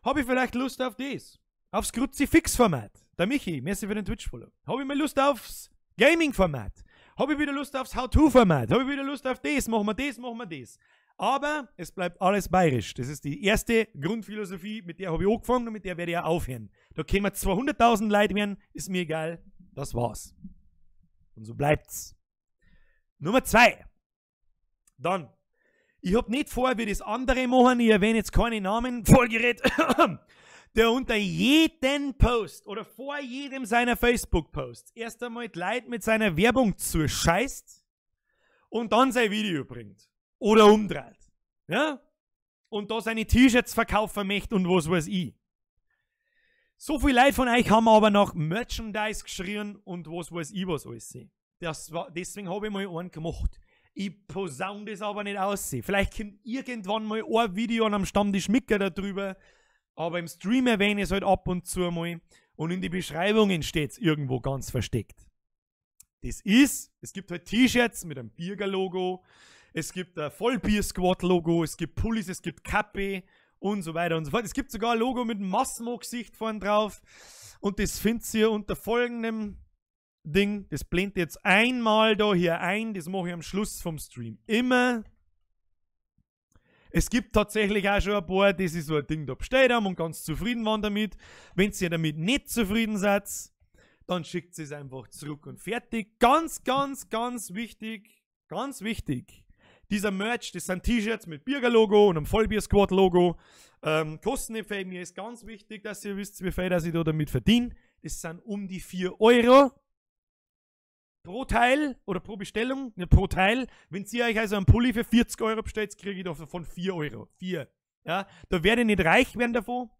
habe ich vielleicht Lust auf das. Aufs Kruzifix-Format. Der Michi, merci für den Twitch-Follow. Habe ich mal Lust aufs Gaming-Format. Habe ich wieder Lust aufs How-To-Format? Habe ich wieder Lust auf das? Machen wir das, machen wir das. Aber es bleibt alles bayerisch. Das ist die erste Grundphilosophie, mit der habe ich angefangen und mit der werde ich auch aufhören. Da können wir 200.000 Leute werden, ist mir egal. Das war's. Und so bleibt's. Nummer 2. Dann. Ich hab nicht vor, wie das andere machen, ich erwähne jetzt keine Namen, Vollgerät, der unter jeden Post oder vor jedem seiner Facebook-Posts erst einmal die Leute mit seiner Werbung zuscheißt und dann sein Video bringt. Oder umdreht. Ja? Und da seine T-Shirts verkaufen möchte und was weiß ich. So viele Leute von euch haben aber nach Merchandise geschrien und was weiß ich was alles. Deswegen habe ich mal einen gemacht. Ich posaune das aber nicht aus. Vielleicht kommt irgendwann mal ein Video an am Stammtisch Micker darüber, aber im Stream erwähne ich es halt ab und zu mal und in die Beschreibungen steht es irgendwo ganz versteckt. Das ist, es gibt halt T-Shirts mit einem Birger-Logo, es gibt ein Vollbier-Squad-Logo, es gibt Pullis, es gibt Kappe und so weiter und so fort. Es gibt sogar ein Logo mit einem Massimo-Gesicht vorn drauf und das findet ihr unter folgendem Ding. Das blendet jetzt einmal da hier ein, das mache ich am Schluss vom Stream immer. Es gibt tatsächlich auch schon ein paar, die sich so ein Ding da bestellt haben und ganz zufrieden waren damit. Wenn ihr damit nicht zufrieden seid, dann schickt sie es einfach zurück und fertig. Ganz, ganz, ganz wichtig, ganz wichtig. Dieser Merch, das sind T-Shirts mit Birger-Logo und einem Vollbier-Squad-Logo. Kosten nicht viel. Mir ist ganz wichtig, dass ihr wisst, wie viel dass ich da damit verdiene. Das sind um die 4 Euro pro Teil oder pro Bestellung, ne, pro Teil. Wenn ihr euch also einen Pulli für 40 Euro bestellt, kriege ich davon 4 Euro. 4. Ja, da werde ich nicht reich werden davon,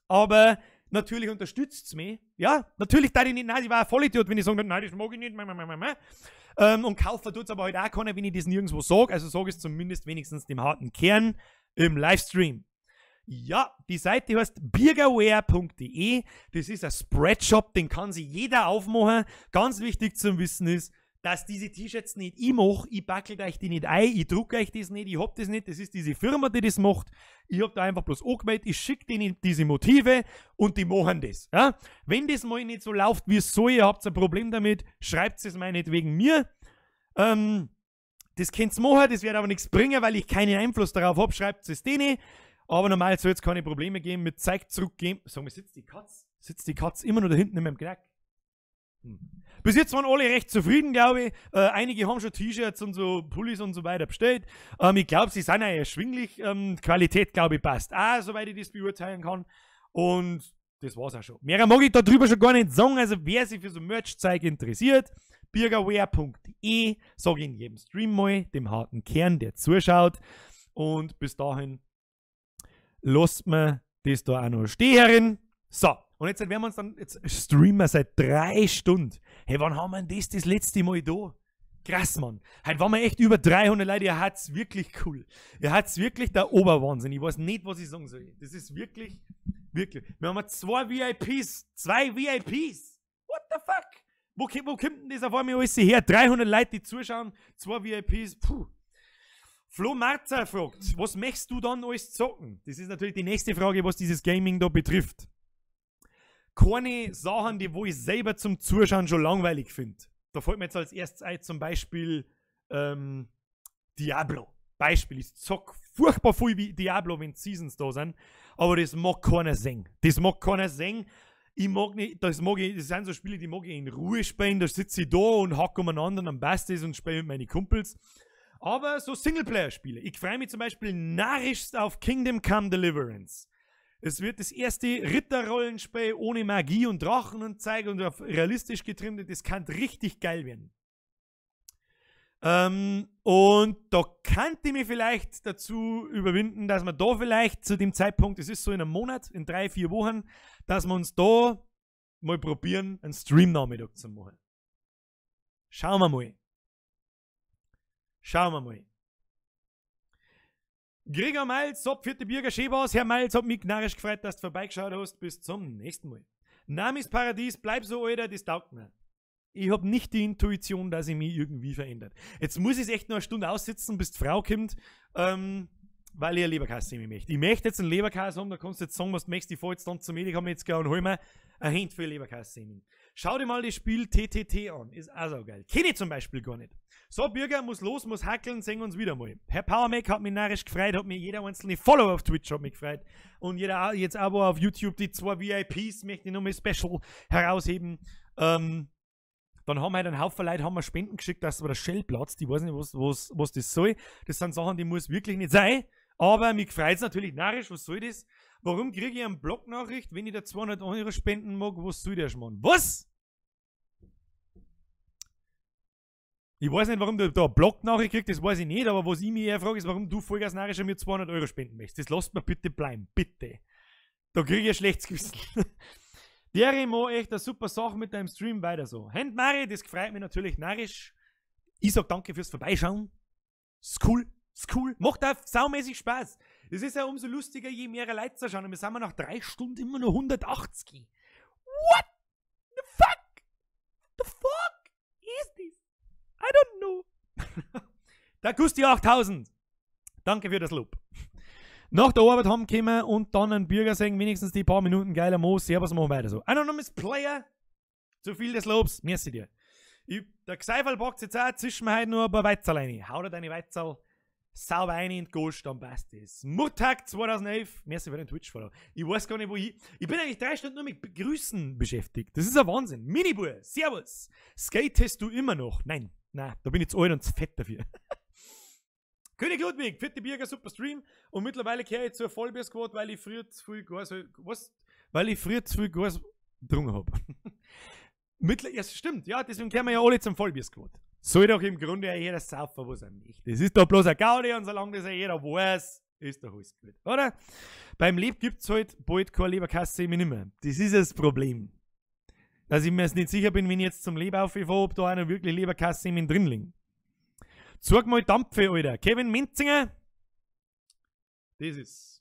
aber natürlich unterstützt es mich. Ja, natürlich da ich nicht, nein, ich war ein Vollidiot, wenn ich sage, nein, das mag ich nicht, und kaufen tut es aber halt auch keiner, wenn ich das nirgendwo sage. Also sage ich es zumindest wenigstens dem harten Kern im Livestream. Ja, die Seite heißt birgerwear.de. Das ist ein Spreadshop, den kann sich jeder aufmachen. Ganz wichtig zum Wissen ist, dass diese T-Shirts nicht ich mache, ich backel euch die nicht ein, ich drucke euch das nicht, ich hab das nicht, das ist diese Firma, die das macht. Ich hab da einfach bloß angemeldet, ich schicke denen diese Motive und die machen das. Ja? Wenn das mal nicht so läuft, wie es soll, ihr habt ein Problem damit, schreibt es meinetwegen mir. Das könnt ihr machen, das wird aber nichts bringen, weil ich keinen Einfluss darauf habe, schreibt es denen. Aber normal soll es keine Probleme geben mit Zeug zurückgeben. Sag mal, sitzt die Katze? Sitzt die Katze immer noch da hinten in meinem Knack? Bis jetzt waren alle recht zufrieden, glaube ich. Einige haben schon T-Shirts und so Pullis und so weiter bestellt. Ich glaube, sie sind ja erschwinglich. Qualität, glaube ich, passt auch, soweit ich das beurteilen kann. Und das war's auch schon. Mehr mag ich da drüber schon gar nicht sagen. Also, wer sich für so Merch-Zeug interessiert, birgerwear.de, sage ich in jedem Stream mal, dem harten Kern, der zuschaut. Und bis dahin lasst mir das da auch noch stehen. So, und jetzt werden wir uns dann, jetzt streamen wir seit 3 Stunden. Hey, wann haben wir denn das letzte Mal da? Krass, Mann. Heute waren wir echt über 300 Leute. Ihr habt's wirklich cool. Ihr habt's wirklich der Oberwahnsinn. Ich weiß nicht, was ich sagen soll. Das ist wirklich, wirklich. Wir haben 2 VIPs. 2 VIPs. What the fuck? Wo kommt denn das auf einmal alles her? 300 Leute, die zuschauen. 2 VIPs. Puh. Flo Marzer fragt, was möchtest du dann alles zocken? Das ist natürlich die nächste Frage, was dieses Gaming da betrifft. Keine Sachen, die wo ich selber zum Zuschauen schon langweilig finde. Da fällt mir jetzt als erstes ein, zum Beispiel Diablo. Beispiel, ich zock furchtbar viel wie Diablo, wenn Seasons da sind, aber das mag keiner sehen. Das mag keiner sehen. Ich mag nicht, das mag ich, das sind so Spiele, die mag ich in Ruhe spielen. Da sitze ich da und hack umeinander und am passt es und spiele mit meinen Kumpels. Aber so Singleplayer-Spiele. Ich freue mich zum Beispiel narrischst auf Kingdom Come Deliverance. Es wird das erste Ritterrollenspiel ohne Magie und Drachen und Zeug und auf realistisch getrimmt. Das kann richtig geil werden. Und da könnte ich mich vielleicht dazu überwinden, dass wir da vielleicht zu dem Zeitpunkt, es ist so in einem Monat, in 3, 4 Wochen, dass wir uns da mal probieren, einen Stream-Nachmittag zu machen. Schauen wir mal. Schauen wir mal. Gregor Malz, so, vierte Bürger, schön war's. Herr Malz, hat mich gnarisch gefreut, dass du vorbeigeschaut hast. Bis zum nächsten Mal. Namis Paradies, bleib so, Alter, das taugt mir. Ich hab nicht die Intuition, dass ich mich irgendwie verändert. Jetzt muss ich es echt noch eine Stunde aussitzen, bis die Frau kommt, weil ich einen Leberkäse möchte. Ich möchte jetzt einen Leberkäse haben, da kannst du jetzt sagen, was du möchtest. Ich fahr jetzt dann zum Edeka, jetzt gehen und hol mir ein Hand für Leberkäse. Schau dir mal das Spiel TTT an. Ist auch so geil. Kenn ich zum Beispiel gar nicht. So, Bürger muss los, muss hackeln, sehen uns wieder mal. Herr Powermac hat mich narrisch gefreut, hat mir jeder einzelne Follower auf Twitch hat mich gefreut. Und jeder jetzt aber auf YouTube, die 2 VIPs möchte ich nochmal special herausheben. Dann haben wir halt einen Haufen Leute haben wir Spenden geschickt, dass wir der Shell platzt. Ich weiß nicht, was das soll. Das sind Sachen, die muss wirklich nicht sein. Aber mich freut's natürlich narrisch, was soll das? Warum kriege ich eine Blog-Nachricht, wenn ich da 200 Euro spenden mag? Was soll der Schmarrn? Was? Ich weiß nicht, warum du da eine Blog-Nachricht kriegst, das weiß ich nicht, aber was ich mich eher frage, ist, warum du Vollgas narrisch mir 200 Euro spenden möchtest. Das lasst mir bitte bleiben, bitte. Da kriege ich ein schlechtes Gewissen. Der Mo, echt eine super Sache mit deinem Stream, weiter so. Hand Mari, das freut mich natürlich narrisch. Ich sag danke fürs Vorbeischauen. Ist cool. Ist cool. Macht auch saumäßig Spaß. Es ist ja umso lustiger, je mehr Leute zu schauen. Und wir sind nach 3 Stunden immer nur 180. What the fuck? The fuck is this? I don't know. Der Gusti 8000. Danke für das Lob. Nach der Arbeit haben gekommen und dann einen Bürger sehen, wenigstens die paar Minuten geiler Mo. Servus, machen wir weiter so. Anonymous Player. Zu viel des Lobs. Merci dir. Der Gseifel packt jetzt auch, zischen wir heute nur ein paar Weizel rein. Hau dir deine Weizel sauber rein in die Gosch, dann passt das. Murtag 2011. Merci für den Twitch-Follow. Ich weiß gar nicht, wo ich... Ich bin eigentlich 3 Stunden nur mit Grüßen beschäftigt. Das ist ein Wahnsinn. Minibur, servus. Skatest du immer noch? Nein, nein, da bin ich zu alt und zu fett dafür. König Ludwig, vierte Bürger, super Stream. Und mittlerweile kehre ich zur Vollbier-Squad, weil ich früher zu viel Gas... Was? Weil ich früher zu viel Gas getrunken hab. Ja, stimmt, ja, deswegen kehren wir ja alle zum Vollbier-Squad. Soll doch im Grunde ja jeder saufen, was er möchte. Das ist doch bloß ein Gaudi und solange das ja jeder weiß, ist doch alles gut, oder? Beim Leb gibt's halt bald keine Leberkasse mehr nimmer. Das ist das Problem. Dass ich mir jetzt nicht sicher bin, wenn ich jetzt zum Leb aufgefahren, ob da einer wirklich Leberkasse in drin liegt. Zeig mal Dampfe, Alter. Kevin Menzinger. Das ist.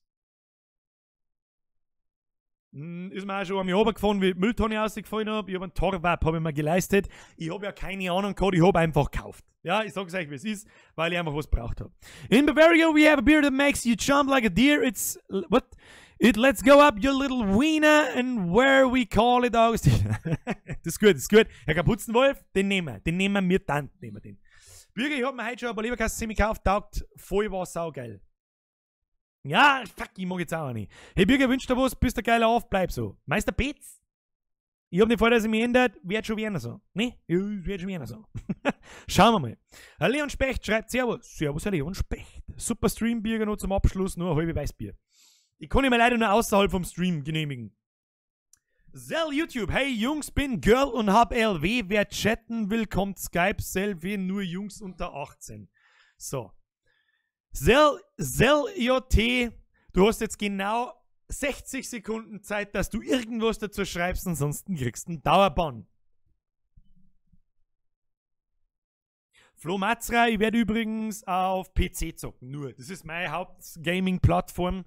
Ist mir auch schon einmal runtergefahren, wie ich die Mülltonne rausgefallen habe. Ich habe einen Torwab, habe ich mir geleistet. Ich habe ja keine Ahnung gehabt, ich habe einfach gekauft. Ja, ich sag's euch, wie es ist, weil ich einfach was gebraucht habe. In Bavaria we have a beer that makes you jump like a deer. It's, what? It lets go up your little wiener and where we call it Augustiner. Das ist gut, das ist gut. Herr Kapuzenwolf, den nehmen wir. Den nehmen wir dann, nehmen wir den. Bürger, ich hab mir heute schon ein paar Leberkassen gekauft, taugt voll, war saugeil. Ja, fuck, ich mag jetzt auch nicht. Hey Bürger, wünsch dir was, bist der geiler auf, bleib so. Meister Petz, ich hab nicht vor, dass ich mich ändert, wird schon wieder so. Ne? Ja, wird schon wieder so. Schauen wir mal. Herr Leon Specht schreibt Servus. Servus, Herr Leon Specht. Super Stream, Bürger, noch zum Abschluss, nur eine halbe Weißbier. Ich kann mir leider nur außerhalb vom Stream genehmigen. Sell YouTube, hey Jungs, bin Girl und hab LW. Wer chatten will, kommt Skype, Selfie, nur Jungs unter 18. So. Sell JT, du hast jetzt genau 60 Sekunden Zeit, dass du irgendwas dazu schreibst, ansonsten kriegst du einen Dauerbann. Flo Matzra, ich werde übrigens auf PC zocken, nur. Das ist meine Haupt-Gaming-Plattform.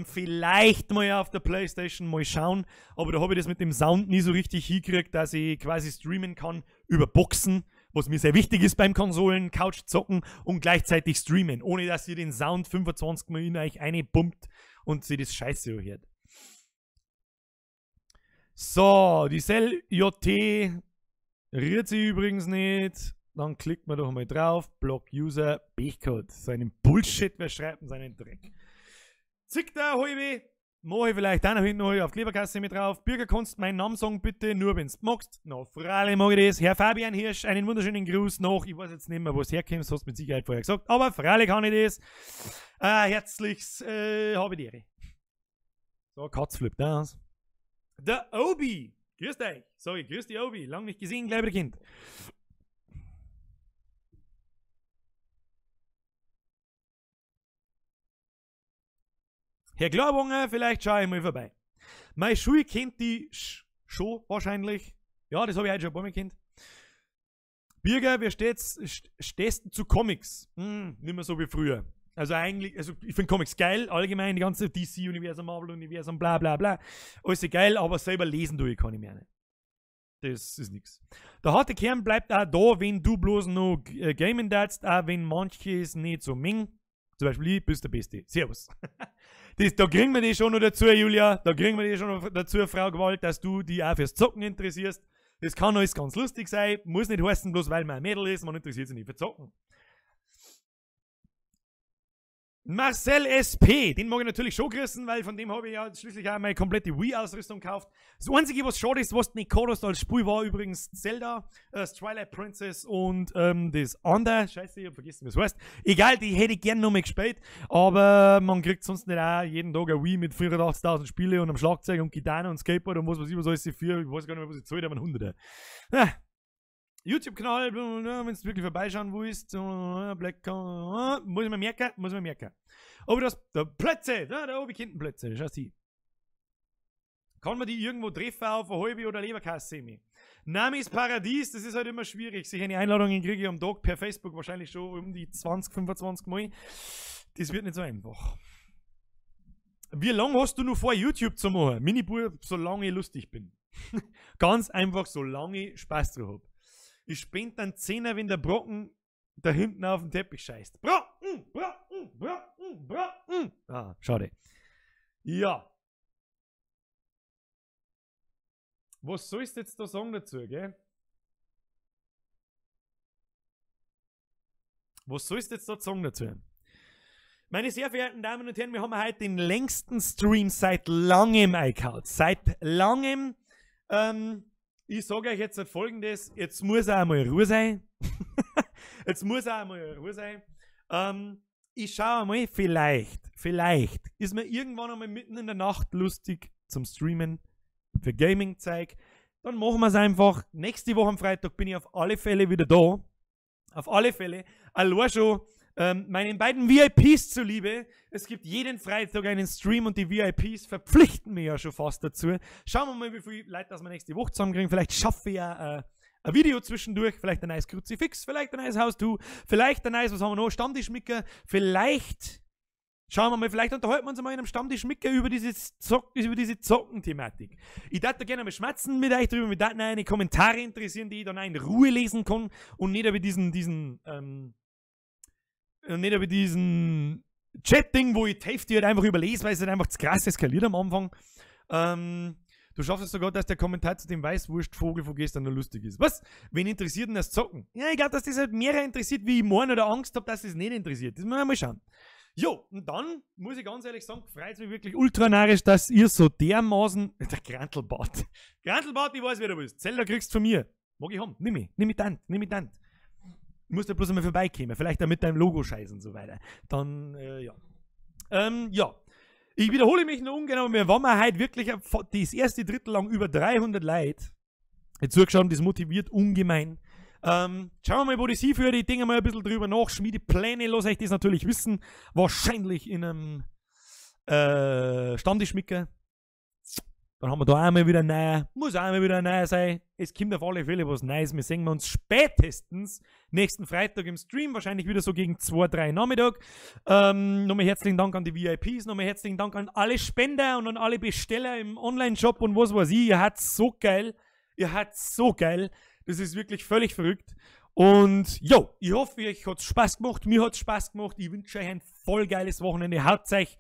Vielleicht mal auf der Playstation mal schauen, aber da habe ich das mit dem Sound nie so richtig hingekriegt, dass ich quasi streamen kann über Boxen, was mir sehr wichtig ist beim Konsolen, Couch zocken und gleichzeitig streamen, ohne dass ihr den Sound 25 Mal in euch reinpumpt und sie das Scheiße hört. So, die Cell JT rührt sich übrigens nicht. Dann klickt man doch mal drauf. Block User, Pechcode. So einen Bullshit, wer schreibt denn seinen Dreck? Zick da, halbe. Mach ich vielleicht auch noch hinten auf die Leberkasse mit drauf. Bürger, kannst meinen Namen sagen, bitte, nur wenn's magst. Na, freilich mag ich das. Herr Fabian Hirsch, einen wunderschönen Gruß noch. Ich weiß jetzt nicht mehr, wo es herkommt, das hast du mit Sicherheit vorher gesagt. Aber freilich kann ich das. Herzlichst, habe die Ehre. So, Katz flippt aus. Der Obi. Grüß dich. Sorry, grüß dich, Obi. Lang nicht gesehen, gleich wieder Kind. Herr Glaubunger, vielleicht schaue ich mal vorbei. Meine Schule kennt die schon wahrscheinlich. Ja, das habe ich heute schon ein paar Mal kennt. Birger, wie stehst du zu Comics? Nicht mehr so wie früher. Also eigentlich, also ich finde Comics geil, allgemein, die ganze DC-Universum, Marvel-Universum, bla bla bla. Alles geil, aber selber lesen tue ich kann ich mehr nicht. Das ist nix. Der harte Kern bleibt auch da, wenn du bloß noch gamen darfst, auch wenn manches nicht so mengen. Zum Beispiel ich, bist der Beste. Servus. Das, da kriegen wir die schon noch dazu, Julia. Da kriegen wir die schon noch dazu, Frau Gewalt, dass du dich auch fürs Zocken interessierst. Das kann alles ganz lustig sein, muss nicht heißen, bloß weil man ein Mädel ist, man interessiert sich nicht für Zocken. Marcel SP, den mag ich natürlich schon grüßen, weil von dem habe ich ja schließlich auch meine komplette Wii-Ausrüstung gekauft. Das Einzige, was schade ist, was du nicht gehabt hast als Spiel, war übrigens Zelda, das Twilight Princess und das andere. Scheiße, ich hab vergessen, wie es heißt. Egal, die hätte ich gern noch mal gespielt, aber man kriegt sonst nicht auch jeden Tag eine Wii mit 84.000 Spiele und einem Schlagzeug und Gitarre und Skateboard und was weiß ich, was alles für, ich weiß gar nicht mehr, was ich zahlt, aber ein Hunderter. Ja. YouTube-Kanal, wenn du wirklich vorbeischauen willst, Black, muss ich mir merken, Aber das, da Plätze, da oben hinten Plätze, schau sie. Kann man die irgendwo treffen auf eine halbe oder Leberkasse? Namis Paradies, das ist halt immer schwierig. Sich eine Einladung kriege ich am Tag per Facebook wahrscheinlich schon um die 20, 25 Mal. Das wird nicht so einfach. Wie lange hast du noch vor, YouTube zu machen? Mini-Bub, solange ich lustig bin. Ganz einfach, solange ich Spaß drauf hab. Ich spend dann 10er, wenn der Brocken da hinten auf den Teppich scheißt. Brocken, Brocken, Brocken, Brocken. Ah, schade. Ja. Was sollst du jetzt da sagen dazu, gell? Was sollst du jetzt da sagen dazu? Meine sehr verehrten Damen und Herren, wir haben heute den längsten Stream seit langem eingehauen. Seit langem. Ich sage euch jetzt Folgendes, jetzt muss auch einmal Ruhe sein. Jetzt muss auch einmal Ruhe sein. Ich schaue einmal, vielleicht ist mir irgendwann einmal mitten in der Nacht lustig zum Streamen für Gaming-Zeug. Dann machen wir es einfach. Nächste Woche am Freitag bin ich auf alle Fälle wieder da. Auf alle Fälle. Allein schon meinen beiden VIPs zuliebe. Es gibt jeden Freitag einen Stream und die VIPs verpflichten mich ja schon fast dazu. Schauen wir mal, wie viele Leute das wir nächste Woche zusammenkriegen. Vielleicht schaffe ich ja ein Video zwischendurch, vielleicht ein neues Kruzifix, vielleicht ein neues Haus-To, vielleicht ein neues, was haben wir noch, Stammtischmicker, vielleicht, schauen wir mal, vielleicht unterhalten wir uns mal in einem Stammtischmicker über diese Zocken-Thematik. Ich darf da gerne mal schmatzen mit euch drüber, mich darf eine Kommentare interessieren, die ich dann auch in Ruhe lesen kann und nicht über diesen Chat-Ding, wo ich die Hälfte halt einfach überlese, weil es halt einfach zu krass eskaliert am Anfang. Du schaffst es sogar, dass der Kommentar zu dem Weißwurstvogel von gestern noch lustig ist. Was? Wen interessiert denn das Zocken? Ja, ich glaube, dass das halt mehrere interessiert, wie ich morgen oder Angst habe, dass es nicht interessiert. Das müssen wir mal schauen. Jo, und dann muss ich ganz ehrlich sagen, freut es mich wirklich ultra narrisch, dass ihr so dermaßen... Der Grantelbart. Grantelbart, ich weiß, wer du bist. Zelda kriegst von mir. Mag ich haben. Nimm ich, nimm ich dann. Musst du bloß einmal vorbeikommen. Vielleicht auch mit deinem Logo scheißen und so weiter. Dann, ja. Ja. Ich wiederhole mich noch ungern, aber wir waren heute wirklich das erste Drittel lang über 300 Leute. Jetzt zugeschaut, das motiviert ungemein. Schauen wir mal, wo das hinführt. Ich denke mal ein bisschen drüber nach. Schmiede Pläne, lass euch das natürlich wissen. Wahrscheinlich in einem Stammtischmicker. Dann haben wir da einmal wieder neu. Muss auch einmal wieder neu sein. Es kommt auf alle Fälle was Neues. Wir sehen uns spätestens nächsten Freitag im Stream. Wahrscheinlich wieder so gegen 2, 3 Nachmittag. Nochmal herzlichen Dank an die VIPs. Nochmal herzlichen Dank an alle Spender und an alle Besteller im Online-Shop und was weiß ich. Ihr habt's so geil. Ihr habt's so geil. Das ist wirklich völlig verrückt. Und jo, ich hoffe, euch hat's Spaß gemacht. Mir hat's Spaß gemacht. Ich wünsche euch ein voll geiles Wochenende. Haut euch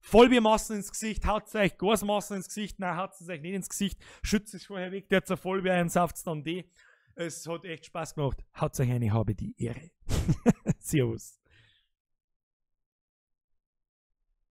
Vollbiermassen ins Gesicht, haut euch Gasmassen ins Gesicht, nein, haut es euch nicht ins Gesicht, schützt es vorher weg, der hat Vollbier ein, sauft's dann die. Es hat echt Spaß gemacht. Haut euch eine, habe die Ehre. Servus.